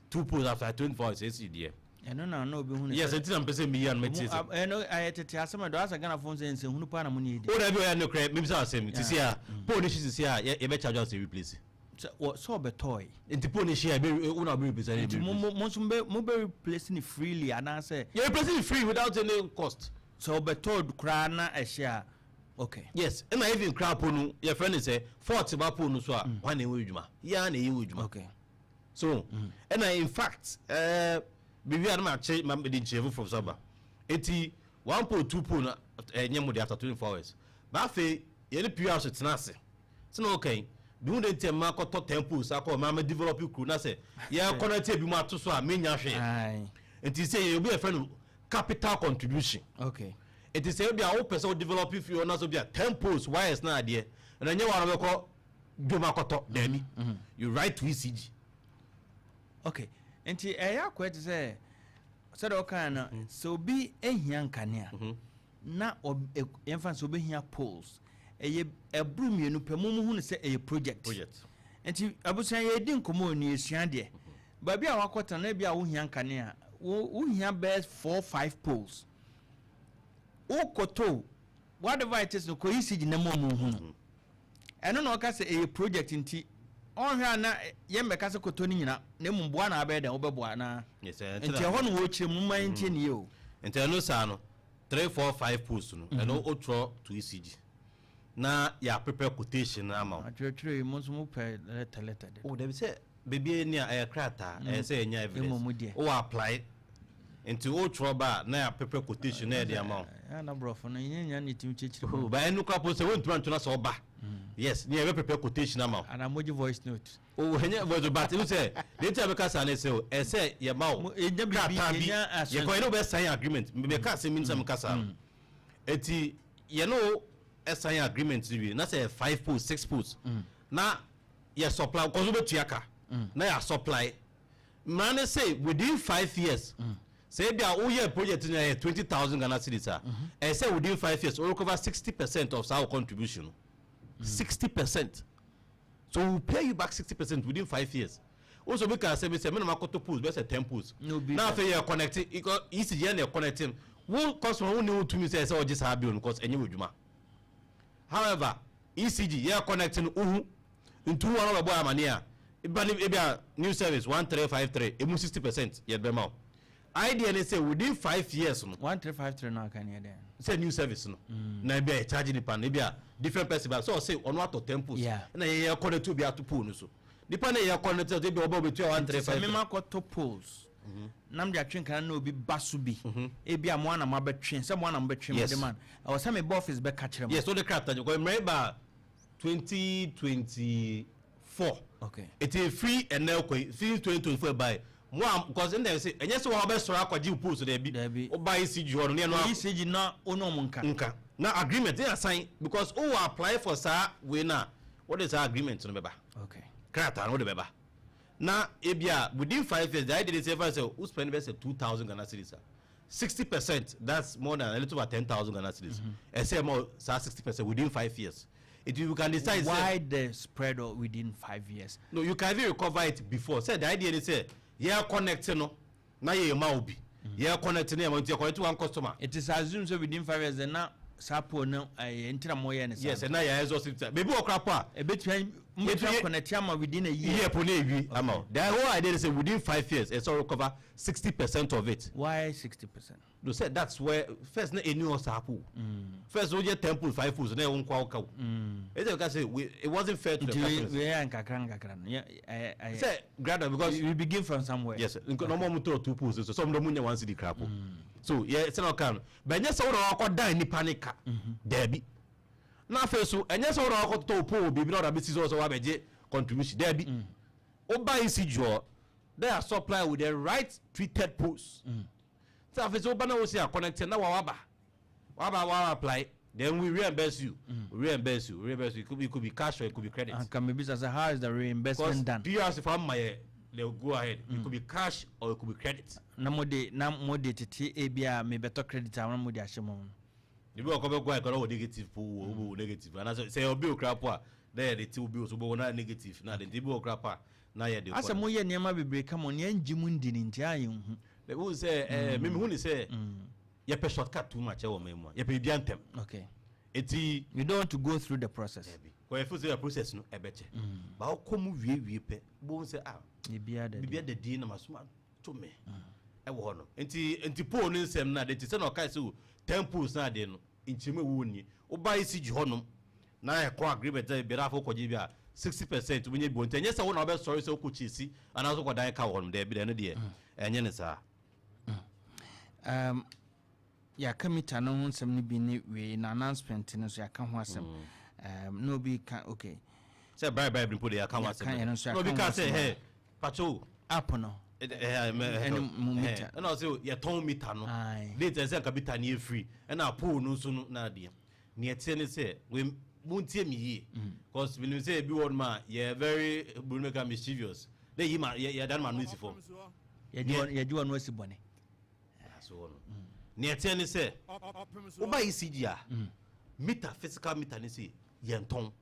two poles after 24 hours ɛyɛ ECG deɛ. Ɛno na obi hu ne. Yes, nti na mpɛ sɛ miyi ano mɛtie sɛ ɛno ayɛ tete asɛm ɛdɔ asɛ Ghanafoɔ sɛ nsɛnhunu paa na mo ne yɛdi. O dabi, ɔyɛ no korɛ mebisa asɛm sisi a pole ne hye sisi a yɛbɛ charge us replace. Sɛ wɔ sɛ ɔbɛtɔɔ yi. Nti pole ne hye a ebe wo na ɔbɛ replace ɛna nti mo nso mo bɛ replace ne freely anaasɛ? Yɛ replace ne free without any cost. Sɛ ɔbɛtɔɔ koraa na ɛhyɛ a, okay. Yes, ɛna even koraa po no yɛfrɛ ne sɛ fault ba pole no so a hwan na ɛwɔ adwuma yɛa na ɛyɛ wɔ adwuma. So ɛna in fact biribi a na ma kye ma de nkyerɛ foforɔ so aba. Eti one pole, two pole no ɛnyɛ mo de after 24 hours ba afei yɛne PR so tena ase sɛ na ɔka yi bihu de nti ɛma akɔtɔ 10 poles akɔ ɛma ama develop kuro na sɛ yɛ connect ebi mu ato so a menya hwee. Nti sɛ yɛ obi yɛfrɛ no capital contribution. Nti sɛ ebi a wopɛ sɛ wo develop fie hɔ na sɛ obi a 10 poles wires na adeɛ ɛna nyɛ wɔn bɛkɔ dwom akɔtɔ daabi, you write to ECG. Okay, nti ɛyɛ akɔɛ te sɛ sɛdeɛ ɔkaa no sɛ obi ehia nkanea na yɛmfa sɛ obɛhia poles ɛyɛ ɛboro mmienu pɛ mo hu no sɛ ɛyɛ project. Project. Nti abusua yɛdi nkɔmmɔ ni esua deɛ baabi a wakɔtena na ebi a wohia nkanea wo wohia bɛyɛ four, five poles wokɔtɔ whatever it is no kɔ ECG na mu ɔmo hu no ɛno na ɔka sɛ ɛyɛ project nti ɔnhwɛ a na yɛn bɛka sɛ kɔtɔ no nyina na mmom boa na abɛyɛ dɛn wobɛboa na Yes, ɛnti nti ɛhɔ no wɔkyerɛ mu ma yɛntie ne yie o. Nti ɛno saa no three, four, five posts no ɛno wotwerɛ to ECG na yɛ prepare quotation no ama wo. Atwerɛtwerɛ yi mo nso mopɛ letter letter de. O dabi, sɛ baabi ni a ɛyɛ krataa ɛyɛ sɛ ɛnya evidence. Mmom deɛ. Wowɔ apply. Nti wotwerɛ ba a na yɛaprepare quotation na yɛde ama wo. Ɛyɛ a na borɔfo no yɛn nyinaa na yɛtumi kyerɛkyerɛ mu. Oh, but ɛno koraa po sɛ wontumi anto na sɛ ɔba. Yes, ne yɛbɛ prepare quotation ama wo. Anaa mogye voice note. Oh, ɛnyɛ voice note, but wohu sɛ deɛ nti a meka saa ne sɛ o, ɛsɛ sɛ yɛma wo krataa bi, yɛkɔ yɛne wo bɛ sign agreement, meka asɛm bi nti na meka saa no. Enti yɛne wo sign agreement no wie, na sɛ ɛyɛ five posts, six posts, na yɛ supply, cause wobɛtua ka, na yɛ supply. Mmara no se within 5 years, sɛ ebi a woyɛ project no yɛ 20,000 Ghana cedis a, ɛsɛ sɛ within 5 years o recover 60% of saa wo contribution no. 60%. So we will pay you back 60% within 5 years. Wo so bi ka asɛm bi sɛ me na makoto post bɛsɛ 10 post. Na afei yɛ connect ECG yɛ na yɛ connect wo customer, wo ne wo tumi sɛ ɛsɛ ɔgye saa bill no because ɛnyɛ wɔ adwuma. However, ECG yɛ connect no, uhu nti wo ano bɛbɔ amane a eba ne ebi a new service 1353 emu 60% yɛ bɛma wo. Idea ne sɛ within 5 years no. 1353 no aka ne yɛ dɛn? Sɛ new service no na ebi a yɛ charge nipa no, ebi a different person ba sɛ ɔsɛ ɔno atɔ 10 post ɛna yɛ yɛ connect obi ato pole no so, nipa na yɛ connect ebi ɔbɛ obetua 1353. Sɛ mema kɔtɔ poles na mede atwe nkana na obi ba so bi, ebi a mo ana mo abɛtwe sɛ mo ana mo bɛtwe mo de ma no, ɛwɔ sɛ mebɔ office bɛka kyerɛ mo? Yes, o de krataa kɔ mmerɛ ba 2024. Eti efiri ɛnɛ kɔ yi, since 2024 ɛba yi mo a, because ɛnna ɛsɛ ɛnyɛ sɛ wɔn abɛsɔrɔ akɔgye o post dɛbi. Dɛbi. Ɔba ECG hɔ no ne ɛno. ECG na o ne ɔmo nka. Nka na agreement ne asan because o wɔ apply for saa wei na wɔde saa agreement no bɛba. Krataa no wɔde bɛba na ebi a within 5 years, the idea is sɛ sɛ o spend bɛ sɛ 2,000 Ghana cedis a, 60%, that's more than a little over 10,000 Ghana cedis. Ɛsɛ ɛma saa 60% within 5 years. It you can decide. Why the spread of within 5 years? No, you can even recover it before. Sɛ the idea is sɛ yɛ connect no na yɛ ma obi yɛ connect no, yɛ ma nti yɛ connect one customer. It is assumed sɛ within 5 years then na saa pole no ɛyɛ ntina mo yɛ ne saa. Yes, ɛna yɛ exhaust it beebi wɔ kora po a. Ebetumi mbetumi connect ama within a year. Year po na ewi ama o. The whole idea is sɛ within 5 years ɛsɛ recover 60% of it. Why 60%? No, sɛ that's where first na eni hɔ saa po. First o yɛ 10 poles, five poles na ɛwɔ nkwa ɔka o. Ɛsɛ ka sɛ we it wasn't fair to the customers. Nti wei yɛ nkakra nkakra no yɛ ɛyɛ ɛyɛ. Sɛ gradual because. We begin from somewhere. Yes, nko na ɔmo tɔ two poles so some ɔmo nya 1 cedi kra po. So yɛ sɛ na ɔka no bɛn nyɛ sɛ wɔn na wakɔ dan nipa ne ka dɛbi, na afei so ɛnyɛ sɛ wɔn na wakɔ tɔ pole beebi na ɔda bɛ si so sɛ wabɛgye contribution dɛbi. Ɔba ECG hɔ, they are supply with the right treated poles. Sɛ afei sɛ woba na wosi a connect na wawaba waba wa apply, then we reimburse you. We reimburse you, we reimburse you. It could be cash or it could be credit. Anka mebisa sɛ how is the reimbursement done? PURC fa ma yɛ the go ahead. It could be cash or it could be credit. Na mo de tete ebi a mebɛtɔ credit a na mo de ahyɛ mo. Ebi wɔ kɔ bɛ go ahead kɔ na wɔ negative po, wɔ wɔ negative anaasɛ sɛ ɔbi okura po a na yɛ de ti obi so bɔ na negative na de nti ebi wɔ okura po a na yɛ de. Asɛ mo yɛ nneɛma bebree kama nea ngye mu ndi ne nti ayɛ nhu. Ewu sɛ mímu hu ni sɛ yɛpɛ shortcut too much ɛwɔ mɛmu a yɛpɛ ebi antɛm. Eti. You don't want to go through the process. Ɛbi kɔ yɛ feel sɛ yɛ process no ɛbɛkyɛ. Ba ɔkɔ mu wie wie pɛ bo n sɛ ah. Bibia dadi. Bibia dadi na ma soma to me ɛwɔ hɔ no nti pole ne nsɛm na de ti sɛ na ɔka sɛ o 10 poles na adeɛ no nkyɛnmu ewu nie ɔba ECG hɔ nom na ɛkɔ agreement sɛ ebi afɔ kɔgye bi a 60% wobɛnya bi wɔ, nti ɛnyɛ sɛ wo na wobɛsɔre sɛ wokɔ kyesi anaasɛ wokɔdan ka wɔ hɔ nom daabi dɛ, ɛno deɛ ɛnyɛ ne saa. Yɛaka mita no ho nsɛm no bi ne wei na announcement no nso yɛaka ho asɛm. Na obi ka okay. Sɛ bribe mpo de yɛaka ho asɛm. Yɛka yɛn nso. Na obi ka sɛ hɛ patro app no. Ɛne mu meter. Ɛna ɔsɛ yɛtɔn meter no date ɛsɛ nka meter no yɛ free, ɛna pole no nso no na adeɛ neɛ ɛteɛ ne sɛ wei montie me yie because menim sɛ ebi wɔ nom a yɛ very buroni ka mischievous de yi ma yɛda no ma no nsi fam. Yɛgye wɔn asi bɔne. So hɔ no neɛ ɛteɛ ne sɛ woba ECG a, meter, physical meter ne sɛ yɛntɔn.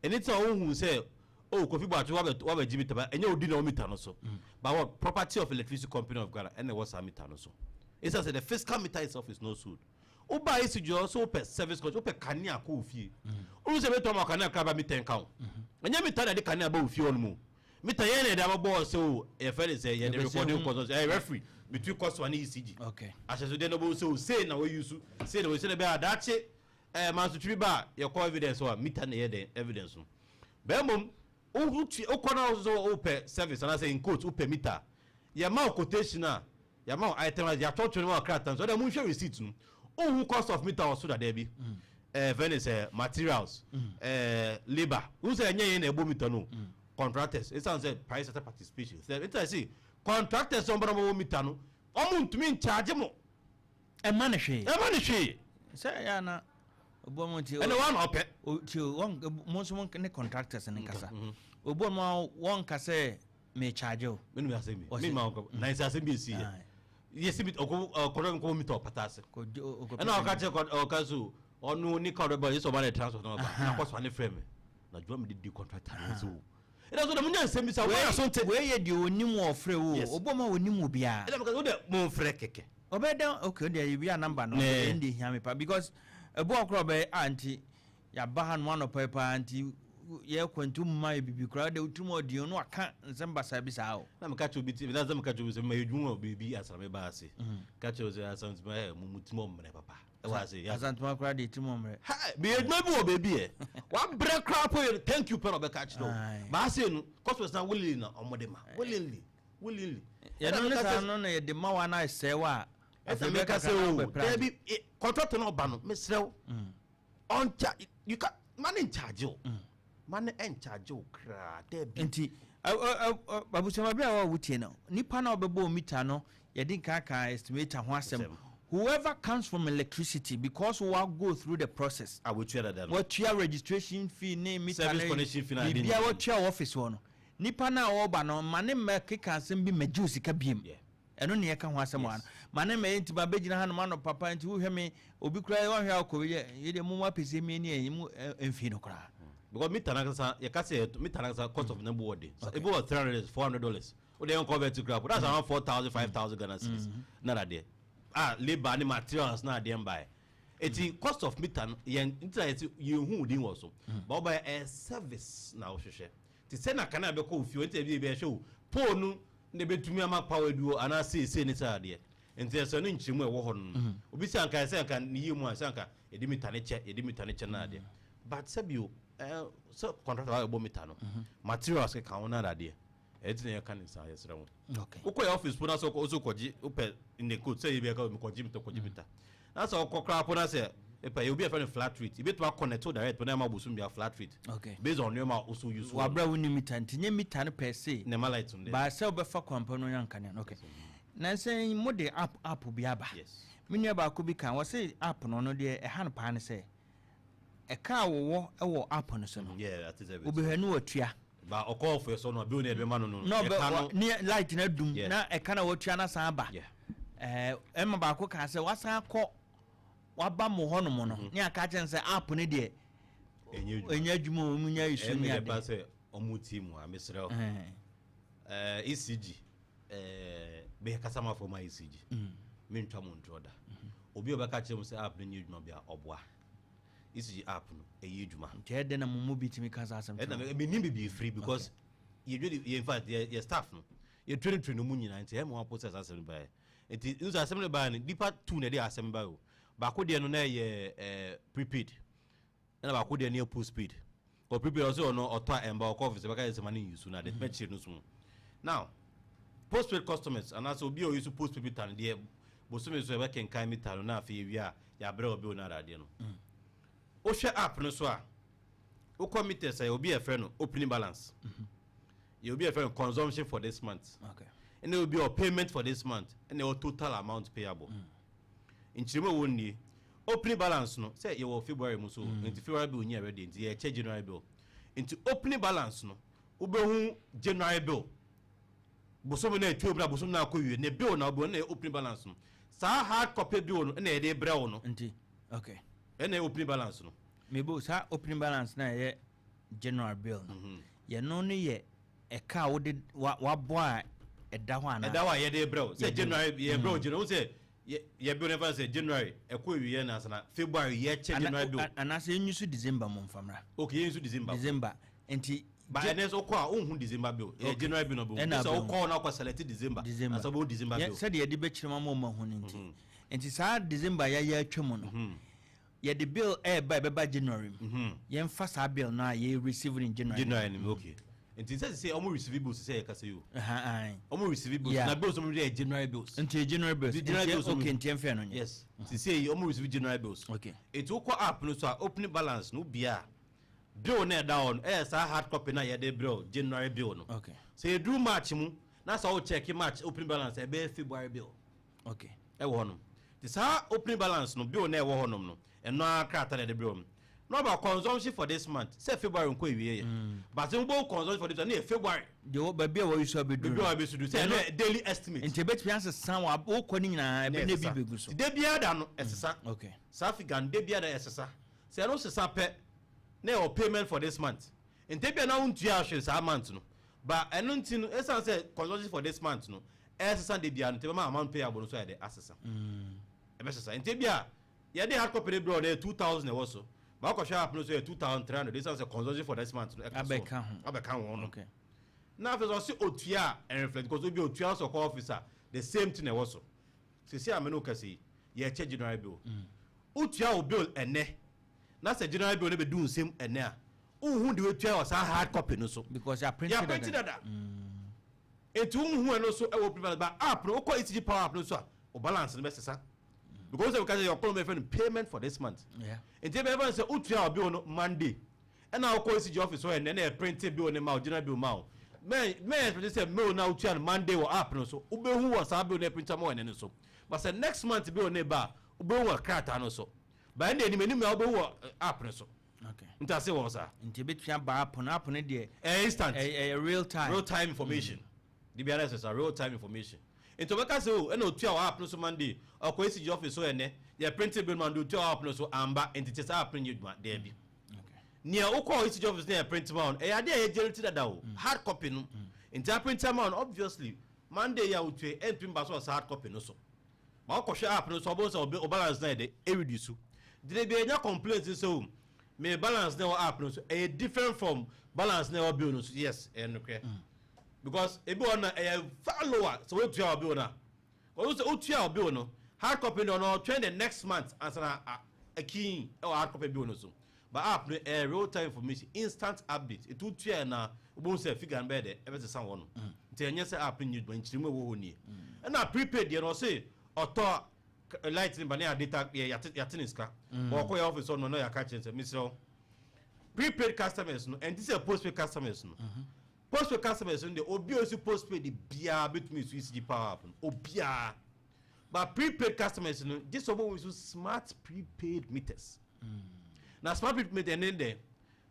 Ɛne tí a wohu sɛ oh, Kofi Boakye wabɛgye meter ba, ɛnyɛ odi na wɔ meter no so, but what property of Electricity Company of Ghana ɛna ɛwɔ saa meter no so. Ɛsiane sɛ the physical meter itself is not sold. Woba ECG hɔ sɛ wopɛ service contract, wopɛ kanea kɔ wo fie, wohu sɛ bɛtɔ ma kanea kora ba meter nka ho. Ɛnyɛ meter na ɛde kanea ba wo fie hɔ no mu. Meter yɛn na yɛde abɛbɔ sɛ o yɛfɛ de sɛ yɛde recording kɔ so, ɛyɛ referee between customer ne ECG. Ahyɛnsodeɛ no bɔ sɛ o sei na wɔyi so, sei na wɔyi so na ɛbɛyɛ adaakye mansotwiri ba a yɛkɔ evidence hɔ a, meter na ɛyɛ dɛn evidence no. Bɛn mmom wotu wokɔ na wo sɛ wopɛ service anaasɛ in quote wopɛ meter, yɛma wo quotation a Yɛama wo itemized, yɛatwerɛtwerɛ no wɔ krataa so. Ɛdɛ monhwɛ receipt no. Wohu cost of meter wɔ so dada bi. Ɛɛ fɛn ne sɛ materials, ɛɛ labour. Wohu sɛ ɛnyɛ yɛn na ɛbɔ meter no. Contractors, ɛsiane sɛ private sector participation. Sɛ nti na sɛ contractors wɔn bɛrɛ wɔn meter no, wɔn ntumi nkyagye mo. Ɛma ne hwee. Ɛma ne hwee. Sɛ ɛyɛ ana obi wɔn ti. Ɛna wɔn na ɔpɛ. Ti wɔn mo nso mo ne contractors ne kasa. Obi wɔn a wɔn ka sɛ me charge o. Me nua asɛm bi. Me ma wɔn na nsi asɛm bi esi yɛ. Yɛsi bi ɔkɔ ɔkɔdɔ nkɔmɔ mi tɔ ɔpata ase. Ɛna ɔka kyerɛ ɔka so ɔno ne ka ɔdɔ ba yɛ sɛ ɔba ne transport na ɔba na akɔ so ane frɛ me na adwuma mi de di contractor no nso o. Ɛna so de mo nya nsɛm bi sa wɔn aso nte. Wei yɛ deɛ onim wɔ ɔfrɛ wo o obi ɔma onim wɔ biara. Ɛna meka sɛ wo deɛ mo nfrɛ kɛkɛ. Ɔbɛ dɛn okay deɛ yɛ wia number no ɛn deɛ hia me pa because ɛbu ɔkorɔ ɔbɛ a nti yaba ha nom anɔpa yi paa nti yɛ kɔ nti mma yɛ bibi koraa de wotirim ɔdeɛ no aka nsɛm basaa bi saa o. Na meka kyerɛ obi ti na sɛ meka kyerɛ obi sɛ mɛyɛ adwuma wɔ baabi asra me ba ase ka kyerɛ sɛ asantuma ɛ mo mo tirim ɔmmerɛ papa ɛwɔ ase ya asantuma koraa deɛ tirim ɔmmerɛ ha meyɛ adwuma bi wɔ baabi ɛ wabrɛ koraa po yɛ thank you pɛ na ɔbɛka kyerɛ o baase no customers na willingly na ɔmo de ma willingly willingly yɛno ne saa no na yɛde ma wa na ɛsɛe wa a ɛsɛ meka sɛ o daabi contract no ɔba no mesrɛ wo ɔncha you can ma ne nkyagye o ma ne nkyagye o koraa daabi. Nti abusuama bi a wɔwɔ wotie no nipa na ɔbɛbɔ mita no yɛde nka ka estimator ho asɛm whoever comes from electricity because wa go through the process. A wotua dada no watua registration fee ne meter service connection fee na ade biribiara watua wɔ office hɔ no nipa na ɔreba no ma ne mma keka asɛm bi mɛgye o sika biem. Ɛno ne yɛka ho asɛm wɔ ha no. Ma ne mmɛyɛ nti mabɛgyina hanom anɔpa papa nti wohwɛ me obi koraa wanhwɛ a ɔkɔ yɛ yɛ deɛ mo mu apɛsɛ mi ani ɛyi mu mfii no koraa. Because meter nankasa yɛka sɛ meter nankasa cost of ne bo wɔ de. Ebi wɔ $300 $400 wode yɛn convert koraa po that's around 4,000 5,000 Ghana cedis na adeɛ a labour ne materials na adeɛ mbaeɛ. Eti cost of meter no yɛn nti na yɛsi yɛn hu din wɔ so. But ɔba yɛ service na wohwehwɛ. Te sɛ na kanea bɛkɔ wo fie hɔ nti ebi ɛhwɛ wo pole no na ebetumi ama power adu hɔ anaa seesei ne saa adeɛ nti ɛsɛ no nkyerɛmu a ɛwɔ hɔ no mm. Obi sɛ anka ɛsɛ anka ne yie mu a sɛ anka yɛde mita ne kyɛ yɛde mita ne kyɛ no adeɛ but sɛbio ɛɛ sɛ contractor wa bɔ mita no mm-hmm. Materials keka ho no adeɛ ɛti na yɛka ne saa yɛsrɛ wo wokɔ yɛ office po na sɛ wokɔ kɔgye wopɛ in the code sɛ yɛbi ɛka mekɔgye mita kɔgye mita na sɛ wokɔ koraa po na sɛ epa yɛ obi a yɛfrɛ no flat rate ebetumi akɔnɛte wo direct na ɛma bosom bia flat rate okay. Based on nneɛma a wosɔ use wɔ wabra wo ni mita nti nye mita no per se na ɛma light no dɛ baa sɛ wobɛfa kwampa no nya nkanea no okay na nsɛn mo de app app bi aba yes me nua baako bi kan wɔse app no no deɛ ɛha no paa ne sɛ ɛka a wɔwɔ wɔ app no so no yeah that is everything wobɛhwɛ no watua ba ɔkɔ ɔfo ɛsɔ no a bill no yɛde bɛma no no na ɔbɛ ɛka no ne light no adum yeah na ɛka na watua no asan aba yeah ɛɛ ɛma baako kaa sɛ wasan akɔ waba mo hɔ nom no mhm. ne aka kyɛn sɛ app no deɛ ɛnyɛ adwuma wɔn nya esu ne ade. Ɛmɛ sɛ wɔn ti mu a mesrɛ wo ɛɛ ECG ɛɛ bɛyɛ kasamafo ma ECG mentwa mo ntorɔ da mhm. Obi a ɔbɛka kyerɛ mu sɛ app no nyɛ adwuma bi a ɔboa ECG app no ɛyɛ adwuma. Nti ɛdɛ na mo mu bi tumi ka saa asɛm kyerɛ. Ɛna menim bibi efiri because yɛ dwa yɛ in fact yɛ yɛ staff no yɛ train train no mu nyinaa nti ɛmɛ wɔn apo sɛ saa asɛm no baeɛ. Nti nso asɛm no baeɛ no nipa tu na ɛde asɛm baeɛ o. Baako deɛ no na ɛyɛ ɛɛ prepaid ɛna baako deɛ no yɛ postpaid. Kɔ prepaid ɔsɛ ɔno ɔtɔ a ɛmba ɔkɔ office ɛbɛka yɛ sɛ ma ne use na de mɛkyerɛ no so mu. Now postpaid customers anaasɛ obi a ɔuse postpaid meter no deɛ bosome so ɛbɛkenkan meter no na afei ewie a yɛabrɛ wɔ bill no adadeɛ no. Wohwɛ app no so a wokɔ meters a yɛ obi a yɛfrɛ no opening balance. Yɛ obi a yɛfrɛ no consumption for this month. Ɛna obi a payment for this month ɛna ɛwɔ total amount payable. Nkyerɛmu a ɛwɔ nie opening balance no sɛ yɛwɔ February mu so nti February bill nyɛ ready nti yɛkyɛ January bill nti opening balance no wobɛhu January bill bosom na ɛtwa mu na bosom na akɔ wie ne bill na wobɛhu na ɛyɛ opening balance no saa hard copy bill no ɛna yɛde brɛ wo no nti okay ɛna ɛyɛ opening balance no mebo saa opening balance na ɛyɛ general bill no yɛno no yɛ ɛka a wode wabɔ a ɛda hɔ anaa ɛda hɔ a yɛde brɛ wo sɛ January yɛ brɛ wo January wo sɛ yɛ bill no fa sɛ January ɛkɔ awieɛ na asana February yɛkyɛ January bill anaasɛ yɛnyi so December mu mfamra okay yɛnyi so December December nti ba ɛnɛ sɛ wokɔ a wonhu December bill ɛyɛ January bill na wobɛhu sɛ wokɔ na wokɔ select December December ansa wobɛhu December bill sɛdeɛ yɛde bɛkyerɛ ma ma ɔma hu no nti nti saa December yɛayɛ atwa mu no yɛde bill ɛɛba ɛbɛba January mu yɛmfa saa bill no a yɛ receive in January January no okay. Nti sɛ sɛ ɔmo receive bills sɛ yɛkasa yi o. Ɔmo receive bills na bills ɔmo yɛ January bills. Nti January bills. January bills. Okay, nti ɛnfɛ no nyɛ. Yes. Sisi yi ɔmo receive January bills. Okay. Eti wokɔ app no so a, opening balance no bia bill na ɛda hɔ no ɛyɛ saa hard copy na yɛde brɛ wo, January bill no. Okay. Sɛ yɛduru March mu na sɛ wo check March opening balance, ɛbɛyɛ February bill. Okay. Ɛwɔ hɔnom. Nti saa opening balance no, bill na ɛwɔ hɔnom no, ɛno ara krataa na yɛde brɛ wo no. Na ɔba consumption for this month, sɛ February nkɔ ewie yɛ. But sɛ wobɔ consumption for this month ne yɛ February. Deɛ baabi a wɔyi so abɛduru. Baabi a wɔabɛsu du sɛ ɛno yɛ daily estimate. Nti ebɛtumi asesa wɔ wokɔ ne nyinaa ɛbɛ ne bi bɛgu so. Nti da biara da no ɛsesa. Okay. Saa figure no, da biara da ɛsesa. Sɛ ɛno sesa pɛ na ɛwɔ payment for this month. Nti ebia na wontua ahwɛ saa month no. But ɛno nti no, ɛsiane sɛ consumption for this month no ɛsesa da biara no, nti ɛbɛma amount payable no so ayɛ dɛ asesa. Ɛbɛsesa. Nti ebia yɛde hard copy no brɛ wo no, ɛyɛ 2,000 ɛwɔ so. Ba wokɔhwɛ app no so, yɛ 2,300, ɛsiane sɛ consumption for this month no ɛka so. Abɛka ho. Abɛka ho no. Okay. Na afei sɛ ɔse otua a, ɛreflect because obi otua sɛ ɔkɔ office a, the same thing ɛwɔ so. Sisi a me ne wo kasa yi, yɛkyɛ January bill. Wotua wo bill ɛnɛ na sɛ January bill no bɛdu nsɛm ɛnɛ a, wohu de wotua wɔ saa hard copy no so. Because yɛaprint. Yɛaprint dada. Nti wohu ɛno so ɛwɔ opening balance, but app no, wokɔ ECG Power app no so a, wo balance no bɛsesa. Because sɛ woka sɛ yɛkɔ no, bɛfrɛ no payment for this month. Yeah. Nti ɛbɛyɛ sɛ wotua wo bill no Monday ɛna wokɔ ECG office hɔ ɛnɛ na yɛprint bill no ma wo, general bill ma wo. Mɛ expect sɛ mail na wotua no Monday wɔ app no so, wobɛhu wɔ saa bill no yɛprint ama wɔ ɛnɛ no so. But sɛ next month bill no ba a, wobɛhu wɔ krataa no so. But ɛnna anim anim na wobɛhu wɔ app no so. Okay. Nti ase wɔ saa. Nti ebɛtumi aba app no, app no deɛ. Ɛyɛ instant. Ɛyɛ real time. Real time information. De biara ɛsɛ sa real time information. Nti ɔbɛka sɛ o, ɛna otua wɔ app no so Monday, ɔkɔ ECG office so ɛnɛ, yɛ print bill ma no de otua wɔ app no so amba, nti kyɛ sɛ app no nyɛ adwuma daabi. Nea wokɔ ECG office na yɛ print ma wo no, ɛyɛ adeɛ a yɛ generate dada o, hard copy no. Nti aprint ama wo no, obviously Monday yi a wotua, ɛntumi ba so wɔ saa hard copy no so. Ma wokɔhwɛ app no so, ɔbɛhu sɛ o balance na yɛ de ɛreduce. Nti de bi ɛnya complaint sɛ o, me balance na ɛwɔ app no so ɛyɛ different from balance na ɛwɔ bill no so. Yes, ɛyɛ nokorɛ. Because ebi wɔ na ɛyɛ far lower sɛ wotua wɔ bill no a. Ɔno sɛ wotua wɔ bill no hard copy no, ɔno ɔtwɛn the next month ansa na akii ɛwɔ hard copy bill no so. But app no ɛyɛ real time information, instant update. Etu tua na wobɛhu sɛ figure no bɛyɛ dɛ ɛbɛsesa wɔ no. Nti ɛnyɛ sɛ app no nyɛ adwuma. Nkyirimu ɛwɔ hɔ nie. Ɛna prepaid deɛ no, ɔse ɔtɔ light ne ba ne yɛ data yɛ yɛate ne sika. Ɔkɔ yɛ office hɔ no na yɛaka kyerɛ sɛ, mesrɛ wo, prepaid customers no ɛnti sɛ postpaid customers no. Postpaid customers no deɛ, obi a osi postpaid biara bɛtumi esu ECG Power app no, obiara. But prepaid customers no gye sɛ ɔmo use smart prepaid meters. Na smart prepaid meter ne dɛ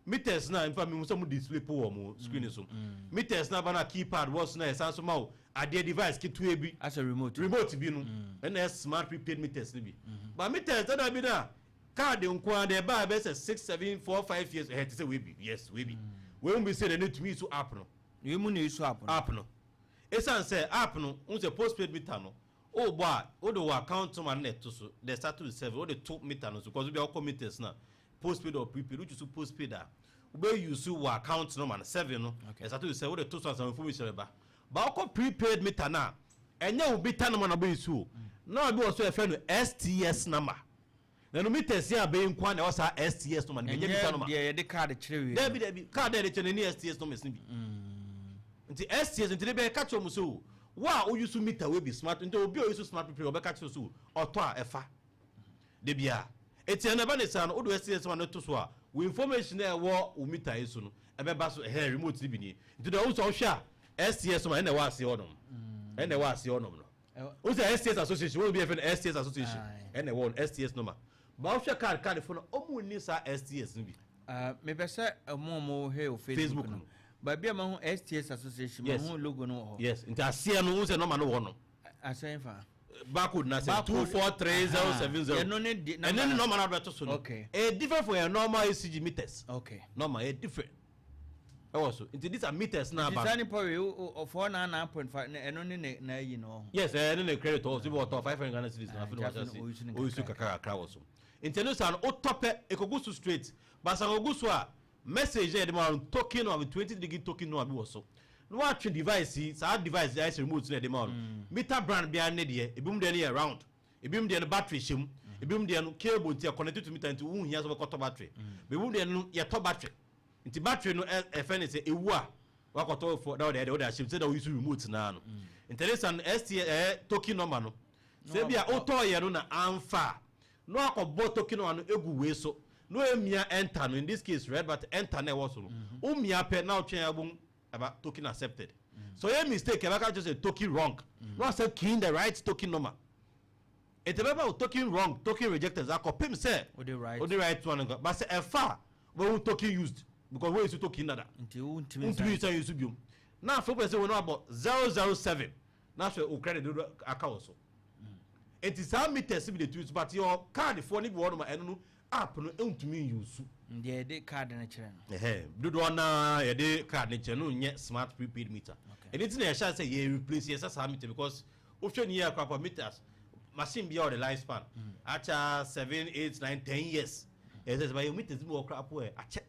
meters na nfa mi sɛ mo display po wɔ mo screen so, meters na ba na keypad wɔ so na ɛsan so ma wo adeɛ device ketewa bi. Asɛ remote. Remote bi no, ɛna ɛyɛ smart prepaid meters no bi. But meters dada bi na card nko ara de ɛba a, ɛbɛ sɛ 6, 7, 4, 5 years, ɛhɛ te sɛ wei bi. Yes, wei bi, wei mu bi sɛ ɛna tumi so app no. Wei mu na esu app no. App no, esan sɛ app no n sɛ postpaid meter no o bɔ a, o de wɔ account number no na ɛto so, the start with 7, o de to meter no so, because obi a ɔkɔ meters na postpaid or prepaid, o choose postpaid a, wobɛ use wɔ account number no 7 no, ɛstart with 7, o de to so ansa information bɛba. Ba ɔkɔ prepaid meter na ɛnyɛ wo meter number na ɔbɛ use o, na obi wɔ so yɛfrɛ no STS number, na no meters yɛ abɛyi nko na ɛwɔ saa STS number no, ɛnyɛ meter number. Ɛnyɛ deɛ yɛde card kyerɛ wie. Dabi dabi, card a yɛde kyerɛ no ne STS numbers no bi. Nti STS nti de bɛyɛ ka kyerɛ mu so wo a woyi so meter wei bi smart, nti obi a oyi so smart prepaid ɔbɛka kyerɛ so ɔtɔ a ɛfa de bia eti ɛna ɛba ne saa no, wode STS number no to so a, wo information a ɛwɔ wo meter yi so no ɛbɛba so. Ɛhɛn remote no bi nie. Nti deɛ ɔwɔ sɛ ɔhwɛ a, STS number ɛna ɛwɔ aseɛ hɔnom, ɛna ɛwɔ aseɛ hɔnom no. O sɛ STS association wɔn bi yɛ fɛ no STS association, ɛna ɛwɔ no STS number. Ba ɔhwɛ card fo no, ɔmo ni saa STS no bi. Mepɛ sɛ ɔmo a ɔmo hwɛ o Facebook no, baabi a mahu STS association, mahu logo no wɔ hɔ. Yes, nti aseɛ no n sɛ number no wɔ no. Asɛn fa. Barcode na sɛ 243070. Ɛno ne di. Ɛno ne number na bɛto so no. Okay. Ɛyɛ different from your normal ECG meters. Okay. Normal ɛyɛ different ɛwɔ so. Nti these are meters na nti aba. Saa nipa wei o 499.5 ɛno ne ne na ayi no wɔ ho. Yes, ɛno ne credit ɔwɔ so bi, wɔtɔ 500 Ghana cedis na afei na nti afei wɔahyɛ na oyi so ne ase oyi so kakra kakra wɔ so. Nti ɛno saa no, wotɔ pɛ, ekogu so straight. Basa ogu so a, message na yɛde ma no, token no, 20 digit token no a bi wɔ so na watwe device yi, saa device yi ayɛ sɛ remote na yɛde ma no. Meter brand biara ne deɛ, ebi mu deɛ no yɛ round, ebi mu deɛ no battery hyɛ mu, ebi mu deɛ no cable nti ɛconnect to meter, nti wohia sɛ wobɛkɔtɔ battery. Ebi mu deɛ no yɛtɔ battery, nti battery no ɛfɛ ne sɛ ewu a. Wakɔtɔ fo na ɔde ɛde ɔde ahyɛ mu sɛ na oyi so remote naa no. Nti ɛne sa no ST ɛɛ token number no. Sɛ bi a wotɔɔ yɛ no na amfa a, na wakɔbɔ token number no egu wei so na wamia enter no, in this case red button enter na ɛwɔ so no. Womia pɛ na wotwɛn abom ɛba token accepted. Sɛ ɔyɛ mistake ɛbɛka kyerɛ sɛ token wrong na wasɛ key in the right token number. Nti ɛbɛba wo token wrong, token rejected saa kɔpem sɛ Wode right. wode right one nka. But sɛ ɛfa a, wobɛhu token used because woanuse token dada. Nti wontumi Wontumi nsan use biom. Na afei wopɛ sɛ wo na wabɔ 007 na ahwɛ wo credit dodoɔ aka wɔ so. Nti saa meters bi de tumi so but yɛwɔ card foɔ no bi wɔ hɔnom a ɛno no app no ntumi use. Deɛ yɛde card no kyerɛ no. Ɛhɛn, dodoɔ no ara yɛde card no kyerɛ no nyɛ smart prepaid meter. Ɛno nti na yɛhyɛ ase sɛ yɛ replace yɛsɛ saa meter because Wohwɛ no yie a koraa po a meters machine biara wɔ ne life span akyɛ 7, 8, 9, 10 years. Ɛsɛ sɛ bayɛ meters bi wɔ koraa po ɛ akyɛ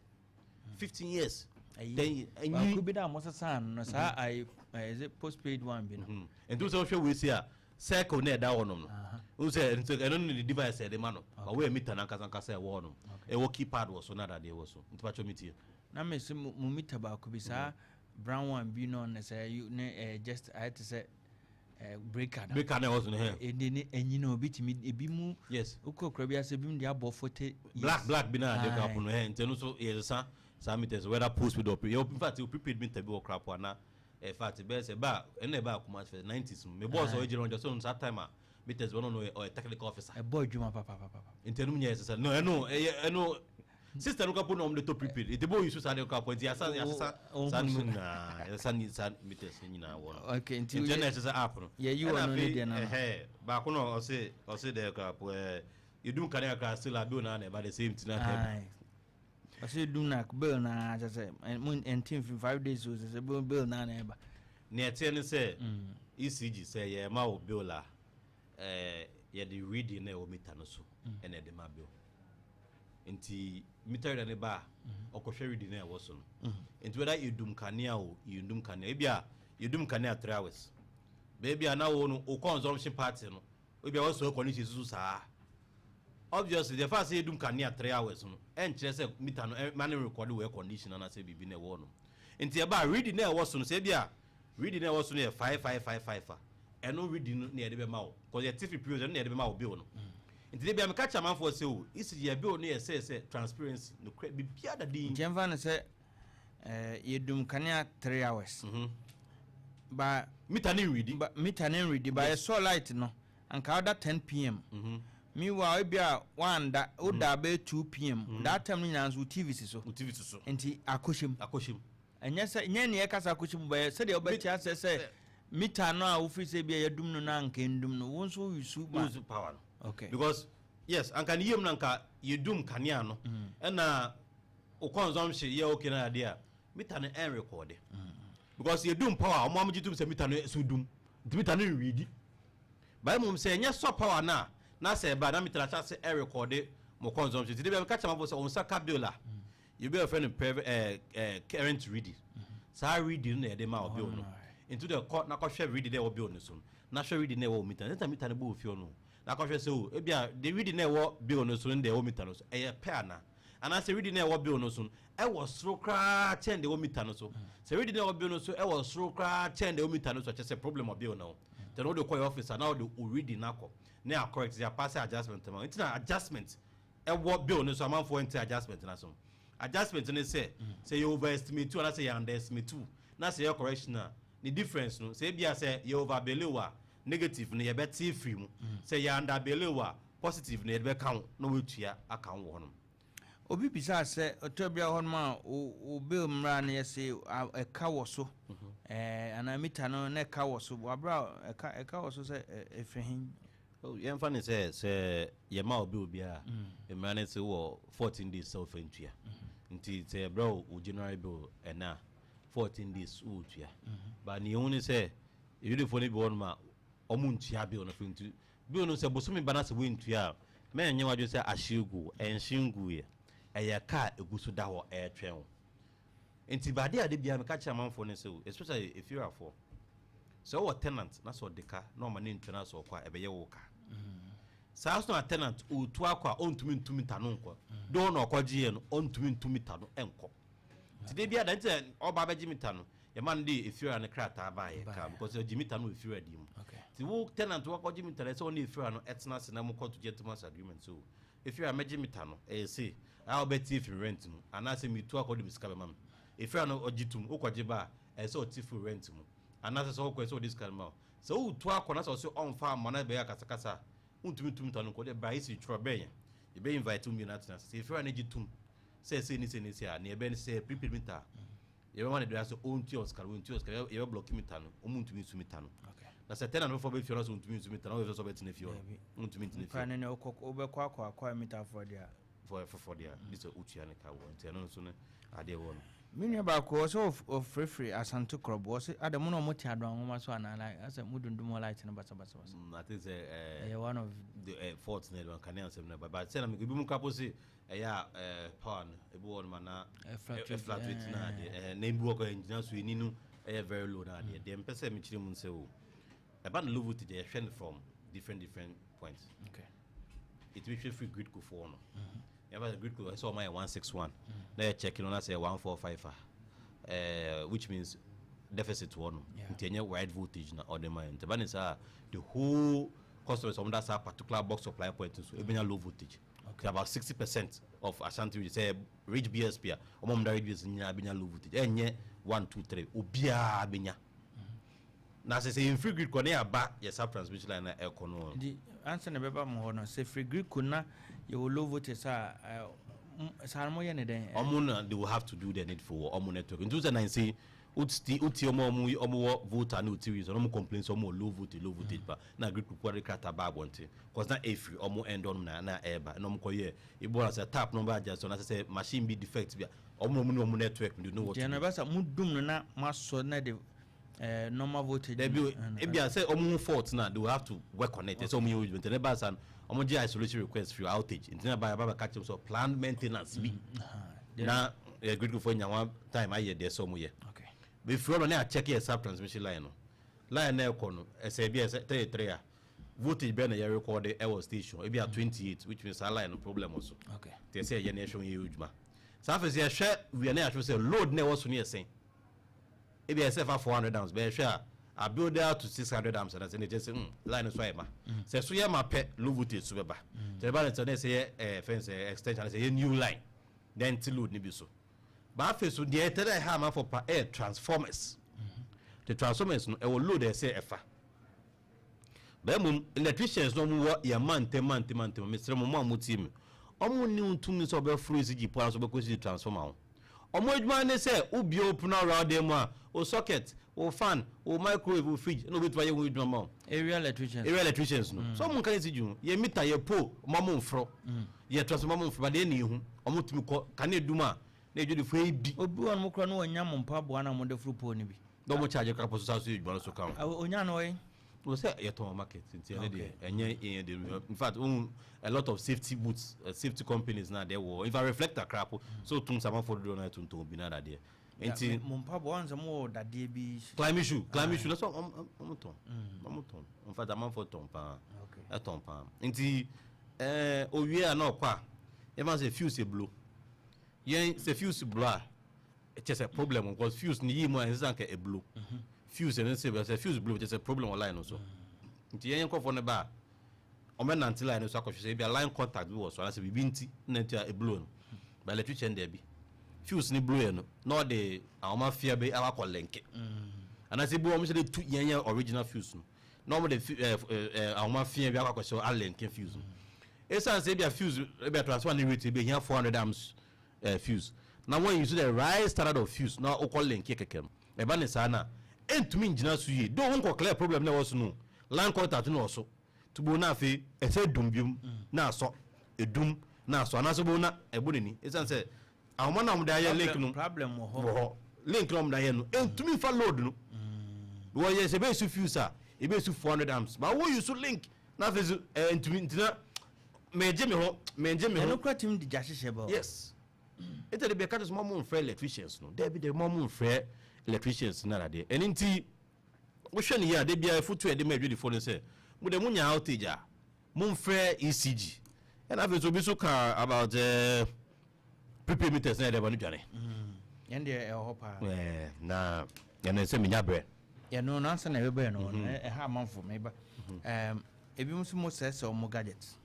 15 years. Ayi, 10 years. Ɛnyi. Baako bi na mo sesa no saa ayi ɛyɛ sɛ postpaid one bi no. Nti sɛ wohwɛ wei si a circle na ɛda hɔ nom no. Wohu sɛ nti ɛno ne device a yɛde ma no. Ba woyɛ meter no ankasa ankasa ɛwɔ hɔ nom. Ɛwɔ keypad wɔ so na adadeɛ wɔ so. Nti patwɔ metie. Na me se mo meter baako bi saa brown one bi no ne sɛ ne ɛyɛ just ayɛ te sɛ eh, breaker no. Breaker na ɛwɔ so no hɛn. Ɛde ne ɛnyi no obi tumi ebi mu. Yes. Wokɔ kura bi ase ebi mu de abɔ 40 years. Black black bi na ade kura pono hɛn nti ɛno nso yɛ sesa saa meters whether postpaid or pre yɛ in fact prepaid meter bi wɔ kura po ana in fact bɛyɛ sɛ ba ɛna ɛba akuma fɛ 90s mu me boss ɔyɛ gyina ɔjɔ so saa time a meters bɛ no no ɔyɛ technical officer. Ɛbɔ adwuma papapapa. Nti ɛno nyɛ sesa no ɛno ɛyɛ ɛno Sister no kapo na ɔmo de tɔ prepaid. Eti bo use saa de kapo nti yasa yasesa saa no mu nyinaa. Yasesa ni saa meters no nyinaa wɔ no. Okay, nti nti ɛna ɛsesa app no. Yɛ yi wɔ no ne deɛ no. Ɛhɛ baako na ɔse ɔse dɛ kapo ɛɛ yɛdum kanea kra still a bill na na ɛba the same ti na ɛba. Ɔse yɛdum na bill na kyɛ sɛ mo ɛnti mfi 5 days o sɛ sɛ bill na na ɛba. Nea ɛteɛ ne sɛ ECG sɛ yɛma wo bill a ɛɛ yɛde reading na ɛwɔ meter no so ɛna ɛde ma bill. Nti meter reader no ba a, ɔkɔhwɛ reading no a ɛwɔ so no. Nti whether yɛdum kanea o, yɛndum kanea. Ebi a yɛdum kanea 3 hours. Baabi a na wo no, wo consumption party no, ebi a wɔsɔ air condition susu saa. Obviously, the fact sɛ yɛdum kanea 3 hours no, ɛnkyerɛ sɛ meter no ɛma no record wɔ air condition anaasɛ biribi na ɛwɔ no. Nti ɛba a reading na ɛwɔ so no, sɛ ebi a reading na ɛwɔ so no yɛ 5555 a, ɛno reading no na yɛde bɛma wo. Because yɛte fi previous, ɛno na yɛde bɛma wo bill no. Nti da biara meka kyerɛ amanfoɔ sɛ o, isi yɛ bill no yɛ sɛ sɛ transparency, nokorɛ, biribiara da din. Nti yɛmfa no sɛ eh, yɛdum kanea 3 hours. Ba. Meter no nredi. Ba meter no nredi, ba yɛsɔɔ light no, anka woda 10 p.m. Meanwhile, ebi a woanda, woda bɛyɛ 2 p.m. That time no nyinaa nso wo TV si so. Wo TV si so. Nti akɔhyɛ mu. Akɔhyɛ mu. Ɛnyɛ sɛ, nyɛ nea ɛka sɛ akɔhyɛ mu, bɛyɛ sɛdeɛ wobɛte aseɛ sɛ meter no a wofiri sɛ bi a yɛadum no na anka ɛndum no, wo nso wo use ma. Wo use power no. Okay. Because yes, anka ne yam no anka yɛdum kanea no, ɛna wo consumption yɛ okay na adeɛ a, meter no ɛnrekɔɔde. Because yɛdum power a, wɔn a wɔgye tom sɛ meter no so dum, nti meter no nredi. But mmom sɛ ɛnyɛ sɔ power no a, na sɛ ɛba a, na meter no ahyɛ ase ɛrekɔɔde mo consumption. Nti da biara meka kyerɛ amanfoɔ sɛ wɔn nsa ka bill a, Yɛbi a yɛfrɛ no preve ɛɛ ɛɛ current reading. Saa reading no na yɛde ma wo bill no. Nti wode kɔ na kɔhwɛ reading na ɛwɔ bill no so no, na hwɛ reading na ɛwɔ wo meter no. Sɛ meter no bɔ wo fie hɔ no, na kɔhwɛ sɛ o, ebi a the reading na ɛwɔ bill no so no ne deɛ ɛwɔ meter no so, ɛyɛ pɛ anaa? Anaasɛ reading na ɛwɔ bill no so no, ɛwɔ soro koraa kyɛn deɛ ɛwɔ meter no so. Sɛ reading na ɛwɔ bill no so ɛwɔ soro koraa kyɛn deɛ ɛwɔ meter no so a, kyerɛ sɛ problem wɔ bill no ho. Nti ɛno wode kɔ yɛ office a, na wode wo reading no akɔ, na yɛ correct, yɛapaase adjustment ama wo. Nti na adjustment ɛwɔ bill no so amanfoɔ nte adjustment no ase no. Adjustment no ne sɛ, sɛ yɛ overestimate wo anaasɛ yɛ underestimate wo na sɛ yɛ correction a, ne difference no, sɛ ebia sɛ yɛ overbille wo a, negative no yɛbɛte afiri mu. Sɛ yɛ underbille wo a, positive no yɛde bɛka ho na woatua aka ho wɔ hɔnom. Obi bisaa sɛ, ɔtɔ bia hɔnom a wo wo bill mmra no yɛse ɛka wɔ so, ɛɛ anaa meter no na ɛka wɔ so, wɔ aberɛ a ɛka ɛka wɔ so sɛ ɛfiri he? Oh, yɛmfa no sɛ, sɛ yɛma wo bill biara a, mmara no se wowɔ 14 days sɛ wofa ntua. Nti sɛ yɛbrɛ wo wo January bill ɛnnɛ a, 14 days woretua. But nea yɛhu ne sɛ, Yudefoɔ no bi wɔ hɔnom a, wɔntua bill no afei nti bill no sɛ bosome ba na sɛ woantua a, mɛnyɛ w'adwene sɛ ahye agu wo. Ɛnhye nguiɛ. Ɛyɛ ka a ɛgu so da hɔ ɛretwɛn wo. Nti but adeɛ a da biara meka kyerɛ amanfoɔ ne sɛ o, especially efiewurafoɔ, sɛ wowɔ tenant na sɛ ɔde ka na ɔma no ntua na sɛ ɔkɔ a, ɛbɛyɛ wo ka. Saa nso na tenant ɔretu akɔ a ɔntumi ntu mita no nkɔ. Though na ɔkɔgyeeɛ no, ɔntumi ntu mita no nkɔ. Nti da biara da, nti sɛ ɔba abɛgye mita no, Yɛma no de efiewura no krataa baeɛ ka because ɔgye mita no wɔ efiewura din mu. Nti wo tenant wakɔgye mita no ɛsɛ ɔne efiewura no ɛtena ase na mokɔ to gentleman's agreement so efiewura mɛgye mita no ɛyɛ sei a wobɛte afi me rent mu anaasɛ metu akɔ wode me sika bɛma me. Efiewura no ɔgye tom wokɔgye ba a ɛsɛ ɔte firi rent mu anaasɛ sɛ wokɔ ɛsɛ ɔde sika no ma wo. Sɛ wotu akɔ na sɛ ɔse ɔmfa amma na ɛbɛyɛ akasakasa a wontumi ntu mita no nkɔ wode bra yɛsi twerɛ bɛn yɛn yɛbɛ invite wo mmienu atena ase. Sɛ efiewura no gye tom sɛ sei ne sei ne sei a nea ɛbɛyɛ ne sɛ prepaid meter a Yɛbɛma no dua sɛ ɔntua ɔsika no, ɔntua ɔsika no, yɛbɛ blɔki mita no, ɔmo ntumi nsu mita no. Na sɛ tenant foforɔ bɛ fie hɔ na sɛ ɔntumi nsu mita no, ɔyɛ sɛ ɔbɛtena fie hɔ no, ɔntumi ntena fie hɔ. Ne wobɛkɔ akɔ akɔ mita foforɔ deɛ a. Foforɔ deɛ a, gye sɛ wotua ne ka wɔ, nti ɛno nso ne adeɛ wɔ no. Me nua baako ɔsɛ ɔfrefre Asante Krɔbo, ɔse ada mo na ɔmo te Adoa Nwoma so anaa like asɛ mo dundum hɔ light no basabasabasa. I think sɛ ɛyɛ one of the fault na ɛde kanea nsɛm no ba, but sɛ na ebi mu nka po se Ɛyɛ a eh, power no ebi wɔ nom a na fluctuate na adeɛ eh, na ebi wɔ kɔ ɛngyina so eni no ɛyɛ very low na adeɛ. Deɛ mpɛ sɛ mekyerɛ mu sɛ o ɛba no low voltage yɛhwɛ no from different different points. Okay. Ɛtumi hwɛ firi gridco foɔ no. Yɛfa sɛ gridco ɛsɛ ɔma yɛ 161 na yɛ check no na sɛ 145 a eh, which means deficit wɔ no nti ɛnyɛ right voltage na ɔde ma yɛ nti ɛba ne saa the whole customers ɔmo da saa particular box supply point nso ebenya low voltage. Okay. About 60% of Ashanti region sɛ rich BSP a ɔmo ɔmo da rich BSP nyinaa benya low voltage. Ɛnyɛ 1 2 3 obiara benya. Na sɛ sɛ yɛn firi grid kɔ ne aba yɛ sub transmission line na ɛkɔ no. Nti ansa na ɛbɛba mo hɔ no sɛ firi grid kɔ na yɛwɔ low voltage a saa no mo yɛ ne dɛn? Ɔmo na they will have to do the needful wɔ ɔmo network. Nti sɛ nansi Wotsi wotsi ɔmo a ɔmo ɔmo wɔ Volta ne Oti region ɔmo complain sɛ ɔmo wɔ low voltage low voltage ba na Greek kuku de krataa ba abɔnten cause na efiri ɔmo end hɔnom na na ɛɛba ɛna ɔmo kɔ yɛɛ ebi wɔ hɔ a sɛ tap no ɔmo bɛ adjust anaasɛ sɛ machine bi defect bi a ɔmo na ɔmo nim ɔmo network no they know what to do. Nti ɛno ɛba sa mo dum no na mo asɔ na de eh, normal voltage no. Dabi o ebia sɛ ɔmo hu fault no a they will have to work on it ɛsɛ ɔmo yɛ ho adwuma nti ɛno ɛba saa no ɔmo gye isolation request firi outage nti na ɛba yɛba bɛka kyerɛ ɔmo sɛ planned maintenance bi na yɛ gridco foɔ nya one time ayɛ deɛ sɛ ɔmo yɛ bɛfiri hɔ no ne akyɛke yɛ sub transmission line no line na ɛkɔ no ɛsɛ ebi a ɛsɛ 33 a voltage bɛn na yɛ record ɛwɔ station ebi a 28 which means saa line no problem wɔ so nti ɛsɛ yɛyɛ na yɛhwɛ yɛ adwuma saa afei sɛ yɛhwɛ wia na yɛahwɛ sɛ load na ɛwɔ so no yɛ sɛn ebi a ɛsɛ fa 400 amps bɛyɛhwɛ a abuild out to 600 amps na sɛ ne kyɛ sɛ mm line no so ayɛ ma sɛ so yɛ ma pɛ low voltage so bɛba sɛ ɛba ne sɛ na ɛsɛ yɛ ɛɛ fɛn sɛ extension sɛ yɛ new line na ɛnte load no bi so. But afei so deɛ ɛtɛ dɛ ɛha amanfoɔ pa ɛyɛ transformers. The transformers no ɛwɔ load a ɛsɛ ɛfa. Bɛɛ mmom electricians no ɔmo wɔ yɛn mantam mantam mantam mesrɛ mo mo a mo tie mi ɔmo nni ntumi sɛ ɔbɛforo ECG po anaasɛ ɔbɛkɔ ECG transformer ho. Ɔmo adwuma ne sɛ wobue wo pono awura wo dan mu a wo socket, wo fan, wo microwave, wo fridge ɛna obetumi ayɛ ho adwuma ma wo. Area electricians. Area electricians no. So ɔmo nka ECG ho. Yɛ meter, yɛ pole, ɔmo ɔmo mforo. Yɛ transformer ɔmo mforo, but deɛ na ehu, ɔmo tumi kɔ kanea dum a na adwadifoɔ yi bi. Obi wɔ nom koraa na wɔnya mo mpaboa na wɔde foro pole no bi. Na ɔmo charge koraa po so saa so yɛ adwuma no so ka ho. Onya no ɔye? Wɔ sɛ yɛtɔn wɔ market nti ɛno deɛ ɛnyɛ yɛn de. In fact wohu a lot of safety boots, safety companies na adeɛ wɔ hɔ. In fact reflector koraa po so wotum sɛ amanfoɔ dodoɔ no ara tontɔn bi na adadeɛ. Nti. Mo mpaboa wɔn sɛ mo wɔ dadeɛ bi. Climbing shoe, climbing shoe na so ɔmo tɔn, ɔmo tɔn. In fact amanfoɔ tɔn paa, ɛtɔn paa. Nti ɛɛ owie a na ɔkɔ a, yɛma sɛ fuse eblo. Yɛn sɛ fuse blo a, kyɛ sɛ problem because fuse no yi mu a ɛnsɛ sɛ anka eblo. Fuse ɛno sɛ sɛ fuse blo kyɛ sɛ problem wɔ line no so. Nti yɛn yɛn nkorɔfoɔ no ba a, wɔbɛnante line no so akɔhwɛ sɛ ebia line contact bi wɔ so anaasɛ biribi nti na nti a eblow no. But electrician daabi. Fuse no blow yɛ no, na ɔde ahoma fia bi akɔ akɔ linke. Anaasɛ ebi wɔ hɔ wɔn hyɛ de tu yɛn yɛn original fuse no, na wɔn de ɛɛ ɛɛ ahoma fia bi akɔ akɔhyɛ alinke fuse no. Esiane sɛ ebia fuse ebia transformer no rate ebi ehia 400 amps ɛɛ fuse, na wɔn use the right standard of fuse na wokɔ linke kɛkɛ no, ɛba ne saa na ɛntumi ngyina so yie. Though wonkɔ clear problem na ɛwɔ so no, line contact no wɔ so. Tubo na afei ɛsɛ dum biom na asɔ, edum na asɔ anaasɛ wobɛhu na ɛbɔ n'ani ɛsiane sɛ ahoma no a wɔde ayɛ link no problem wɔ hɔ wɔ hɔ link no a wɔde ayɛ no ɛntumi nfa load no wɔyɛ sɛ ɛbɛyɛ fuse a ɛbɛyɛ 400 amps but wo use link na afei so ɛntumi ntina megye me ho megye me ho ɛno kora tumi de gya hyehyɛ bɔ yes ɛtɛ de bɛka kyerɛ sɛ mo mfrɛ electricians no daabi daabi mo mfrɛ electricians no aradeɛ ɛno nti Wohwɛ no yie a, da biara afotu a yɛde ma adwadifoɔ no sɛ, mo deɛ monya outage a, momfrɛ ECG. Ɛna afei nso obi nso ka about eh, prepaid meters na yɛde ba no dwane. Yɛn deɛ ɛwɔ hɔ paa. Eh, na. Ɛno sɛ menya berɛ. Ɛno no ansa na ɛbɛba ɛno no ɛha amanfo meba. Ebinom nso mo sɛesɛe wɔn gadgets.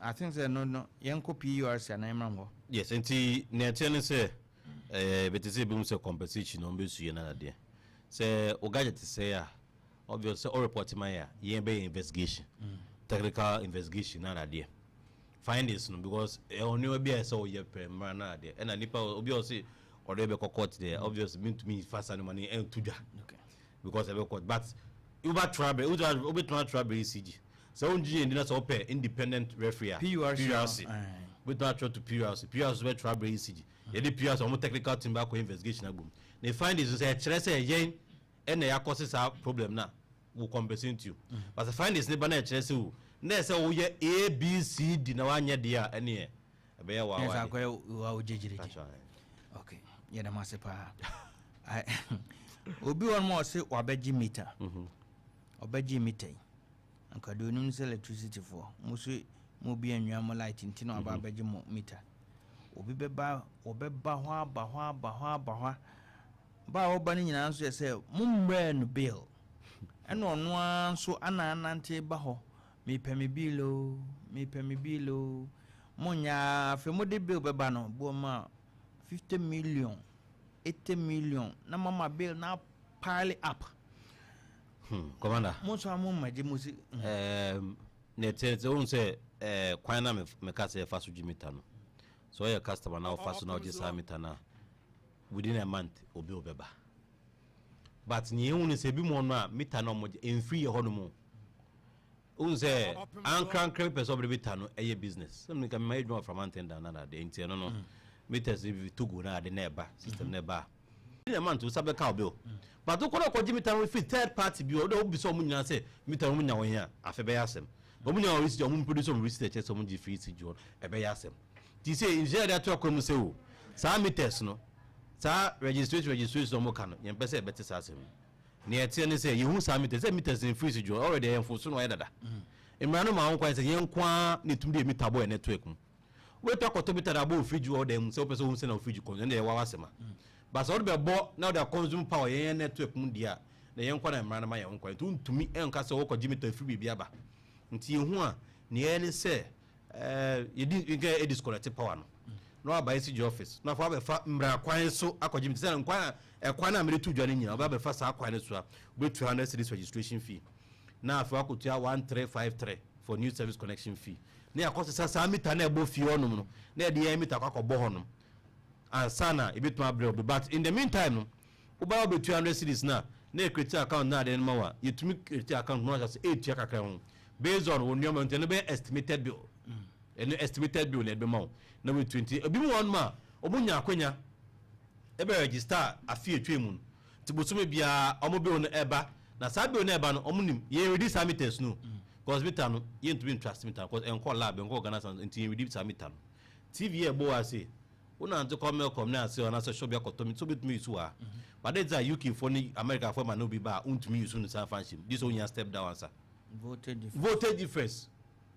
I think sɛ ɛno no yɛnkɔ PURC anaa yɛmmra mo hɔ. Yes, nti nea ɛteɛ ne sɛ ɛɛ bɛte sɛ ebinom sɛ compensation na wɔbɛsu yɛn anadeɛ. Sɛ wo gadget sɛe a, obvious sɛ ɔreport ma yɛ a, yɛn bɛyɛ investigation, technical investigation na anadeɛ. Findings no because ɛwɔ nneɛma bi a ɛsɛ ɔyɛ pɛ mmara na adeɛ. Ɛna nipa obi a ɔse ɔde bɛkɔ court deɛ, obvious mentumi nfa saa nneɛma no ɛnto dwa because ɛbɛ court, but wobɛtra bɛ wobɛtumi atra bɛ ECG sɛ wongye yɛn di na sɛ wopɛ independent referee a, PURC, PURC wobɛtumi atra to PURC. PURC bɛtra bɛ ECG, yɛde PURC ɔmo technical team baakɔ investigation abom ne findings sɛ ɛkyerɛ sɛ yɛn ɛna yɛakɔse saa problem na will compensate you, but the findings ne ba na ɛkyerɛ sɛ o na ɛsɛ woyɛ A B C D na wanyɛ deɛ a, ɛneɛ ɛbɛyɛ waa. Ɛsɛ akɔyɛ wa wo gyegyirigye. Ok, yɛda mo ase paa. Obi wɔ no ma ɔse wabɛgye meter, ɔbɛgye meter yi anka deɛ onim sɛ electricity foɔ mo so mo bi anwia mo light nti na waba abɛgye mo meter. Obi bɛba, wɔbɛba hɔ aba hɔ aba hɔ aba hɔ ba a wɔba no nyinaa nso yɛ sɛ mo mmrɛɛ no bill, ɛna ɔno ara nso ana anante ba hɔ, mepɛ me bill o, mepɛ me bill o. Mo nyaa afei mode bill bɛba no boɔ ma 50 million, 80 million na mama bill na pile up. Commander. Mo nso a mo mmagye mo si. Na ɛteɛ sɛ wohu sɛ kwan na meka sɛ yɛfa so gye meter no, sɛ ɔyɛ customer na wofa so na wogye saa meter no a, within a month obi wo bɛba, but nea ehu no sɛ ebi mu ɔno a meter no ɔmo gye mfiri yɛ hɔ nom. Wohu sɛ ankrankra bi pɛ sɛ ɔbɛde meter no ɛyɛ business sɛ meka mema yɛ adwuma wɔ Framanten dan na adeɛ nti ɛno no meters no bi Togo na ade na ɛba system na ɛba a within a month wo sa bɛka wo bill, but wokɔ na ɔkɔgye meter no firi third party bi hɔ, wode wobisa ɔmo nyinaa sɛ meter no ɔmo nya wɔ he a, afei bɛyɛ asɛm. Ɔmo nya wɔ receipt, ɔmo produce ɔmo receipt ɛkyerɛ sɛ ɔmo gye firi ECG hɔ no, ɛbɛyɛ asɛm. Nti sɛ nhyehyɛe a yɛde ato akwan mu sɛ o saa meters no, saa registration registration a wɔka no, yɛmpɛ sɛ yɛbɛte saa asɛm yi. Nea ɛteɛ ne sɛ yɛhu saa meters sɛ meters no mfiri sidwo, already ɛyɛ mfomso na wɔayɛ dada. Mmara no ma ho kwan sɛ yɛn nko ara na ɛtumi de yɛn meter bɔ yɛn network mu. Wobɛtumi akɔtɔ meter de abɔ wo fridge wɔ wo dan mu sɛ wopɛ sɛ wohu sɛnea wo fridge kɔ no, ɛno deɛ ɛyɛ w'asɛm a. But sɛ wode bɛbɔ na wode akɔnsume power yɛn yɛn network mu deɛ a, na yɛn nko ara na mmara no ma yɛn ho kwan. Nti wontumi nka sɛ wokɔgye meter firi baabi aba. Nti yɛhu a, nea ɛyɛ ne sɛ yɛdi nka yɛ disconnect power no na waba ECG office na afɔ abɛfa mmara kwan so akɔgye mi te sɛ nkwan a ɛkwan a mede to dwa no nyinaa ɔbɛ abɛfa saa kwan no so a, wobɛtua 100 cedis registration fee na afei wakɔtua 1353 for new service connection fee na yɛakɔ sesa saa meter na ɛbɔ fie hɔnom no na yɛde yɛn meter akɔ akɔbɔ hɔnom ansa na ebɛtumi abrɛ obi. But in the meantime no, wobaa wobɛtua 100 cedis na yɛ create account na adeɛ no ma wa yɛtumi create account no ahyɛ sɛ ɛtua kakra ho based on wo nneɛma, nti ɛno bɛyɛ estimated bill. Ɛno estimated bill na ɛde bɛma wo na wɔatua. Nti ebi mu wɔn a wɔn nya akwanya ɛbɛ register afi etwa mu no, nti bosome biara wɔn bill no ɛba, na saa bill no ɛba no, wɔn nim yɛn redi saa meters no, cause meter no yɛntumi ntrust meter no cause ɛnkɔ lab, ɛnkɔ Ghana Standards, nti yɛn redi saa meter no. TV yɛ ɛbɔ wɔ ase, wonante kɔ Melcom ne ase anaasɛ shop bi akɔtɔ mi so wobɛtumi use wɔ ha, but de dza UK foɔ ne America foɔ ma ne obi ba a, wontumi use no saa fa nhyɛ mu gye sɛ wonya step down ansa. Voltage difference. Voltage difference,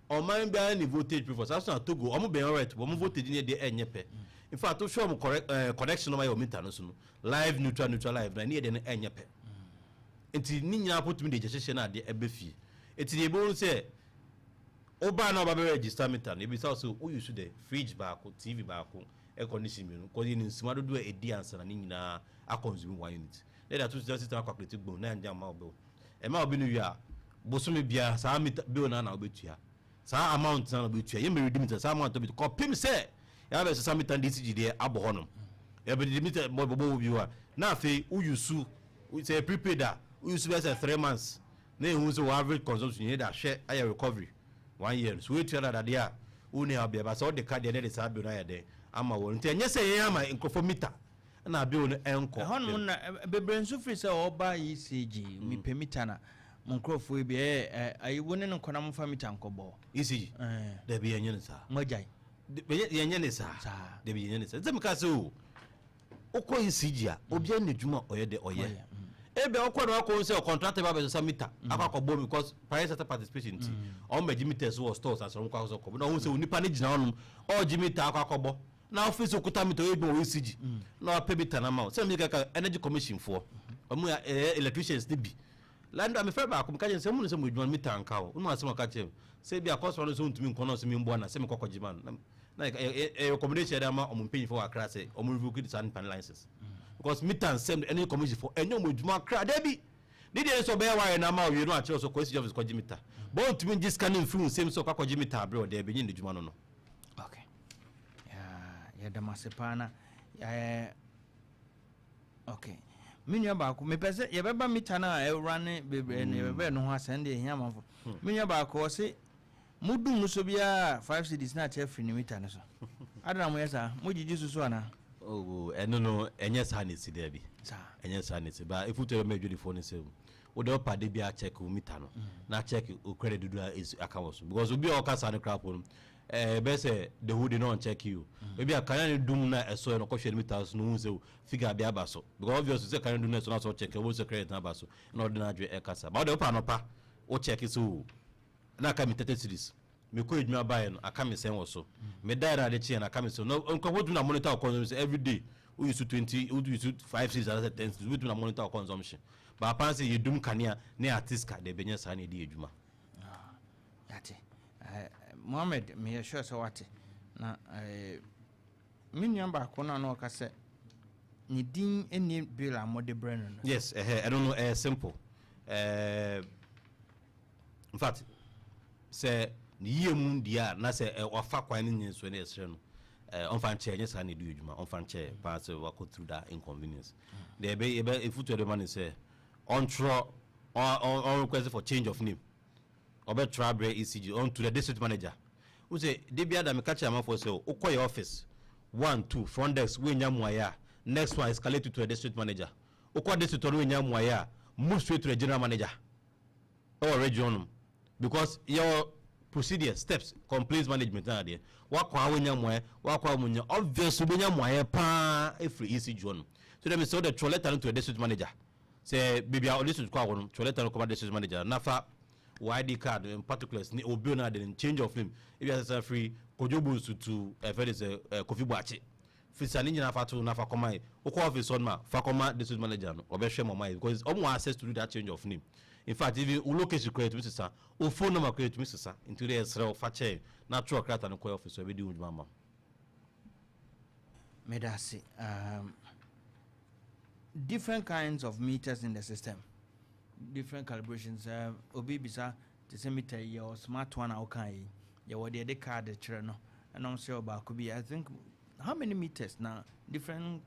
ɔman biara ne voltage preference. Saa so na Togo ɔmo bɛn alright, wɔn voltage ne deɛ ɛnyɛ pɛ. In fact, wohwɛ ɔmo correct connection ɔmo ayɛ wɔ meter no so no, live neutral, neutral live na ne yɛ deɛ no ɛnyɛ pɛ, nti ne nyinaa po tumi de gya hyehyɛ no adeɛ ɛbɛ fie. Nti deɛ ebi sɛ ɔbaa na ɔba bɛ register meter no, ebisa sɛ o use dɛ fridge baako, TV baako, air condition mmienu, kɔ yɛ ne nsima dodoɔ a edi ansa na ne nyinaa aconsume one unit na yɛde ato system akɔ gbom na yɛn ama wo bill. Ɛma obi no wie a, bosome biara saa meter bill na na wobɛtua saa amount na na wobɛtua. Yɛn mɛredi meter saa amount wobɛtua kɔpem sɛ yɛabɛ sesa meter de ECG deɛ abɔ hɔ nom, yɛbɛde meter bɔbɔ wɔ bi hɔ a, na afei woyusu sɛ prepaid a, woyusu bɛyɛ sɛ 3 months na ehu sɛ wɔ average consumption yɛ de ahwɛ ayɛ recovery one year no so woetua dadadeɛ a wonni ha bia ba sɛ wode ka deɛ ne de saa bill no ayɛ dɛn ama wɔn. Nti ɛnyɛ sɛ yɛn ama nkurɔfoɔ meter na bill no ɛnkɔ. Ɛhɔnom na bebree nso firi sɛ ɔba ECG mepɛ meter na mo nkurɔfoɔ yi bi ɛyɛ ayi wo ne no nkɔ na momfa meter nkɔbɔ. ECG dabi, yɛnyɛ ne saa. Mo agyae? Yɛnyɛ ne saa, dabi, yɛnyɛ ne saa. Sɛ meka sɛ o wokɔ ECG a, obiara ne adwuma ɔyɛ dɛ ɔyɛ. Ebi a wokɔ na wakɔ sɛ contractor ba bɛsesa meter akɔ akɔbɔ mi because private sector participation nti ɔmo bɛgye meters wɔ stores asɔrɔ kɔ akɔ kɔbɔ na ɔmo sɛ onipa ne gyina hɔnom ɔgye meter akɔ akɔbɔ. Na afei sɛ okuta meter ɔyɛ adwuma wɔ ECG na wapɛ meter no ama wo. Sɛ meka ka energy commission foɔ ɔmo yɛ ɛyɛ electricians no bi. Lando mefrɛ baako meka kyerɛ no sɛ mo nim sɛ mo adwuma no meter nka ho. Wonim asɛm a ɔka kyerɛ me sɛ ebia customer no sɛ ɔntumi nkɔ na ɔsɛ memboa no a sɛ mekɔ kɔgye ma no. Na ɛyɛ recommendation yɛde ama ɔmo mpanyinfoɔ wɔ Accra sɛ ɔmo revoke saa nipa no license. Because meter nsɛm no energy commission foɔ ɛnyɛ ɔmo adwuma koraa dabi. Ne deɛ ne sɛ ɔbɛyɛ wire no ama wo wie no akyerɛ wo sɛ kɔ ECG office kɔgye meter. But ɔntumi ngye sika no mfiri wo nsam sɛ ɔkɔ akɔgye meter abrɛ wo daabi ɛnyɛ n'adwuma no no. Okay. Yeah, yɛda mo ase paa na eh, okay. Me nua baako mepɛ sɛ yɛbɛba mita no a ɛwura ne bebree no yɛbɛbɛ no ho asɛm deɛ ɛhia amanfo. Me nua baako ɔse modum no so biara 5 cedis na akyɛ afiri ne mita no so. Adɛn na moyɛ saa? Mogyegye so so anaa? Oh, ɛno no ɛnyɛ saa na ɛsi daabi. Ɛnyɛ saa na ɛsi ba efutu ɛbɛma adwadifoɔ no sɛ wode ɔpa de bi akyɛk wo mita no na check wo credit dodoɔ a ɛsi aka wɔ so because obi a ɔka saa no koraa po no ɛɛ bɛyɛ sɛ the whole day na ɔnkyɛke o. Ebi a kanea no dum na ɛsɔɛ no ɔkɔhwɛ ne mita so no ohun sɛ figure bi aba so because obviously sɛ kanea no dum na ɛsɔ na sɛ ɔkyɛke ɔbɛhu sɛ credit no aba so na ɔde n'adwene ɛkasa ba wode wopɛ anɔpa wo kyɛke sɛ o na aka me 30 cedis mekɔ adwuma baeɛ no aka me sɛn wɔ so medaeɛ no ade kyeeɛ no aka me sɛn na nkurɔfoɔ tumi na monitor wo consumption every day wo use 20 wo use 5 cedis anaasɛ 10 cedis wobɛtumi na monitor wo consumption but apaa sɛ yɛdum kanea na yɛate sika deɛ ɛbɛnya saa na yɛde yɛ adwuma. Yɛate. Eh, Mohammed, meyɛ sure sɛ wate. Na eh, me nua baako no a na ɔka sɛ ne din nni bill a mode brɛ no no. Yes, ɛhɛ, ɛno no ɛyɛ simple. Eh, in fact, sɛ ne yie mu deɛ a na sɛ eh, wafa kwan no nyɛ so ne ɛsrɛ no eh, ɔmfa nkyɛ ɛnyɛ saa na ɛdi adwuma ɔmfa nkyɛ paa sɛ wakɔ through that inconvenience. Deɛ ɛbɛ ɛbɛ efutu ɛde ma ne sɛ ɔntwerɛ ɔn ɔn request for change of name. Ɔbɛtra abrɛ ECG on to the district manager. Wohu sɛ da biara da meka kyerɛ amanfoɔ sɛ wokɔ yɛ office one, two, front desk woannya mmuaeɛ a, next one escalate to the district manager. Wokɔ district hɔ no woannya mmuaeɛ a, move straight to the general manager ɛwɔ region nom because yɛwɔ procedures, steps, complaints management na adeɛ. Wakɔ a woannya mmuaeɛ, wakɔ a woannya, obviously wobɛnya mmuaeɛ paa ɛfiri ECG hɔ nom. So dɛ mesɛ wode twerɛ letter no to the district manager. Sɛ baabi a ɔde sukuu akɔ no, twerɛ lɛta no kɔma district manager no na fa wo ID card and particulars ne wo bill no ade no, change of name, ebi asesa firi Kojo Bonsu to ɛfɛ de sɛ Kofi Boakye. Fisa ne nyinaa fa to na fa kɔma yɛ. Wokɔ office hɔ nom a, fa kɔma district manager no, ɔbɛhwɛ ma ɔma yɛ because ɔmo wɔ access to do that change of name. In fact, even wo location koraa yɛtumi sesa, wo phone number koraa yɛtumi sesa. Nti wode yɛsrɛ wo fa kyɛ yɛn na twerɛ krataa no kɔ yɛ office hɔ, yɛbɛdi ho dwuma ama wo. Meda ase. Um, different kinds of meters in the system different calibrations uh, obi bisa te sɛ meter yi yɛwɔ smart one a woka yi yɛwɔ deɛ de card kyerɛ no ɛna ɔmo sɛ ɔbaako bi I think how many meters na different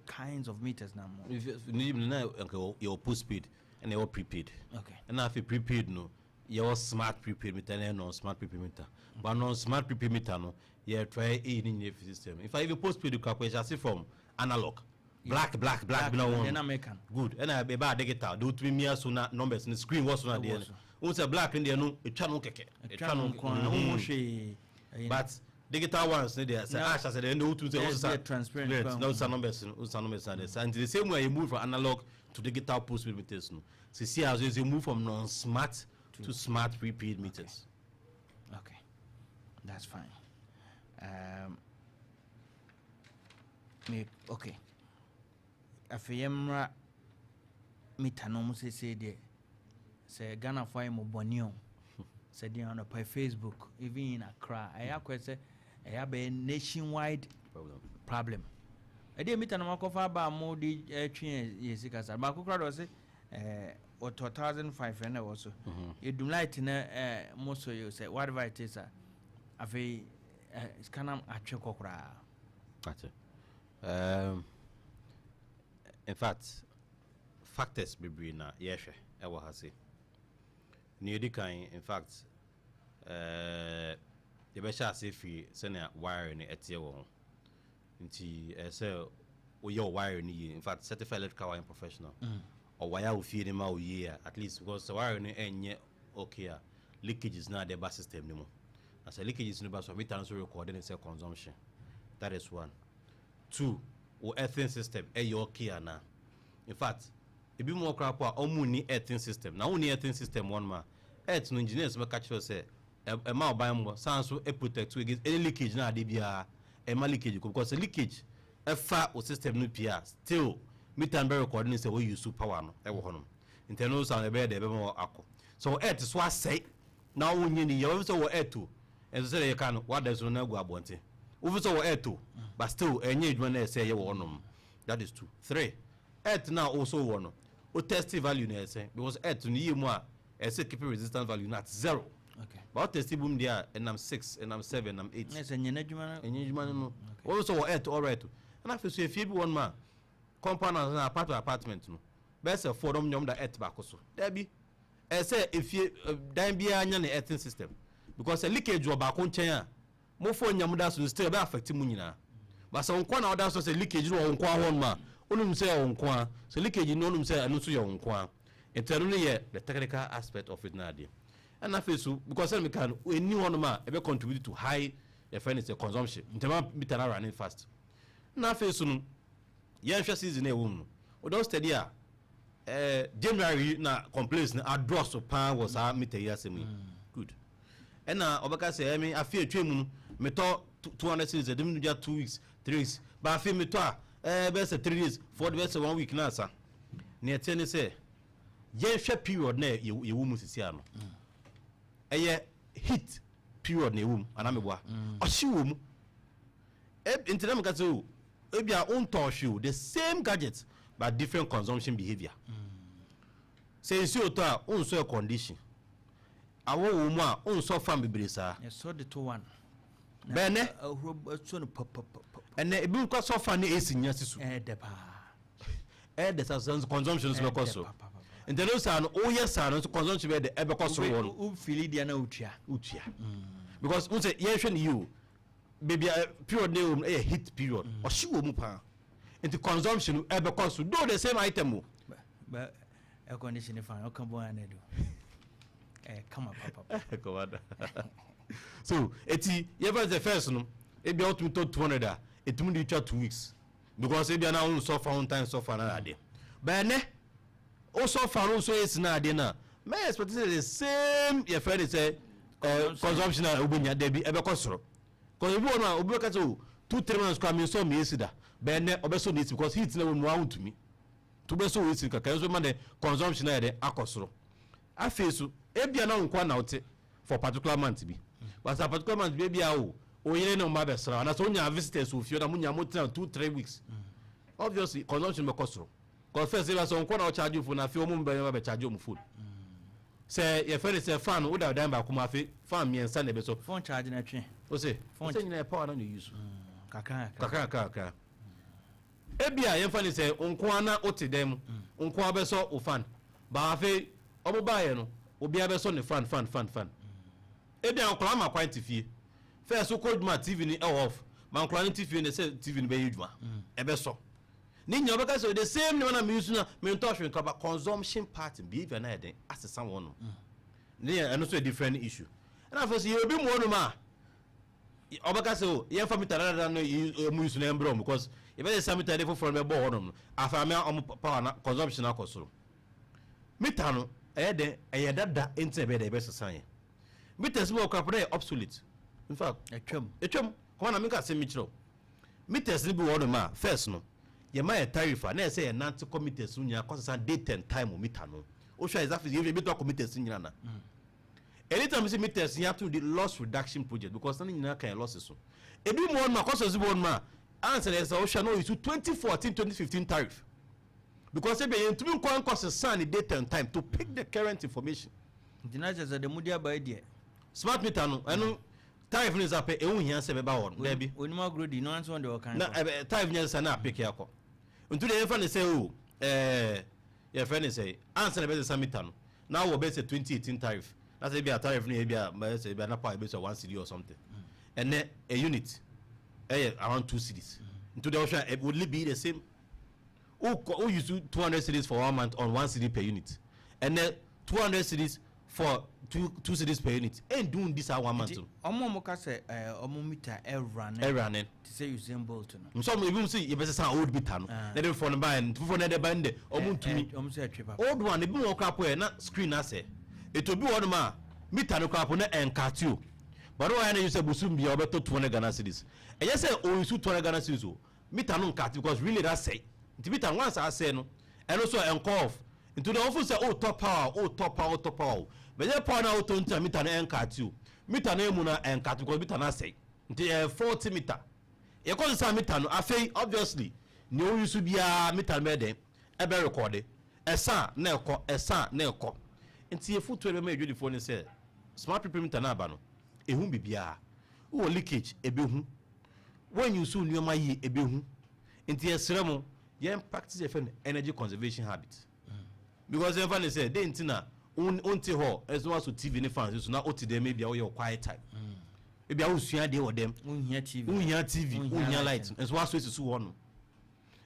kinds of meters na mo. Ne na nka yɛwɔ postpaid ɛna yɛwɔ prepaid. Okay. Ɛna afei prepaid no yɛwɔ smart prepaid meter ɛna non smart prepaid meter. But non smart prepaid meter no yɛ try eyi ne nyinaa fi system. In fact even postpaid kura kɔ yɛhyɛ ase from analog. Black black black bi na wɔn na meka no. Good ɛna ɛbaa digital de wotumi mia so na numbers no screen wɔ so na deɛ no wohu sɛ black no deɛ no etwa no kɛkɛ etwa no nko ara wohu hwee but digital ones no deɛ sɛ ahyɛ sɛ deɛ ɛna wotumi sɛ wosesa transparent na wosesa numbers no wosesa numbers na deɛ saa nti the same way yɛ move from analog to digital postpaid meters no sisi a so yɛ move from non-smart to smart prepaid meters. Okay, that's fine. Me okay. Afei yɛmmra mita no mu seesei deɛ sɛ Ghanafoɔ ayɛ mo bɔne o sɛ deɛ anɔpa Facebook even in Accra ɛyɛ akɔyɛ sɛ ɛyɛ abɛyɛ nationwide problem ɛdeɛ mita no makɔfa aba a mo de ɛtwe yɛ sika sa baako koraa deɛ ɔse ɛɛ wɔtɔ 1005 ɛna ɛwɔ so yɛdum light no ɛɛ mo so yɛ sɛ whatever it is a afei ɛɛ sika no atwe kɔ koraa. Ate. Um, in fact, factors bebree na yɛhwɛ ɛwɔ ha se. Nea edi kan, in fact, eh, yɛbɛhyɛ ase firi sɛnea wire no ɛteɛ wɔ ho. Nti ɛsɛ sɛ woyɛ wo wire no yie. In fact, certified electrical wiring professional. Ɔwire wo fie no ma wo yie a, at least because sɛ wire no ɛnyɛ okay a, leakages no ade ba system no mu. Na sɛ leakages no ba so a, meter no nso record ne sɛ consumption. That is one. Two, wo earthing system ɛyɛ okay anaa? In fact, ebi mu wɔ koraa po a ɔmo nni earthing system. Na wonni earthing system wɔ nom a, earth no engineers bɛka kyerɛ wo sɛ ɛma wo ban mmɔ, san nso protect wo against any leakage na ade biara. Ɛmma leakage kɔ because sɛ leakage ɛfa wo system no pii a still meter no bɛ record no sɛ wo use power no ɛwɔ hɔ nom nti ɛno nso ɛbɛyɛ dɛ ɛbɛma wo akɔ. Sɛ wo earth so asɛe na wo nyɛ ne yie a wofi sɛ wɔ earth o ɛnso sɛdeɛ yɛka no wada nsuo no agu abɔnten wofi sɛ wɔ earth o but still ɛnyɛ adwuma no a ɛsɛ ɛyɛ wɔ hɔ nom. That is two. Three, earth no a wo so wɔ no wo test value no ɛyɛ sɛn because earth no yie mu a ɛsɛ keep resistance value no at zero. Okay. But wo test bum deɛ a ɛnam six, ɛnam seven, ɛnam eight. Ɛsɛ nyɛ n'adwuma no. Ɛnyɛ adwuma no no. Wɔn nso wɔ earth all right. Ɛna afei so efie bi wɔ nom a compound house na apartment apartment no bɛyɛ sɛ four dɔm nyɛ wɔn da earth baako so. Dabi ɛsɛ efie dan biara nya ne earthing system because sɛ leakage wɔ baako nkyɛn a mo four nya mo da so no still ɛbɛ affect mo nyinaa. But sɛ wo nkoa na ɔda so sɛ leakage no wɔ wo nkoa hɔ nom a wonim sɛ ɛwɔ wo nkoa sɛ leakage no wonim sɛ ɛno nso yɛ wo nkoa. Nti ɛno no yɛ the technical aspect of it na adeɛ. Ɛna afei so because sɛdeɛ meka no ɛnni hɔnom a ɛbɛ contribute to high yɛfrɛ no sɛ consumption nti ɛma meter no running fast. Ɛna afei so no yɛnhwɛ season a ɛwɔ mu no wode wo steady a eh, January yi na complaints no adɔɔso paa wɔ saa meter yi asɛm yi. Good. Ɛna ɔbɛka sɛ ɛmi afe atwa mu no metɔ 200 cedis ɛde mu gya 2 weeks 3 weeks ba afe metɔ a ɛɛ bɛyɛ sɛ 3 days 4 bɛyɛ sɛ 1 week na asa. Nea ɛteɛ ne sɛ yɛnhwɛ period na yɛwɔ mu sisi ano. Ɛyɛ heat period na ɛwɔ mu anaa meboa? Ɔhye wɔ mu. Nti na meka sɛ o ebia wontɔ ɔhye o the same gadget but different consumption behavior. Sɛ nsuo tɔ a wonsɔ air condition. Awɔ wɔ mu a wonsɔ fan bebree saa. Yɛsɔ de to one. Bɛn nɛ? Ahuro sɔ no papapapa. Ɛnɛ ebi nkɔ sɔ fan ne AC nyina si so. Ɛyɛ dɛ paa. Ɛyɛ dɛ saa so consumption nso bɛkɔ soro. Nti ɛno saa no woyɛ saa no nso consumption bɛyɛ dɛ ɛbɛkɔ soro wɔ no. Wo fili deɛ na wotua. Wotua. Because n sɛ yɛnhwɛ no yie o baabi a period no ɛwɔ mu ɛyɛ heat period ɔhye wɔ mu paa nti consumption no ɛbɛkɔ soro though the same item o. Bɛ air condition fan ɔka bɔ ana do. Ɛyɛ kama papa. Kɔmanda. So eti yɛfɛ sɛ first no ebi a wotumi tɔ 200 a etumi de twa 2 weeks. Because ebia na wonsɔ fa wo ntan sɔ fa na adeɛ. But ɛnɛ wosɔ fa no wosɔ esi na adeɛ na mɛ expect sɛ the same yɛfrɛ ne sɛ consumption a wobɛnya dabi ɛbɛkɔ soro. Because obi wɔ no a obi bɛka sɛ o 2 3 months koraa mensɔ me esi da. But ɛnɛ ɔbɛsɔ ne esi because heat na wɔ mu a wontumi. To bɛsɔ wo esi kakra nso ma de consumption ayɛ dɛ akɔ soro. Afei so ebia na wo nkoa na wote for particular month bi. But sɛ particular month bi ebia o wo yere ne wo mma bɛsra wo anaasɛ wonya visitors wɔ fie na monya motena 2 3 weeks. Obviously consumption bɛkɔ soro. Because first ebia sɛ wo nkoa na wo charge wo phone afei wɔn mbɛn ba bɛ charge wɔn phone. Sɛ yɛfrɛ no sɛ fan woda dan baako mu afei fan mmiɛnsa na ɛbɛsɔ. Phone charge na ɛtwe. O se Phone sɛ nyinaa power na na use. Kakra kakra. Kakra kakra. Ebia yɛmfa no sɛ wo nko ara na wote dan mu, wo nko ara bɛsɔ wo fan. But afei wɔn baeɛ no, obiara bɛsɔ ne fan fan fan fan. Ebia nkwadaa ma kwan te fie. First wokɔ adwuma a TV no ɛwɔ off. Ma nkwadaa no te fie no sɛ TV no bɛyɛ adwuma. Ɛbɛsɔ. Ne nyinaa wobɛka sɛ the same nneɛma na me use na mentɔ hwee nka but consumption pattern behavior no ayɛ den asesa wɔn nom. Ne yɛ ɛno nso yɛ different issue. Ɛna afei nso yɛ obi mu hɔnom a ɔbɛka sɛ o yɛmfa mita dada no ɔmo use na ɛmbrɛ ɔmo because yɛbɛyɛ sa mita de foforɔ no bɛbɔ hɔnom no afei ama ɔmo power na consumption akɔ soro. Mita no ɛyɛ dɛn ɛyɛ dada nti na ɛbɛyɛ dɛ ɛbɛsesa yɛn. Meters bi wɔ koraa po na ɛyɛ obsolete. In fact, Ɛtwam. ɛtwam. Kɔma na menka asɛm bi kyerɛ wo. Meters no bi wɔ hɔnom a first no yɛma yɛ tariff a na ɛsɛ yɛnante kɔ meters no nyinaa kɔsesa date and time wɔ meter no. Wohwɛ a exactly yɛhwɛ ebi tɔ akɔ meters no nyinaa na. Anytime sɛ meters yi ato de loss reduction project because na ne nyinaa ka yɛ losses so. Ebi mu hɔnom a kɔsɔs bi wɔ hɔnom a ansa na ɛsɛ wohwɛ na ɔyi so 2014 2015 tariff. Because ebi yɛntumi nkɔ nkɔsesa ne date and time to pick the current information. Nti na kyerɛ sɛ deɛ mode aba yi deɛ. Smart meter no ɛno tariff no nsa pɛ ɛho hia sɛ ɛbɛba hɔ no daabi. Onim agorɔ di no ansa ɔde ɔkan Na kɔ. ɛbɛ tariff nyɛ sɛ na apeke akɔ. Nti deɛ yɛmfa ne sɛ o ɛɛ yɛfrɛ ne sɛ ansa na ɛbɛsesa meter no na wɔ bɛyɛ sɛ 2018 tariff na sɛ ebi a tariff no yɛ ebi a bɛyɛ sɛ ebi a na power ebi sɛ 1 cedi or something. Ɛnɛ a unit ɛyɛ around 2 cedis. Nti deɛ wohwɛ a it would be the same. Wo wo use 200 cedis for 1 month on 1 cedi per unit. Ɛnɛ 200 cedis for 2 cedis per unit. Ɛndu ndi saa 1 month Nti no. ɔmo a ɔmo ka sɛ ɛɛ ɔmo meter ɛrane. Ɛrane. Te sɛ Usain Bolt no. Nso ɔmo ebi mo sɛ yɛbɛsesa old meter no. Ah. Na ɛde foforɔ no baeɛ no foforɔ no ɛde ba no de ɔmo ntumi. Ɔmo sɛ ɛtwe papa. Old one ebi mo wɔ koraa po yɛ na screen asɛ. Etu obi wɔ hɔnom a meter no koraa po na ɛnkate o. But ɔyɛ ne sɛ bosom bia ɔbɛtɔ 200 Ghana cedis. Ɛnyɛ sɛ ɔnsu 200 Ghana cedis o. Meter no nka because relay no asɛe. Nti meter no once asɛe no, ɛno nso ɛnkɔ off. Nti deɛ ɔfo sɛ wotɔ power o, wotɔ power, wotɔ power o. But ɛnyɛ power no a wotɔ nti na meter no ɛnkate o. Meter no emu no ɛnkate because meter no asɛe. Nti ɛyɛ faulty meter. Yɛkɔ sesa meter no, afei obviously nea oyi so biara meter no bɛyɛ dɛn? Ɛbɛ rekɔde. Ɛsa a na ɛkɔ, ɛsa a na ɛkɔ. Nti yɛfotuo a yɛbɛma adwadifoɔ ne sɛ smart prepaid meter no aba no, ɛhu biribiara. Wowɔ leakage, ɛbɛhu. Woanyi so nneɛma yie, ɛbɛhu. Nti yɛsrɛ mo, yɛn practice yɛfrɛ no energy conservation habit. Because yɛmfa ne sɛ, dɛn nti na wonte hɔ ɛso wasɔ TV ne fans so na wote dɛm ebia woyɛ wo quiet time. Ebia wosua adeɛ wɔ dɛm. Wonhia TV. Wonhia TV, wonhia light. Nso wasɔ esi so wɔ no.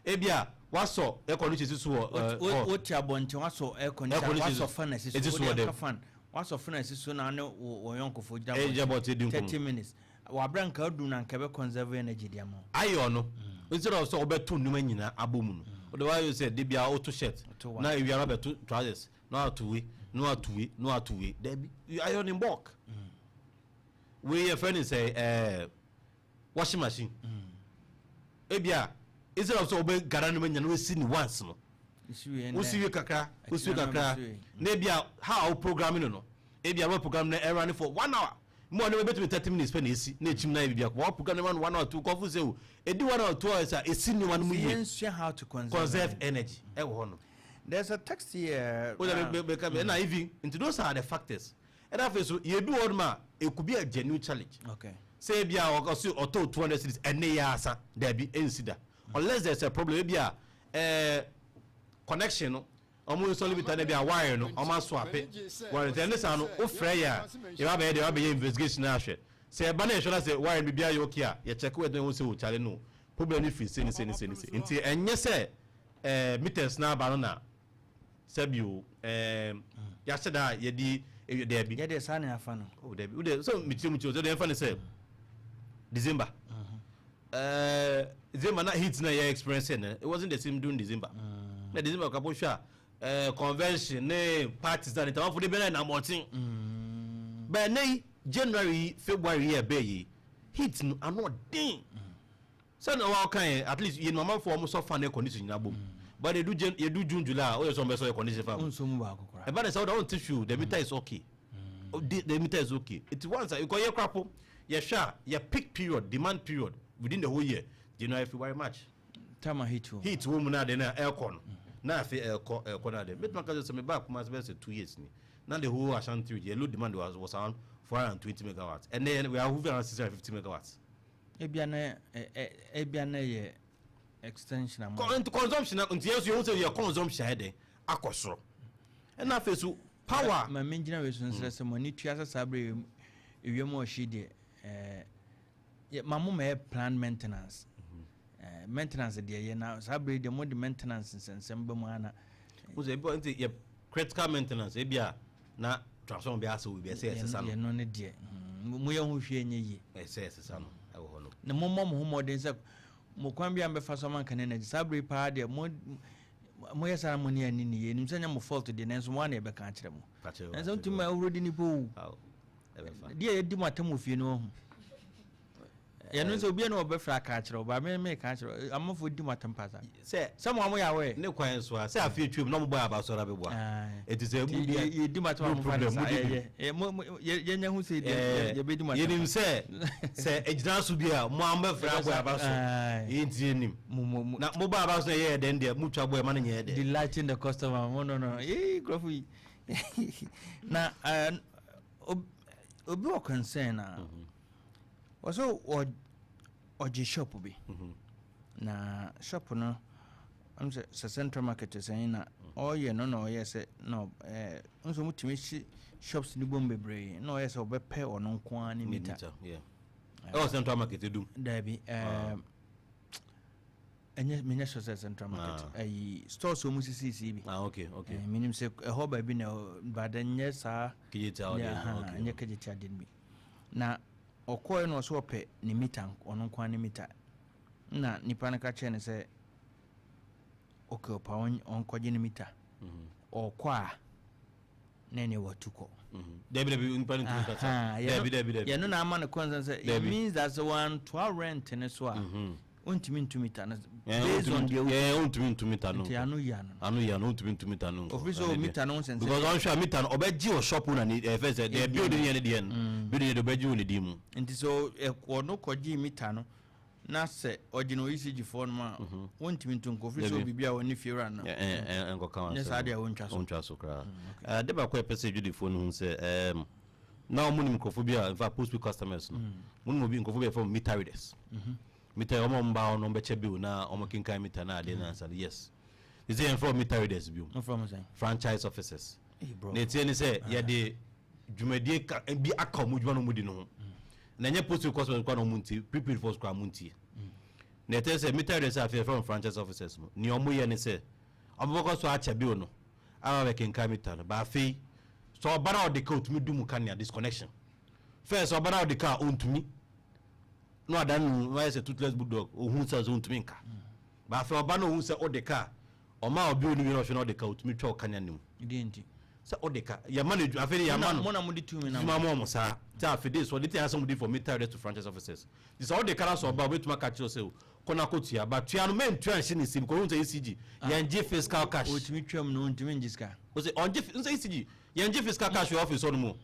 Ebia wasɔ air condition esi so wɔ hɔ. Wote abɔnten wasɔ air condition, wasɔ fan esi so. Wode nka fan, wasɔ fan esi so na ne wo yɔnkofoɔ gyina abɔnten 30 minutes. Wɔ abere nka adu na nka ɛbɛ conserve energy de ama wo. Ayɛ ɔno. Instead of sɛ wobɛto nneɛma nyinaa abɔ mu no, wode wayɛ sɛ de bia woto shirt na ewia no abɛto trousers na wato wei na wato wei na wato wei. Dabi, ayɛ no in bulk. Wei yɛfrɛ no sɛ washing machine. Ebia instead of sɛ wobɛ gara nneɛma nyinaa na wasi ne once no, wosi wie kakra, wosi wie kakra, na ebia how a wo programming no no, ebia wo program no ɛrun for 1 hour. Mo a ne bɛtumi 30 minutes pɛ na esi na ekyim na yɛ biribi akɔ. Wɔn program no 1 hour 2 kɔfo sɛ o edi 1 hour 2 hours a esi nneɛma no mu yie. Yɛnsua how to conserve energy ɛwɔ hɔ no. There's a text here. O de bɛ bɛ ɛna even nti those are the factors. Ɛna afei so yɛ bi wɔ hɔ nom a it could be a genuine challenge. Okay. Sɛ ebi a ɔsi ɔtɔ 200 cedis ɛne yɛ asa dɛbi ɛnsi da unless there's a problem ebi a connection no. Ɔmo install meter na bi a wire no ɔmo aso ape wire nti ɛne saa no wofrɛ yɛ a yɛba bɛyɛ deɛ yɛba bɛyɛ investigation na ahwɛ sɛ ɛba na yɛhwɛ na sɛ wire no biribi ayɛ okay a yɛ check wɔ ɛdɛn ho sɛ o kyale no problem no firi se ne se ne se ne se nti ɛnyɛ sɛ ɛɛ meters na aba no na sɛbi o ɛɛ yɛahyɛ da a yɛde ɛyɛ dɛbi. Yɛde saa na yɛafa no. O dɛbi o de sɛ mekyerɛ mu kyerɛ sɛ deɛ yɛmfa ne sɛ December. December na heat na yɛ experience no, it wasn't the same during December. Na December kapo hwɛ a convention ne parties na ne tamafo de bɛn na abɔnten. Bɛn ne January yi, February yi ɛbɛ yi, heat no ano den. Sɛ na wɔn kan yɛ at least yɛn mamanfo wɔn sɔ fan air condition nyinaa bom. But edu Jan edu June July o yɛ sɔ wɔn bɛ sɔ air condition fan. Nso mu baako koraa. Ɛba ne sɛ ɔda wɔn ti hwee the meter is okay. The meter is okay. It once you kɔ yɛ korapo yɛ hwɛ a yɛ peak period demand period within the whole year January February March. Tama heat wɔ. Heat wɔ mu na de na ɛkɔ no na afei ɛkɔ ɛkɔ na de metuma ka sɛ me ba Kumasi bɛ sɛ 2 years ni na the whole Ashanti region load demand was around 420 megawatts and then we are hovering around 650 megawatts. Ebia na ebia na yɛ extension am. Consumption nti yɛn so yɛn sɛ yɛ consumption ayɛ dɛ akɔ soro ɛna afei so power. Ma me gyina wei so nsrɛ sɛ mo ani tua sɛ saa bere ewiem ɔhye deɛ ma mo ma yɛ plan maintenance. Maintenance deɛ yɛ na saa bere deɛ mo de maintenance nsɛnsɛm bɛ mu ana. Mo sɛ ebi nti yɛ critical maintenance ebi a na transformer bi asɛ obi ɛsɛ ɛsesa no. Yɛ no ne deɛ mo yɛ ho hwee nyɛ yie. Ɛsɛ ɛsesa no ɛwɔ hɔ no. Na mo mmɔ mo ho mmɔden sɛ mo kwan bi a mbɛfa so ama nka ne na saa bere paa deɛ mo mo yɛ saa mo ne ani ne yie nim sɛ nyɛ mo fault deɛ nanso mo ana yɛbɛka akyerɛ mo. Nanso ntumi ma ɛwuro di nipa owu. Deɛ yɛdi mo atam wɔ fie no ho. Yɛno sɛ obi na ɔbɛfrɛ aka akyerɛ wo ba me me ka akyerɛ amafo di mo atam pasa. Sɛ mo amo yɛ awɛ. Ne kwan so a sɛ afei twam na mo bɔ aba so ra bɛboa. Eti sɛ mu bi yɛ di mo atam mo fa ne sa yɛ yɛ yɛ nya ho sɛ yɛ bɛ di mo atam. Yɛnim sɛ sɛ egyina so bi a mo ambɛfrɛ abɔ aba so. Yɛ nti yɛnim. Na mo bɔ aba so na yɛ dɛn deɛ mo twa bɔ ɛma no nyɛ dɛ. Delighting the customer mo no no. Ee nkurɔfo yi. Na obi wɔ concern na wɔsɛ ɔgye shop bi na shop no sɛ central market sɛn na ɔyɛ no na ɔyɛ sɛ na nso mutumi si shops no bom bebree na ɔyɛ sɛ ɔbɛpɛ ɔno nko ara ne meter. Ɛwɔ central market edum. Dabi ɛnyɛ menyɛ sure sɛ central market ayi stores wɔn sisi bi. Okay okay. Menim sɛ ɛhɔ baabi na bada nyɛ saa. Kejetia ɔde okay. Nyɛ kejetia de bi. Na ɔkɔɛ no ɔsɛ ɔpɛ ne meter ɔno nko ara ne meter na nipa no ka kyerɛ no sɛ okay ɔpa ɔnkɔgye ne meter ɔkɔ a. na ɛneɛ watu kɔ. Dabi dabi nipa no ntumi kasa. Dabi dabi dabi. Yɛno na ama no concern sɛ it means that sɛ wantoa rent no so a ontumi ntu mita no based on deɛ wotu. Ontumi ntu mita no. Nti ano yi ano. Ano yi ano ontumi ntu mita no. Ofi sɛ o mita no nsɛnsɛm. Because ɔnhwɛ a mita no ɔbɛgye wɔ shop na ne ɛfɛ sɛ deɛ building yɛ ne deɛ no building yɛ deɛ ɔbɛgye wɔ ne din mu. Nti sɛ ɔno kɔgye mita no na sɛ ɔgye no ECG foɔ nom a wɔntumi ntu nkɔ ofiri sɛ obibi a wɔne fiewura no nyɛ saa deɛ wɔntwa so. Wɔntwa so koraa. Ade baako a ɛpɛ sɛ adwudifoɔ no hu sɛ na wɔn nim nkurɔfoɔ bi a in fact postpaid customers no wɔn nim obi nkurɔfoɔ bi a yɛfrɛ wɔn meter readers. Meter wɔn a wɔn ba hɔ no wɔn bɛkyɛ bill na wɔn kenkan meter na adeɛ na ansa no yes. Te sɛ yɛn frɛ wɔn meter readers bio. Franchise officers. Na etie ne sɛ yɛde dwumadie ka bi aka wɔn adwuma na wɔn di no ho. Na ɛnyɛ postpaid customers koraa na wɔn ntie, prepaid foɔ koraa wɔn ntie. Na ɛtɛ sɛ meter readers a afei yɛfrɛ wɔn franchise officers no, nea wɔn yɛ ne sɛ wɔn bɛkɔ so akyɛ bill no ama bɛkenkan meter no. Ba afei sɛ ɔba na ɔde ka otumi dum kanea disconnection. First ɔba na ɔde ka a ɔntumi na wadan no wayɛ sɛ toothless bulldog ohun sɛ sɛ ɔntumi nka. Ba afei ɔba na ohun sɛ ɔde ka a ɔma obi oni wie na ɔhwɛ na ɔde ka otumi twa ɔkanea no mu. Deɛ nti? Sɛ ɔde ka yɛma no adwuma afei de yɛama no mo na mo de tumi na mo ɔmo saa sɛ afei de so ɔde ti asɛm mo de for meter readers to franchise officers nti sɛ ɔde ka na sɛ ɔba obetumi aka kyerɛ sɛ kɔ na kɔ tua but tua no mɛntua nhyɛ ne nsam kɔ ohun sɛ ECG yɛn gye fiscal cash. Otumi twam no ontumi ngye sika. Ɔsɛ ɔngye nsɛ ECG yɛn gye fiscal cash wɔ office hɔ nom o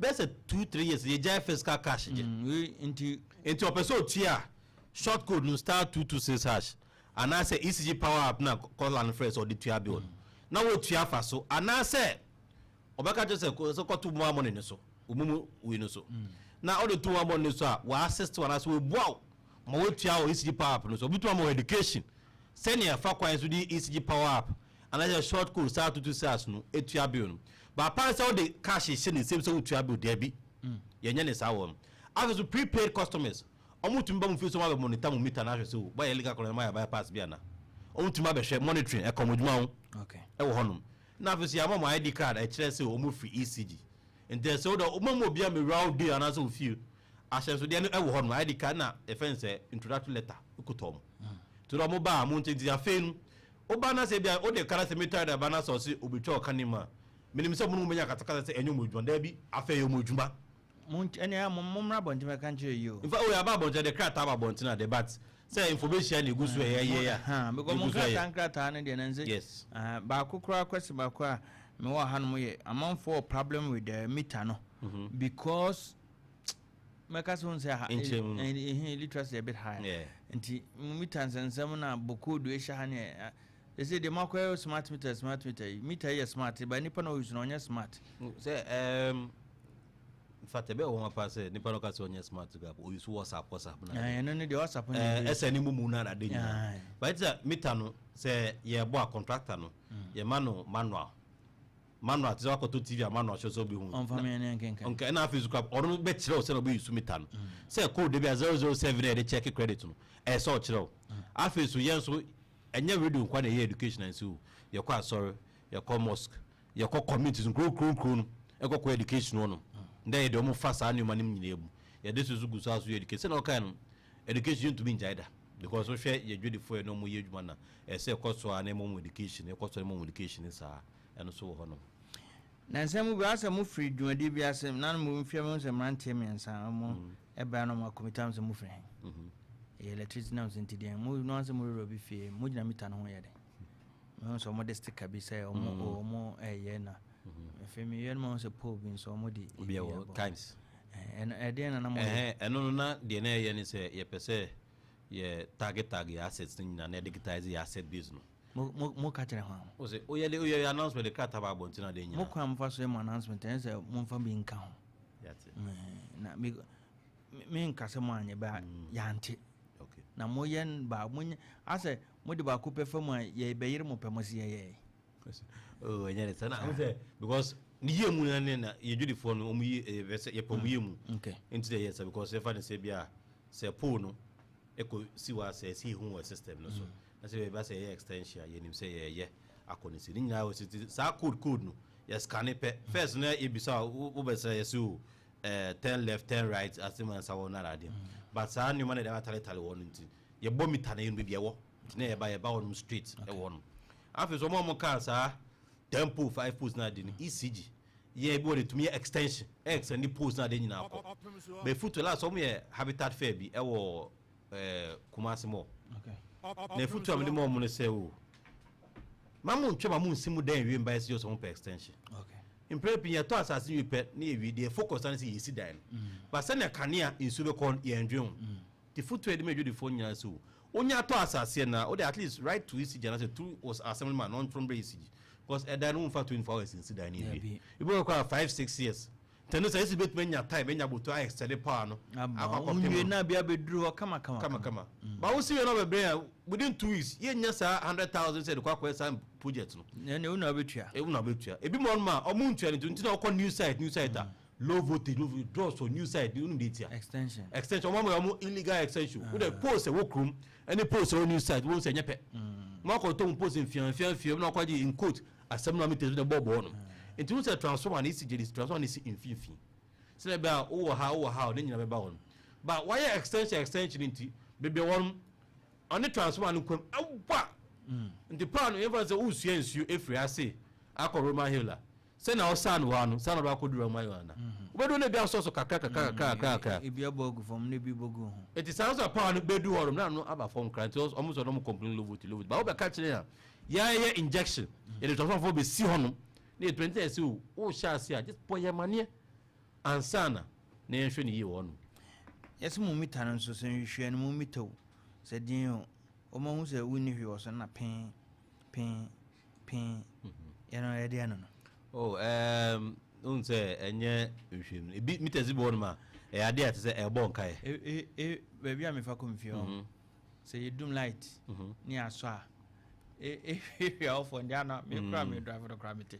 bɛyɛ sɛ 2, 3 years yɛ gyae fiscal cash gye. Nti nti ɔpɛ sɛ otua short code no *226# anaasɛ ECG power app na caller no frɛ sɛ ɔde tua bill no na wotua fa so anaasɛ ɔbɛka kyerɛ sɛ sɛ kɔto mobile money no so omumu wei no so na ɔde to mobile money no so a wɔ assist wo anaasɛ wɔboa wo ma wotua wɔ ECG power app no so. Obi tuma ma wɔ education sɛnea fa kwan so de ECG power app anaasɛ short code *226# no etua bill no. Baapa sɛ wode cash hyɛ ne nsam sɛ wotua bill, daabi, yɛnyɛ ne saa wɔ no. Afei so prepaid customers ɔmo tumi ba mo fie so ɔmo abɛ monitor mo meter na ahwɛ sɛ o bɔyɛ legal kɔnɔ mo ayɛ bypass bi ana ɔmo tumi abɛhwɛ monitoring ɛkɔ ɔmo adwuma ho ɛwɔ hɔnom. Na afei so yɛama mo ID card ɛkyerɛ sɛ ɔmo firi ECG nti ɛsɛ wode ɔmo mu obi a mewura wo day anaasɛ wo fie ahyɛnsodeɛ no ɛwɔ hɔnom ID card na yɛfɛn sɛ introductory letter ekutɔ ɔmo nti ɔmo ba a mo nkyɛn. Nti afei no woba na sɛ bia wode kara sɛ meter da ba na sɛ ɔse obetwa ɔka ne mu a menim sɛ mo no mo bɛnya katakata sɛ ɛnyɛ ɔmo adwuma. Daabi, afei ɛyɛ ɔmo adwuma. Ɛne a mommra abɔnten bɛka nkyerɛ yi o. Nfa o yɛ aba abɔnten de krataa aba abɔnten ade but sɛ information na egu so ɛyɛ yɛ a. Because mo nkrataa nkrataa no deɛ nansi. Yes. Baako koraa kwasi baako a mewɔ hanom yɛ amanfoɔ problem with the meter no because mɛka sɛ sɛ ha literacy a bit high nti meter nsɛnsɛm na bɔkoodu ɛhyɛ ha ne ɛsɛ deɛ makɔyɛ smart meter. Smart meter yi, meter yi yɛ smart ba nipa na ɔyi so na ɔnyɛ smart. Sɛ in fact ɛbɛ wɔn apa sɛ nipa no ka sɛ ɔnyɛ smart gap oyi so WhatsApp WhatsApp na ɛno ne deɛ WhatsApp no ɛsɛ ne mumu na ade nyinaa but sɛ meter no sɛ yɛbɔ a contractor no yɛma no manual manual te sɛ wakɔtɔ TV a manual kyerɛ sɛ wobɛhu. Ɔmfa me ne nkenkan. Nka ɛna afei so kora ɔno bɛkyerɛ wo sɛ na wobɛyi so meter no sɛ code bi a 007 a yɛde check credit no ɛyɛ sɛ ɔkyerɛ wo. Afei so yɛn so ɛnyɛ radio nkwa na ɛyɛ education nsi o. Yɛkɔ asɔre, yɛkɔ mosque, yɛkɔ communities nkuro nkuro nkuro no ɛkɔkɔ education hɔ no ndɛ yɛde ɔmo fa saa nneɛma no nyinaa mu yɛde so so gu so aso yɛ education. Sɛnɛ ɔkae no education yɛntumi ngyae da because wohwɛ yɛ dwadifoɔ yɛ na ɔmo yɛ adwuma na ɛsɛ ɛkɔ so a na ɛma ɔmo education ɛkɔ so a na ɛma ɔmo education saa ɛno so wɔ hɔ nom. Na nsɛm bi asɛ mo firi dwumadie bi ase na mo mfia mo sɛ mmeranteɛ mmiɛnsa mo ɛbaa no mo akɔmita sɛ mo firi he ɛyɛ electricity na sɛ nti deɛ mo no asɛ mo rewura bi fie mo gyina meter no ho yɛ de mehu sɛ ɔmo de sticker bi sɛ ɔmo ɔmo ɛyɛ na afei meyɛ no ma sɛ pole bi nso ɔmo de obi ɛwɔ times. Ɛno ɛdeɛ na na mo ɛhɛn ɛno no na deɛ na ɛyɛ ne sɛ yɛpɛ sɛ yɛ target tag yɛ assets no nyinaa na yɛ digitize yɛ asset base no. Mo mo mo ka kyerɛ ho? O sɛ oyɛ de oyɛ announcement de krataa ba abɔnten ade nyinaa. Mo kwan mo fa so yɛ mo announcement ɛnyɛ sɛ mo nfa bi nka ho. Yate. Na mi mi nka sɛ mo anyɛ bɛ yante na mo yɛ ba mo nyɛ asɛ mo de baako pɛ fam a yɛ bɛyere mo pɛ mo si yɛ yɛ. Oh, ɛnyɛ ne sɛ na n sɛ because ne yie mu na ne na yɛ dwadifoɔ no ɔmo yie ɛyɛ sɛ yɛpɛ ɔmo yie mu nti na yɛ sɛ because yɛfa ne sɛ bi a sɛ pole no ɛkɔ si hɔ a sɛ ɛsi ehu wɔ system no so na sɛ yɛba sɛ yɛyɛ extension a yɛnim sɛ yɛyɛ akɔ ne si ne nyinaa wɔ si saa code code no yɛ scan pɛ. First no yɛbisa a wobɛsɛ yɛsɛ o 10 left 10 right asɛm ansa wɔ no aradeɛ but saa nneɛma no yɛde ataletale wɔ no nti yɛbɔ meter no yɛ no baabi ɛwɔ nti na yɛba yɛba hɔ nom straight ɛwɔ no. Afei so ɔmo a ɔmo kaa saa. 10 pole, 5 poles na ade no, ECG yɛ bi wɔ de tumi yɛ extension, ɛ extend poles na ade nyinaa kɔ. Bɛ futu last wɔn yɛ habitat fair bi ɛwɔ ɛɛ Kumasi mall. Na efutu a mede ma wɔn no sɛ o, ma mo ntwa ma mo nsi mu dan nwie mba ɛsɛ sɛ wɔn pɛ extension. Mprɛ pii yɛtɔ asase wie pɛ na yɛwie deɛ focus ano sɛ yɛsi dan no. But sɛnea kanea nsuo bɛkɔ no yɛndwen ho. Nti fotuo a yɛde ma adwadifoɔ nyinaa sɛ o, wonya tɔ asaseɛ no a, wode at least write to ECG anaasɛ through assemblyman na ɔntwerɛ mbrɛ ECG. Because ɛdan no womfa 24 hours nsi dan no nwie. Ebi wɔ hɔ koraa a 5, 6 years. Nti ɛno sɛ ECG bɛtumi anya time anya abotuo a extend power no akɔ akɔpem Wonwie no. na bia bɛduru hɔ kama kama Kama kama. But wosi wie na ɔbɛbrɛ a, within 2 weeks yɛnnya saa 100,000 sɛ yɛde kɔ akɔyɛ saa project no. Ɛnna wo na wobɛtua. Wo na wobɛtua. Ebi mu hɔnom a, ɔmo ntua no nti, nti na wokɔ new site, new site a, low voltage, low voltage, draw so new site, wonim deɛ ntia? Extension. Extension, ɔmo ama yɛ ɔmo illegal extension. Wo deɛ poles ɛwɔ kurom ɛne poles ɛwɔ new site, wohu sɛ ɛnyɛ pɛ. Mo akɔtɔ mo poles mfia mfia mfia, na wakɔgye in quote asɛm no a meters bi na ɛbɔɔbɔ hɔ nom. Nti wohu sɛ transformer no esi gyedi, transformer no si mfimfini. Sɛdeɛ ɛbɛyɛ a wowɔ ha, wowɔ ha a, ne nyinaa bɛba hɔ nom. But wayɛ extension extension nti, baabi a ɛwɔ no, ɔne transformer no nkwam awa. Nti power no, yɛmfa no sɛ wosua nsuo efiri ase akɔ Roman Hill a, Sɛnea ɔsaa no hɔ ara no, saa na ɔde akɔduru ɔman hɔ ana? Wobɛduru no ebi asɔ so kakra kakra kakra kakra kakra. Ebi abɔ agu fam na ebi bɔ gu ho. Enti saa nso a power no bɛdu hɔ nom na ano aba fam koraa nti wɔn nso wɔn complain low voltage low voltage. But wobɛka kyerɛ yɛn a, yɛayɛ injection, yɛde transformer foforɔ bɛsi hɔ nom na yɛtumi nti na yɛse o, wohyɛ ase a just bɔ yɛn amaneɛ ansa na na yɛnhwɛ no yie wɔ hɔ nom. Yɛse mo mita no nso sɛ nhwehwɛ no mo mita o, sɛ deɛn o, wɔahu sɛ wonni hwee wɔ so na pee pee. Pee. Yɛ no yɛde ɛno no. Oh, um, wohu sɛ ɛnyɛ nhwɛmu no. Ebi meters bi wɔ hɔnom a, ɛyɛ adeɛ a ɛte sɛ ɛrebɔ nkaeɛ. E, e, e, baabi a mefa kɔ me fie hɔ, mhm. sɛ yɛdum light mhm. ne asɔ a, e, e, hwehwɛ awɔfoɔ ndeɛ ana me kora me drive no kora mete.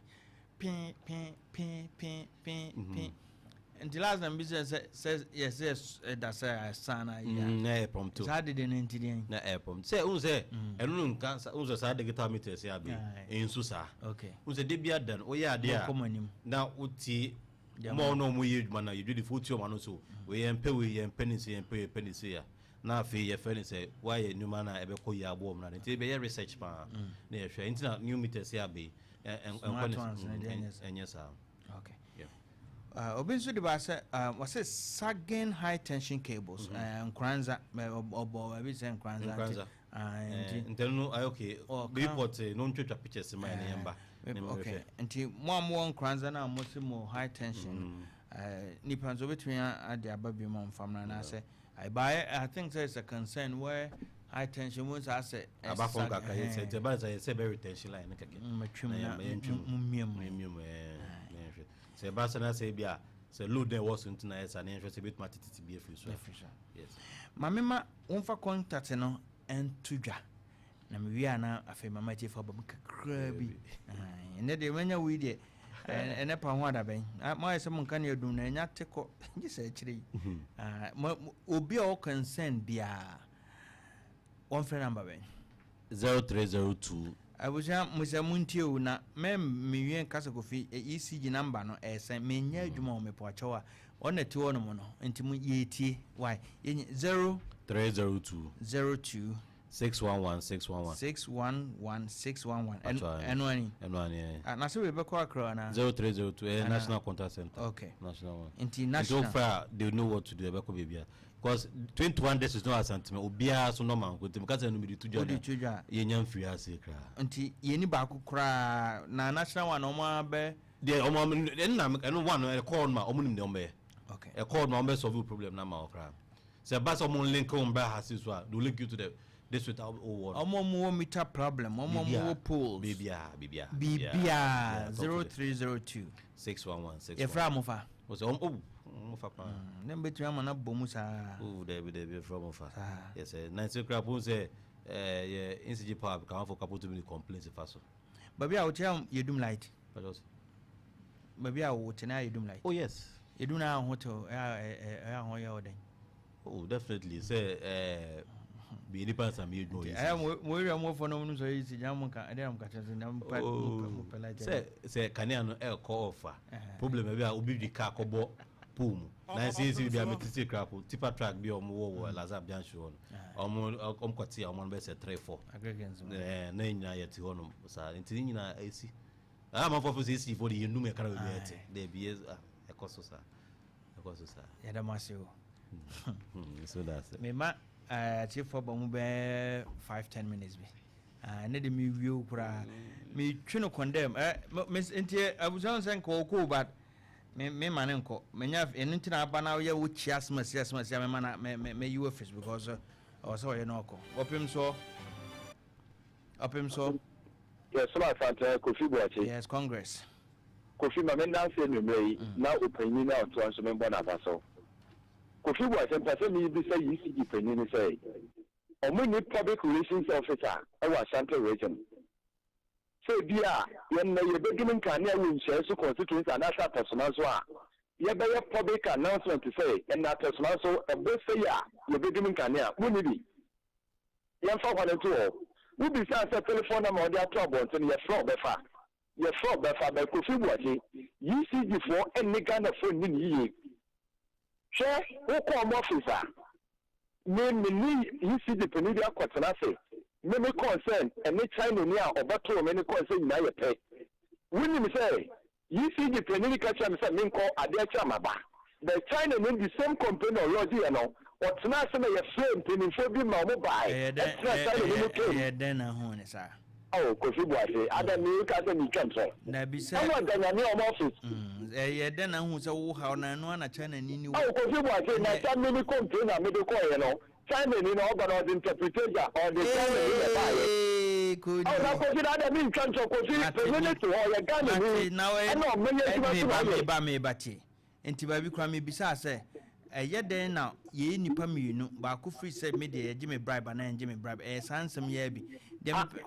Pee, pee, pee, pee, pee, pee. Nti last na mbisa sɛ sɛ yɛsɛ ɛda sɛ ɛsan na yɛ. Na ɛyɛ prɔmto. Saa dede no nti deɛn. Na ɛyɛ prɔmto sɛ n sɛ ɛno no nka n sɛ saa digital meters yɛ abe nso saa. Okay. N sɛ de bi ada no woyɛ adeɛ a na wotie mo a wɔn a wɔyɛ adwuma no yɛdwadifoɔ wotie wɔn ano so wei yɛn pɛ wei yɛn pɛ ne se yɛn pɛ yɛn pɛ ne se a na afei yɛfrɛ no sɛ woayɛ nneɛma no a ɛbɛkɔ yie aboa wɔn no nti yɛbɛyɛ research paa na yɛhwɛ nti na new meters yɛ abe ɛnkɔ ne ɛnyɛ saa. Okay. Yeah. Obi nso de ba sɛ wɔsɛ sagging high tension cables. Mm -hmm. Nkoranza ɔbɔ baabi sɛ nkoranza. Nkoranza. Nti ntɛno no ayɛ okay. Report no ntwatwa pictures ma ne yɛn ba. Okay. Nti mo a mowɔ nkoranza na mo se mo high tension. Mm. Nipa nso obetumi ade aba bi mo mfam na anaasɛ But I think sɛ it's a concern where high tension mu nsa asɛ. Aba fam kakra yɛ sɛ ɛba sɛ yɛ sɛ bɛ retention line no kɛkɛ. Mɛtwam na yɛntwam. Mu mia mu. Mu mia mu ɛɛ na yɛnhwɛ. Sɛ ɛba sɛ na sɛ ebi a sɛ load na ɛwɔ so nti na yɛ saa na yɛnhwɛ sɛ ebetumi atetete bi afiri so. Afiri so. Yes. Maame ma wɔmfa contact no nto dwa na mewie a na afei mama atiefo aba mu kakraa bi. Ɛnɛ deɛ manya wei deɛ ɛnɛ pa ho adabɛn moayɛ sɛ monka ne adum na ɛnya te kɔ gye sɛ akyire yi mhm. obi a ɔwɔ concern biara wɔmfrɛ namba bɛn 0302 abusua mo sɛ montie o na mɛ mewie nka sɛ kofi ecg e namba no ɛsɛn menyɛ mhm. adwuma wɔ mepo akyɛw a ɔna ti hɔ nom no nti mo yɛtie why yɛnyɛ 0 302 02 611 611. 611 611 ɛno ani. Ɛno ani ɛɛ. Ah, na sɛ wei bɛkɔ Accra anaa? 0302 ɛyɛ national contact center. Okay. National one. Nti national. Nti wofa a they know what to do ɛbɛkɔ baabi a because 21 districts no Asanteme obiara so nɔma nko nti meka sɛ no mede to dwa na yɛnya mfiri ase koraa. Nti yɛni baako koraa na national one ɔmo abɛ. Deɛ ɔmo ɛno ɛno one ɛkɔɔ no ma ɔmo nim deɛ ɔmo bɛyɛ. Okay. Ɛkɔɔ no ma ɔmo bɛ solve problem na ma ɔkoraa. Sɛ ɛba sɛ ɔmo link wo mbra ha sei so a, they will link you to the district a wowɔ no. Ɔmo a ɔmo wɔ meter problem, ɔmo a ɔmo wɔ poles. Biribiara, biribiara. Biribiara, 0302. 611 611. Yɛfrɛ a mo fa? Ɔsɛ ɔmo, oh, ɔmo fa paa. Mm, ne mbɛtumi ama no abɔ mu saa. Oh, daabi, daabi, yɛfrɛ ɔmo fa. Saa. Yes, eh, nansi koraa po sɛ, eh, yɛ NCG power, kamanfo kapo tumi de complaints fa so. Baabi a wote a yɛdum light. Pàtó. Baabi a wote na yɛdum light. Oh yes. Yɛdum na ho te ɛyɛ ho yɛ ɔdɛn. Oh definitely sɛ ɛɛ bi nipa nsa mi edwuma oyi. Ɛyɛ mo mo ewia mo fɔ no mo sɔ yi si gya mo nka ɛdɛ na mo ka kyerɛ sɛ na mo pɛ mo pɛ light. Sɛ sɛ kanea no ɛkɔ off a problem ɛbi a obi di kaa kɔbɔ pool mu na nsi nsi bi a mi tete kura po tipa truck bi a wɔn wɔ wɔ Lazab junction hɔ no wɔn wɔn kɔ te a wɔn bɛ sɛ 3 4. Aggregates. Ɛɛ na nyinaa yɛ te hɔ nom saa nti ne nyinaa esi. Ah, amanfoɔ fo sɛ esi foɔ de yɛn num ɛka na baabi a ɛte. Daabi yɛ ah ɛkɔ so saa. Ɛkɔ so saa. Yɛda mo ase o. So that's it. Mema atiefoɔ ba mu bɛɛ 5 10 minutes bi. Ah, ɛnɛ de mewie wo koraa. Metwe no condemn. Nti abusua no sɛ nka ɔkɔ o, but me me ma ne nkɔ. Menya ɛno nti na aba na woyɛ wo kyia asɛm asi asɛm asi a mema na me me meyi wo afiri so because ɔwɔ sɛ ɔyɛ no ɔkɔ. Ɔpem so. Ɔpem so. Yes, Soma Asante, Kofi Boakye. Yes, Congress. Kofi, ma me ndanse anwummerɛ yi na ɔpanyin a ɔtoa nso membɔ n'aba so. Kofi Boakye, mpɛ sɛ mebisa ECG panyin no sɛ, ɔmo nni public relations officer wɔ Ashanti Region? Sɛ bi a yɛn nnɛ yɛbɛdum nkanea wɔ Nhyiaeso constituency anaasɛ Atɔsoma nso a, yɛbɛyɛ public announcement sɛ ɛnnɛ Atɔsoma nso ɛbɔ sei a yɛbɛdum nkanea. Monni bi? Yɛmfa hɔ no nto hɔ. Wobisaa sɛ telephone number a wɔde ato abɔnten no yɛfrɛ ɔbɛfa? Yɛfrɛ ɔbɛfa but Kofi Boakye, ECG foɔ nne Ghanafoɔ nni no yiye. Hwɛ wokɔ wɔn office a, me me ne ECG panin bi akɔtena ase, me me concern ɛne Chinani a ɔbɛtoo me ne concern nyinaa yɛ pɛ. Wonim sɛ ECG panyin ka kyerɛɛ me sɛ menkɔ, adeɛ kye a maba. But China ni the same company a ɔlɔɔgye yɛ no, ɔtenaa ase na yɛfrɛɛ mpanimfoɔ bi ma wɔn baeɛ Ɛyɛ dɛn tenaa China ni no ɛyɛ kaa mu. ɛyɛ dɛn na ahuu ne saa? Oh, Kofi Boakye, ada me ka sɛ metwa ntorɔ. Dabi sɛ. Ɛwɔ Danyame wɔn office. Ɛyɛ dɛn na ahuu sɛ wo haw no ɛno ara na China ni ni wɔ? Oh, Kofi Boakye, na Ɛnɛ. sɛ me me complain a mede kɔeɛ no, China ni no ɔba no ɔde interpretation ɔde China ni na ɛbaeɛ. Eeii Oh, na Kojo. Kofi na ada mentwa ntorɔ, Kofi Mate panyin no te hɔ, ɔyɛ Ghana ni mate na ɔyɛ ɛna ɔmɛyɛ adwuma so na meba ɔyɛ. meba meba tie. Nti baabi koraa mebisaa sɛ ɛyɛ dɛn na yɛyɛ nnipa mmienu baako firi sɛ me deɛ yɛgye me bribe anaa yɛngye me bribe, ɛyɛ saa nsɛm yi ara bi deɛ Ah, mepɛ.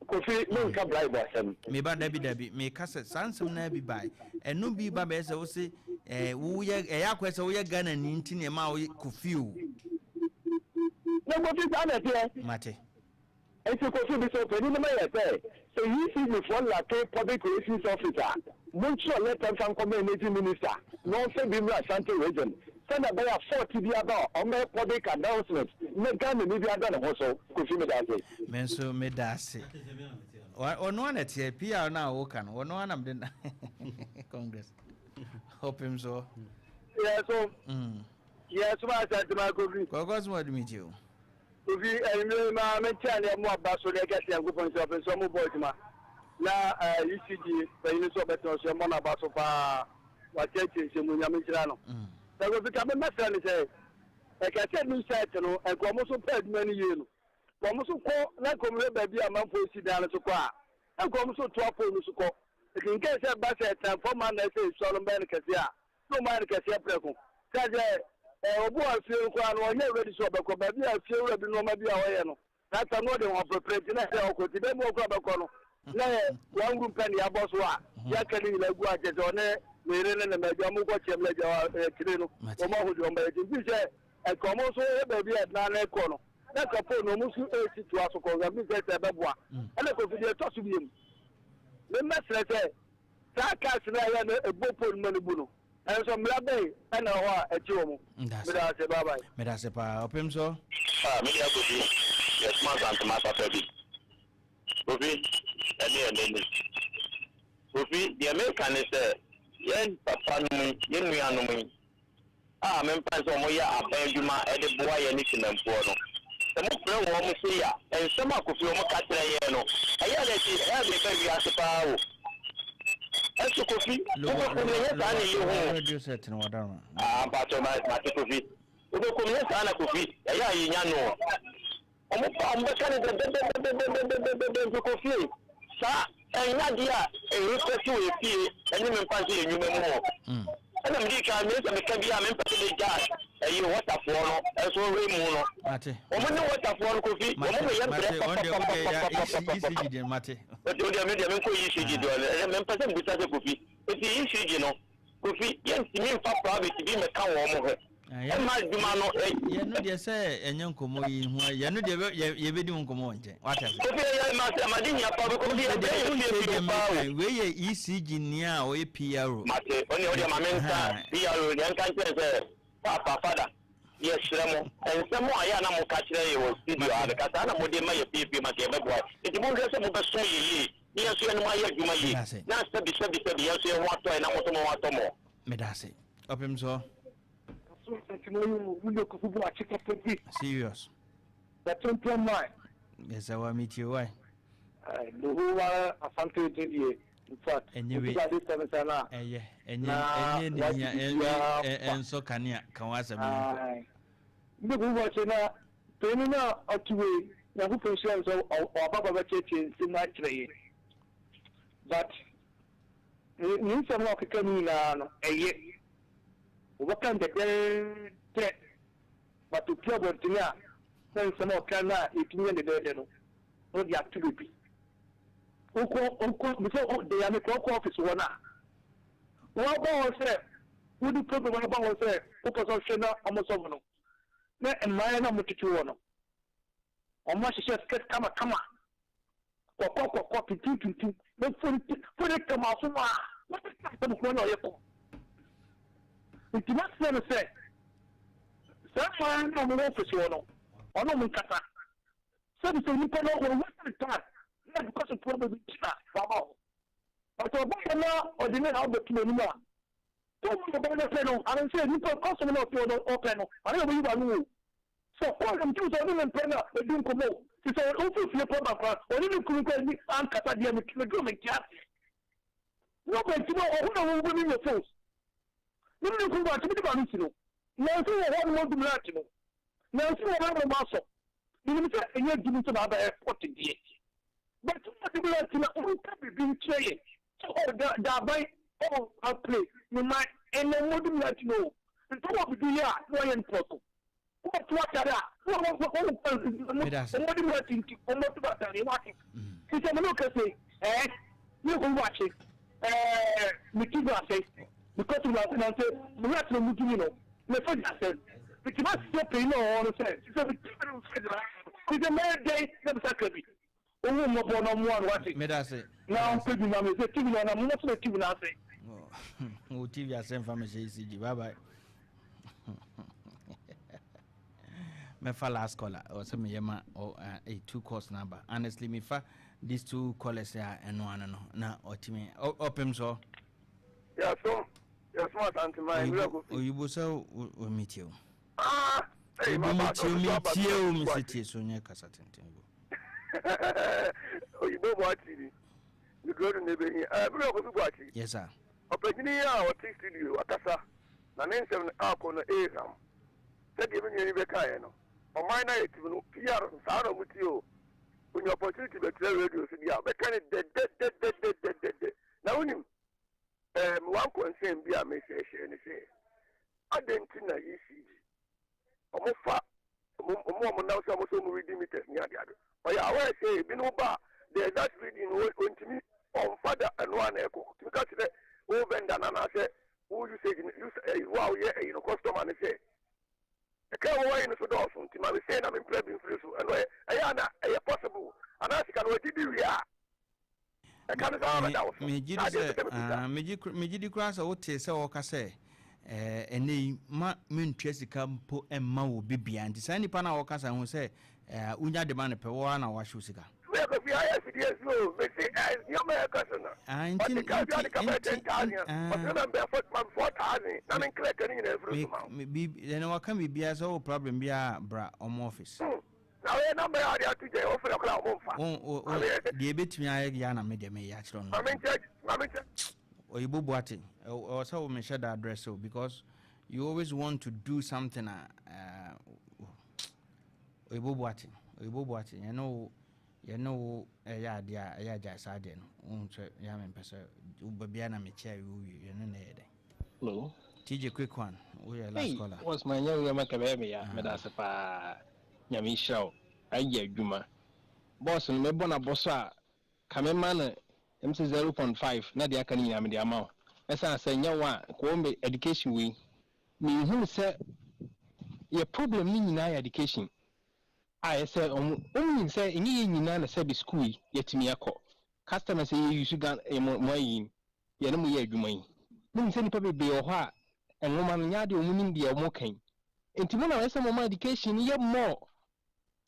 Kofi, menka bribe asɛm. Meba dabi dabi, meka sɛ saa nsɛm no ara bi bae, ɛno bi ba bɛyɛ sɛ wo se ɛɛ woyɛ ɛyɛ akɔyɛ sɛ woyɛ Ghana ni nti na ɛma woyɛ Kofi o. Na Kofi saa na ɛteɛ. Mate. Nti Kofi bisa ɔpanin no ma yɛ sɛ, sɛ ECG foɔ lacke public relations office a, montwerɛ letter mfa nkɔma energy minister na ɔmfa bi mmra Ashanti region sɛdeɛ ɛbɛyɛ a fault bi aba a ɔmmɛyɛ public announcement na Ghanani bi ada ne ho so. Kofi meda ase. Me nso meda ase. Ɔno ara na ɛteɛ PR no a woka no, ɔno ara na mede na Congress. Ɔpem so. Yɛ so. Yɛ so ma Asante ma Kofi. Kɔkɔ so ma ɔde me ti o. Kofi anwummerɛ yi ma menkyea ne ɛmo aba so ne ɛka sɛ Nyankopɔn nhyira ɔpem sɛ ɔmo bɔ adwuma na ECG panyin nso ɔbɛtena so ɛmmɔ n'aba so paa, wakyerɛkyerɛ nsɛm mu, Nyame nhyira no. Na Kofi ka me mɛsrɛ ne sɛ ɛka sɛ new site no nka ɔmo so pɛ adwuma no yie no nka ɔmo so kɔ na nka ɔmo hwɛ baabi a amanfoɔ si dan no so kɔ a na nka ɔmo so toa pole no so kɔ nti nka sɛ ɛba sɛ transformer na ɛsɛ esua no bɛyɛ no kɛse a na ɔmo ayɛ no kɛseɛ prɛko. Sɛ sɛ ɛ obi wɔ fie no koraa no ɔnyɛ ready sɛ ɔbɛkɔ baabi a fie wura bi nneɛma bi a ɔyɛ no saa tam no ɔde ho apɛpɛ nti na ɛsɛ ɔkɔ nti baabi ɔkɔ abɛkɔ no na yɛ wɔn room pɛ ne yɛabɔ so a yɛaka ne nyinaa gu akyɛ sɛ ɔne ne yere ne ne mma agya ɔmo kɔ kyɛm na agya akyire no wɔn aho deɛ ɔmo bɛyɛ nti nti sɛ ɛka ɔmo nso yɛ baabi a ɛdena ne kɔ no na ka phone no ɔmo nso esi toa so kɔ nka bi sɛ sɛ ɛbɛboa. Ɛna Kofi deɛ ɛtɔ so biem me mmɛsrɛ sɛ saa cars no a ɛyɛ no ɛbɔ pole no ma no bu no ɛnso mmara bɛn ɛna ɛwɔ hɔ a ɛkye wɔn? Meda ase, bye bye. Meda ase paa, ɔpem so. Ah, me nua Kofi, yɛsoma Asantema papa bi. Kofi, ɛne ɛnɛ ni. Kofi, deɛ meka ne sɛ, yɛn papa nom yi, yɛn nuanom yi, a memfa ne sɛ wɔyɛ aban adwuma de boa yɛn ne temampuɔ no, sɛ mofrɛ wɔn sei a, nsɛm a Kofi wɔn ka kyerɛ yɛn no, ɛyɛ a na ɛsi hell ba wiase paa o. Ɛnso Kofi, wobɛkum no, ɛnyɛ saa na ɛyɛ hu o. Radio set no wada no. Ah, mpakyɛw, mate Kofi. Wobɛkum no, ɛnyɛ saa na Kofi, ɛyɛ a yɛnya no o. Ɔmo ba a ɔmo bɛka no dɛdɛdɛdɛdɛdɛdɛdɛdɛ nti kɔ fie. Saa ɛnyɛ adeɛ a ɛreflɛte wɔ yɛ fie ɛne me mfa nso yɛ nnwuma mu hɔ. Ɛna medi kan me sɛ meka bi a mempɛ sɛ megya ɛyi wɔtafoɔ no ɛnso mu no. Ɔmo ne wɔtafoɔ no Kofi ɔmo bɛyɛ mbrɛ papapapapapapapa. Nti wodeɛ me deɛ menkɔ ECG deɛ ɔno mempɛ sɛ mebisa sɛ Kofi nti ECG no Kofi, yɛntumi mfa private bi mmɛka wɔn ho mma adwuma no. Yɛn no deɛ sɛ ɛnyɛ nkɔmmɔ yi ho yɛn no deɛ yɛbɛdi ho nkɔmmɔ wɔ nkyɛn. Wate ase? Kofi, ɛyɛ ma sɛ made hia paa Kofi, yɛbrɛ yɛ fie bio paa o. Wei yɛ ECG nea a ɔyɛ PRO. Mate, ɔne ɔdeɛ ma menka PRO deɛ nka nkyɛn sɛ paapa fada yɛsrɛ mo nsɛm a yɛ a na moka kyerɛ yɛ wɔ studio ha no ka saa na mode ma yɛ fie fie ma sɛ yɛbɛboa nti monhwɛ sɛ mobɛsom yɛ yie. Na yɛn nso yɛne mo ayɛ adwuma yie. Medase. Na sɛbi sɛbi sɛbi yɛn nso yɛn ho atɔ yɛn na mo nso mo ho atɔ mo. Medase. Ɔpem so. So nti mo yi mo wuli kofi bu akyi papa bi. Serious. The champion man. Yes, I want meet you. Why? The whole Asante deɛ in fact. Ɛnyɛ wei. Ɛyɛ ɛnyɛ ɛnyɛ ne hia ɛnsɔ kanea ka ho asɛm no nkɔ. Ndɛ kofi bu akyi na panyin no a ɔte wei Nyankopɔn nhyira no sɛ ɔaba ba bɛkyerɛkyerɛ nsɛm mu akyerɛ yɛn but ne nsɛm no a ɔkeka no nyinaa no ɛyɛ wɔbɛka no dɛdɛɛdɛ but opue abɔntene a na nsɛm a ɔka no a ɛtumi yɛ dɛdɛɛdɛ no na ɔde ato baabi. Wokɔ wokɔ mesɛ deɛ mekɔ wokɔ office hɔ no a wɔaba hɔ sɛ wode problem aba hɔ sɛ wopɛ sɛ ɔhwɛ na ɔmo sɔfo no na mmaeɛ na ɔmo tete hɔ no ɔmo ahyehyɛ skirt kamakama kɔkɔ kɔkɔ tuntum tuntum na fori fori kama so a wɔde ka asɛm korɔ na ɔyɛ kɔ nti masrɛ no sɛ saa mmaa na ɔmo wɔ office hɔ no ɔno ɔmo nkasa sɛbi sɛ nipa no wɔn waste time na because of problem bi nti na waba hɔ but ɔba yɛ na ɔde ne ha bɛto n'anim a tó mu na ɔbɛn no pɛ no ano sɛ nipa kɔsɔm na ɔpɛ no ɔpɛ no ano yɛ ɔbɛyi ba no o sɛ ɔkɔ ɛm tí sɛ ɔne ne mpɛ na edi nkɔmɔ o ti sɛ ɔfiri fie kɔ ba kora ɔne ne kunu kɔ ni ankasa deɛ mi mi duro mi nti aseɛ ne ɔbɛn ti mu ɔho na wɔn mi nyɛ fos ne mi ne kunu kɔ ati mi de ba no si no nansi wɔ hɔ nom ɔdum laati no nansi wɔ hɔ nom asɔ minim sɛ ɛnyɛ dum nso na aba airport deɛ but ɔdum laati na ɔnka bibi nkyerɛ yɛ sɛ ɔ da daban ɔ apre ne ma ɛnɛ ɔdum laati no nti wɔ bibi yɛ a na ɔyɛ mpɔ so wọ́n tún atare a wọ́n wọ́n wọ́n wọ́n wọ́n ti nti wọ́n tún atare wọ́n ati sísè mi n'o kẹsẹ̀ ẹ̀ mi kò wọ́n akyi ẹ̀ mi ti do ase mi kò tún ase náà sẹ mi wọ́n ati mi tún mi nọ mi fẹ́ di ase mi ti ma sise pè ní ọ̀hún ọ̀hún sẹ sísè mi ti mi fẹ́ di sísè mi ẹ̀ dẹ́ ní mi sá kẹbi owó mọ̀bọ̀ náà mú àná wá sí náà ń pè mí náà mi sẹ tv náà mo mọ̀ sọ tv náà sẹ. Wo tv asɛm fa mehyɛ ECG bye bye. Mɛfa last caller ɔ sɛ meyɛ ma ɔ two calls na aba. Honestly mefa these two callers a ɛno ano no na ɔtumi ɔpem so. Yɛso yɛso Asanteman wura Kofi. Oyibo sɛ o metie o. Ah, hey, Oyibo metie o metie o mese tie so nyɛ kasa tenten bo. Oyibo bɔ ati ni. Miduro no na ebehi. Eh, wura Kofi bɔ ati. Yes sir. Ɔpanyin yi a ɔte studio akasa na ne nsɛm no akɔ no eham. Sɛdeɛ me nua yi bɛkaeɛ no, ɔman no ayɛ tim no, PR no saa na ɔmo tie o. Onya opportunity bɛtena radio so bi a, ɔbɛka ne dɛdɛdɛdɛdɛdɛdɛ. Na wonim, um, one concern bi a mehyɛhyɛ ne sɛ, adɛn nti na ECG, ɔmo fa, ɔmo ɔmo a ɔmo nam sɛ ɔmo sɛ ɔmo reading meters ne ade ade. Ɔyɛ aware sɛ ebinom ba a, the exact reading no ɔntumi ɔmfa da ɛno a na ɛkɔ. Tumi ka kyerɛ wo vendor no anaasɛ wo usage no, use ɛyi wo a woyɛ ɛyi no customer no sɛ, ɛka ɛwɔ wayi no so dɔɔso nti ma me sei na mempra bi mfiri so. Ɛno ɛyɛ ana ɛyɛ possible anaa sika no wagye di wie a ɛka no saa bɛda wo so. Megye di Saa deɛ sɛ ɛsɛ sɛ mebisa. Ah, megye megye di koraa sɛ wote sɛ wɔka sɛ ɛnɛ yi ma mentua sika mpo mma wɔ bibia nti saa nnipa no a wɔka sa hu sɛ wonya de ma no pɛ wɔ ara na wɔahyew sika. Wei Kofi ayɛ afidie so o, mese nneɛma a ɛkɔ so no. Ah, nti Ɔte kaa bi nti ade ka bɛyɛ nti 10,000 a, ɔsɛ na mbɛ fɔ ma 4,000 na menkra ka ne nyinaa mfiri me so ma wo. me bi ɛnɛ waka biribiara sɛ wɔ problem biara bra ɔmo office. Na woyɛ number a wɔde ato gya yi, wofrɛ koraa a ɔmo mfa. Wo wo wo Maame yɛ deɛ ebetumi ayɛ yɛ na me deɛ meyɛ akyerɛ no. Maame nkyɛ maame nkyɛ. Oyibo Boate, ɛwɔ sɛ wo mehyɛ da address o because you always want to do something a Oyibo Boate, Oyibo Boate, yɛne wo yɛne wo ɛyɛ adeɛ a ɛyɛ agyae saa adeɛ no. Wohu sɛ yɛ a mempɛ sɛ wo baabi a na mekyɛ wo wie yɛne na ɛyɛ dɛn. Hello. TJ quick one, woyɛ last Hey, caller. what's my name? Yama kɛbɛyɛ me ya. Meda ase paa. Nyame nhyira wo. Ayɛ adwuma. Boss no mebɔ n'abɔ so a ka me ma no ɛm sɛ 0.5 na deɛ aka no nyinaa mede ama wo. Ɛsiane sɛ nyɛ wo a nka wɔn bɛ education wei. Menhunu sɛ yɛ problem no nyinaa yɛ education. A ɛsɛ ɔmo ɔmo nim sɛ ɛnyɛ yɛn nyinaa na sɛbi school yi yɛtumi akɔ. Customers yɛ use Ghana mo mo ayi yɛne mo yɛ adwuma yi. Menim sɛ nnipa bebree wɔ hɔ a nwoma no nyɛ adeɛ ɔmo nim deɛ ɔmo kan. Nti mo na ɛsɛ mo ma education no yɛ more.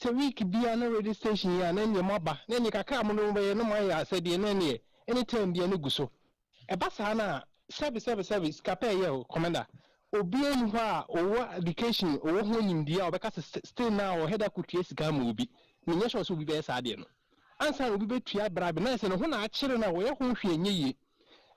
Sɛ week biara na radio station yi a na ɛneɛ moaba na ɛneɛ kakra a mo de mobɛyɛ na moayɛ asɛdeɛ na ɛneɛ any time biara no gu so. Ɛba saa no a sɛbe sɛbe sɛbe sika pɛ ɛyɛ o Commander. Obiara nni hɔ a ɔwɔ education ɔwɔ ho nimdeɛ a ɔbɛka sɛ still now ɔhɛ da kɔtua sika ama obi. Menyɛ sure sɛ obi bɛyɛ saa adeɛ no. Ansa na obi bɛtua bribe no na ayɛ sɛ ne ho na akyere no a wɔyɛ ho hwee nyɛ yie.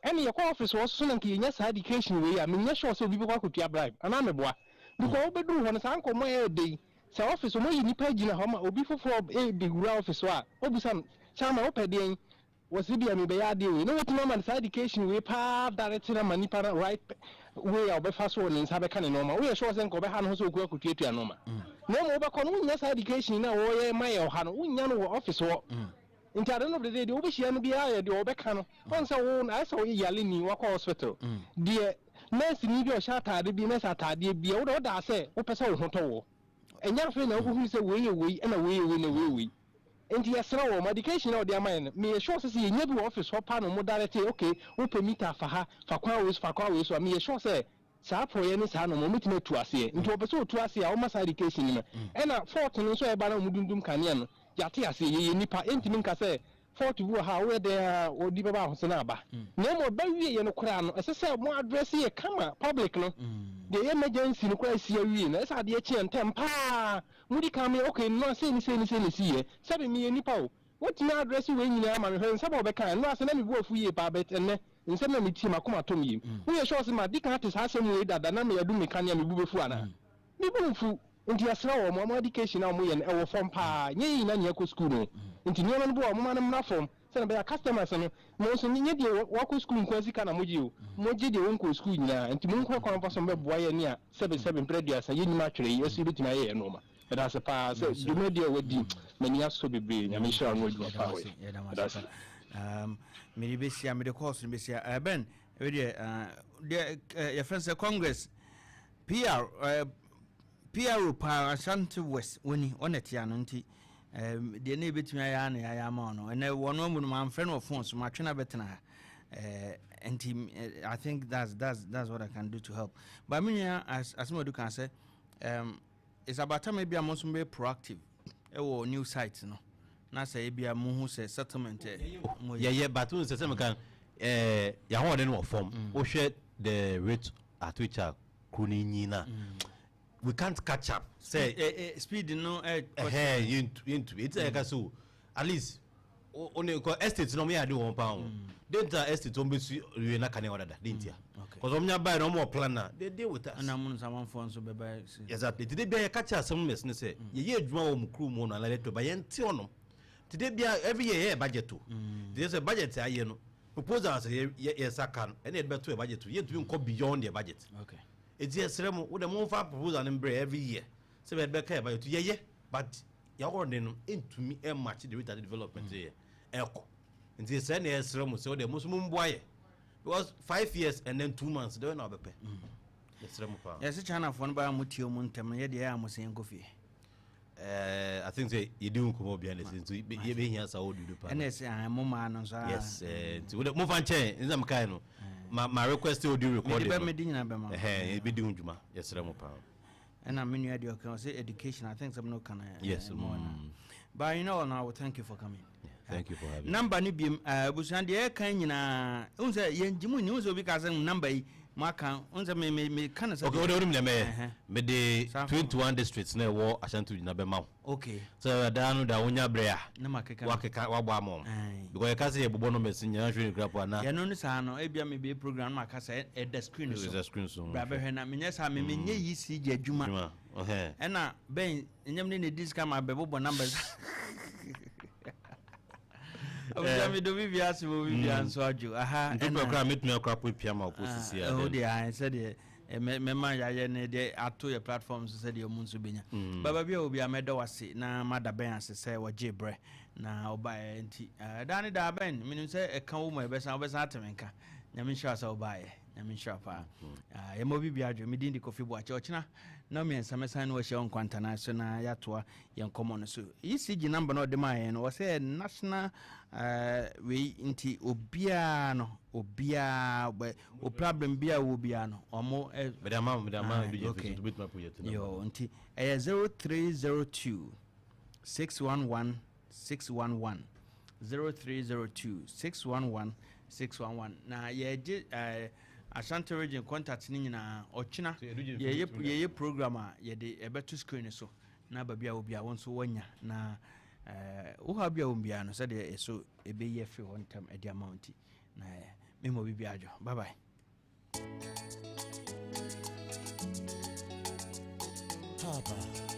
Ɛne yɛkɔ office hɔ soso na nka yɛnya saa education wei a, menyɛ sure sɛ obi bɛkɔ akɔtua bribe anaa meboa? Because wobɛduru hɔ no saa nkɔmmɔ a ɛyɛ dɛ yi, sɛ office wɔayi nnipa agyina hɔ ma obi foforɔ rebɛwura office hɔ a, wobisa no, Chairman wopɛ deɛn? Wɔse ebia mebɛyɛ adeɛ wei, na watumi ama no saa education wei paa direct no ama nipa no right way a ɔbɛfa so ne nsa bɛka ne nnoɔma. Woyɛ sure sɛ nka ɔbɛha ne ho sɛ ɔkɔ akɔtuatua nnoɔma? Na mmom wobɛkɔ no wonnya saa education no a wɔyɛ ma yɛ ɔha no, wonnya no wɔ office hɔ. Nti at the end of the day deɛ wobɛhyia no biara yɛ deɛ ɔbɛka no. Ɔn sɛ wo ayɛ sɛ woyɛ yare ni wakɔ hospital. Deɛ nurse ni bi a ɔhyɛ ataade bi nurse ataadeɛ bi a wode wodaa sɛ wopɛ sɛ wo ho tɔ woɔ. Ɛnyɛ afei na wobɛhunu sɛ wei yɛ wei ɛna wei yɛ wei na wei yɛ wei. Nti yɛsrɛ wɔn education a wɔde ama yɛn no meyɛ sure sɛ sɛ yɛnya bi wɔ office hɔ paa na wɔn direct yɛ okay wopɛ meter fa ha fa kwan wei so fa kwan wei so a meyɛ sure sɛ Saa porɔeɛ ne saa nnoɔma wɔbɛtumi atu aseɛ. Nti wɔpɛ sɛ wɔtu aseɛ a wɔma saa education no ma. Ɛna fault no nso a ɛba na wɔdundum kanea no, yɛate aseɛ, yɛyɛ nnipa, yɛntumi nka sɛ fault bi wɔ ha a woyɛ dɛn ara wɔde bɛba ahosuo no aba. Na mmom ɛba wieɛ no koraa no, ɛsɛ sɛ mo address yɛ kama public no. Deɛ ɛyɛ emergency no koraa ɛsi awie no, ɛsɛ sɛ adeɛ kye a ntɛm pa ara modi kan ma yɛ okay nnora sei ne sei ne sei na ɛsiiɛ. Sɛbe meyɛ nnipa o, Wotumi address wei nyinaa ma me hwɛ nsɛm a wɔbɛka ɛno ase na me bo afu yie paa but ɛnnɛ nsɛm na metie makoma atɔ me yam. Woyɛ sure sɛ madi kan ate saa asɛm wei dada na me adu me kanea me bo bɛfu anaa? Me bo mfu nti yɛsrɛ wɔn wɔn education a wɔyɛ no ɛwɔ fam paa nyɛ yɛn nyinaa na yɛkɔ school no nti nneɛma no bo a wɔma no mmra fam sɛdeɛ ɛbɛyɛ a customers no mo nso nyɛ deɛ wakɔ school nko ara sika na mogye o mogye deɛ wɔnkɔɔ school nyinaa nti monhwɛ kwan mfa so mobɛboa yɛn a sɛbe sɛbe mprɛ aduasa yɛnnim atwerɛ yi ɛso yɛbɛtumi ayɛ yɛn nnoɔma. Meda ase paa sɛ dwumadi a wadi m'ani asɔ bebree Nyame nhyira wo ne w'adwuma paa wɔ Meda ase. Um, mede bɛsia mede kɔɔso no bɛsia uh, Ben wedeɛ uh, deɛ uh, yɛfrɛ sɛ Congress PR uh, PRO paa Ashanti West wɔni ɔna tia no nti um, deɛ ne yɛbɛtumi ayɛ a na yɛayɛ ama no ɛnɛ wɔno amu no mamfrɛ no wɔ phone so matwe no abɛtena ha uh, nti uh, I think that's, that's, that's what I can do to help but me nua asɛm adu kan sɛ um, It's about time ebia mo nso mobɛyɛ proactive ɛwɔ new site no na sɛ ebia mohu sɛ settlement ɛ mo yɛ. Yɛyɛ but wohu sɛ sɛ meka no eh, yɛahoɔden no wɔ fam. Wohwɛ the rate at which a kuro no nyin no a, we can't catch up sɛ. Eh, eh, speed no ɛ. Ɛhɛn, yɛntu yɛntumi. Eti na yɛka sɛ o, at least Wo ne kɔ estate no ɔmo yɛ ade wɔ ho paa o. Den nti na estate ɔmo bɛsi wie na kanea wɔ dada den ntia. Cause ɔmo nya bae no ɔmo wɔ plan na they deal with us. Ɛna mo nsamanfoɔ nso bɛba si. Exactly nti de bia yɛka kyerɛ asɛm no mɛs ne sɛ yɛyɛ adwuma wɔ mo kurom hɔ no anaa yɛtɔ ba yɛnte hɔnom nti de bia every year yɛyɛ budget o. Nti yɛ sɛ budget a yɛ no proposals yɛ yɛ yɛsa ka no ɛna yɛde bɛto yɛ budget o yɛntumi nkɔ beyond yɛ budget. Nti yɛsrɛ mo wo dɛ momfa proposal no mbrɛ every year sɛ yɛde bɛka yɛ budget yɛyɛ but Yɛahɔhoɔden no ntumi mmatche the rate at development yɛ ɛkɔ nti sɛ na yɛsrɛ mo sɛ wode mo nso momboa yɛ because 5 years and then 2 months deɛ na wobɛpɛ yɛsrɛ mo paa. Yɛse Chinafoɔ no baa mo tie ɔmo ntɛm no yɛ deɛ ɛyɛ a mo se yɛnkɔ fie. I think sɛ yɛdi ho nkɔmmɔ bia na ɛsɛ nti yɛbɛhia saa ɔdudu paa. Ɛna ɛsɛ ah, mo maa no nso ah. Yes, nti wode momfa nkyɛn nsa mekae no ma ma request audio recording no. Mede nyina bɛma. Ɛhɛn yɛbɛdi ho dwuma yɛsrɛ mo paa. Ɛna me nua deɛ ɔka ɔsɛ education I think sɛ no kan yes more na but you know now thank you for coming. Yeah, thank you for having me. Number no biem abusua deɛ ɛka nyinaa n sɛ yɛn gye mu ni n sɛ obi ka sɛ number yi mo aka n sɛ me me me ka no sɛ. Okay, o de mi na mɛyɛ me de 21 districts na ɛwɔ Ashanti region bɛma wo. Okay. Sɛ daa no da wonya berɛ a na makeka wakeka wabɔ ama wɔn because yɛka sɛ yɛbobɔ numbers nyinaa hwɛ ne kura po ana. Yɛno no saa no ebia mebie program no maka sɛ ɛda screen so. Ɛda screen so. Bra bɛhwɛ na menyɛ saa me menyɛ yi si gye adwuma. Ɛna bɛn ɛnyɛ me ne na ɛdi sika ma bɛbobɔ numbers. Abusua mi do bibia ase mo bibia nso adwo. Aha ɛna. Ntopɛ koraa metumi akora po pia ma ɔpo sisi a. Ɛhɔ deɛ ayɛ sɛdeɛ mɛma yɛayɛ no de ato yɛ platform so sɛdeɛ ɔmu nso bɛnya. Baba bi a obi a mɛda wase na mada bɛn ase sɛ wɔgye berɛ na ɔbaeɛ nti daa ne daa bɛn menim sɛ ɛka wo ma ɛbɛsan wobɛsan ate me nka. Nyame nhyira sɛ wobaeɛ. Nyame nhyira paa. Yɛma obi bia adwo. Medin de Kofi Boakye. Ɔkyena na mmiɛnsa mɛsan ne wahyia wɔ nkwantana so na yɛatoa yɛn nkɔmmɔ no so. ECG number na ɔde maa yɛn no ɔsɛ national wei nti obiara no obiara o problem bi a wɔ biara no ɔmo. Mede ama mede ama bi yɛ fi so betuma project number. Yo nti ɛyɛ 0302. 611 611 0302 611 611 na yɛgye eh, Ashanti region contact no nyinaa ɔkyena yɛyɛ yɛyɛ program a yɛde ɛbɛto screen so na baabi a obi a wɔn nso wɔanya na eh, wo ha bi a wɔn biara no sɛdeɛ ɛso ɛbɛyi afiri hɔ ntɛm ɛde ama wo nti na eh, memmɔ obi biara adwo. Bye bye. Papa.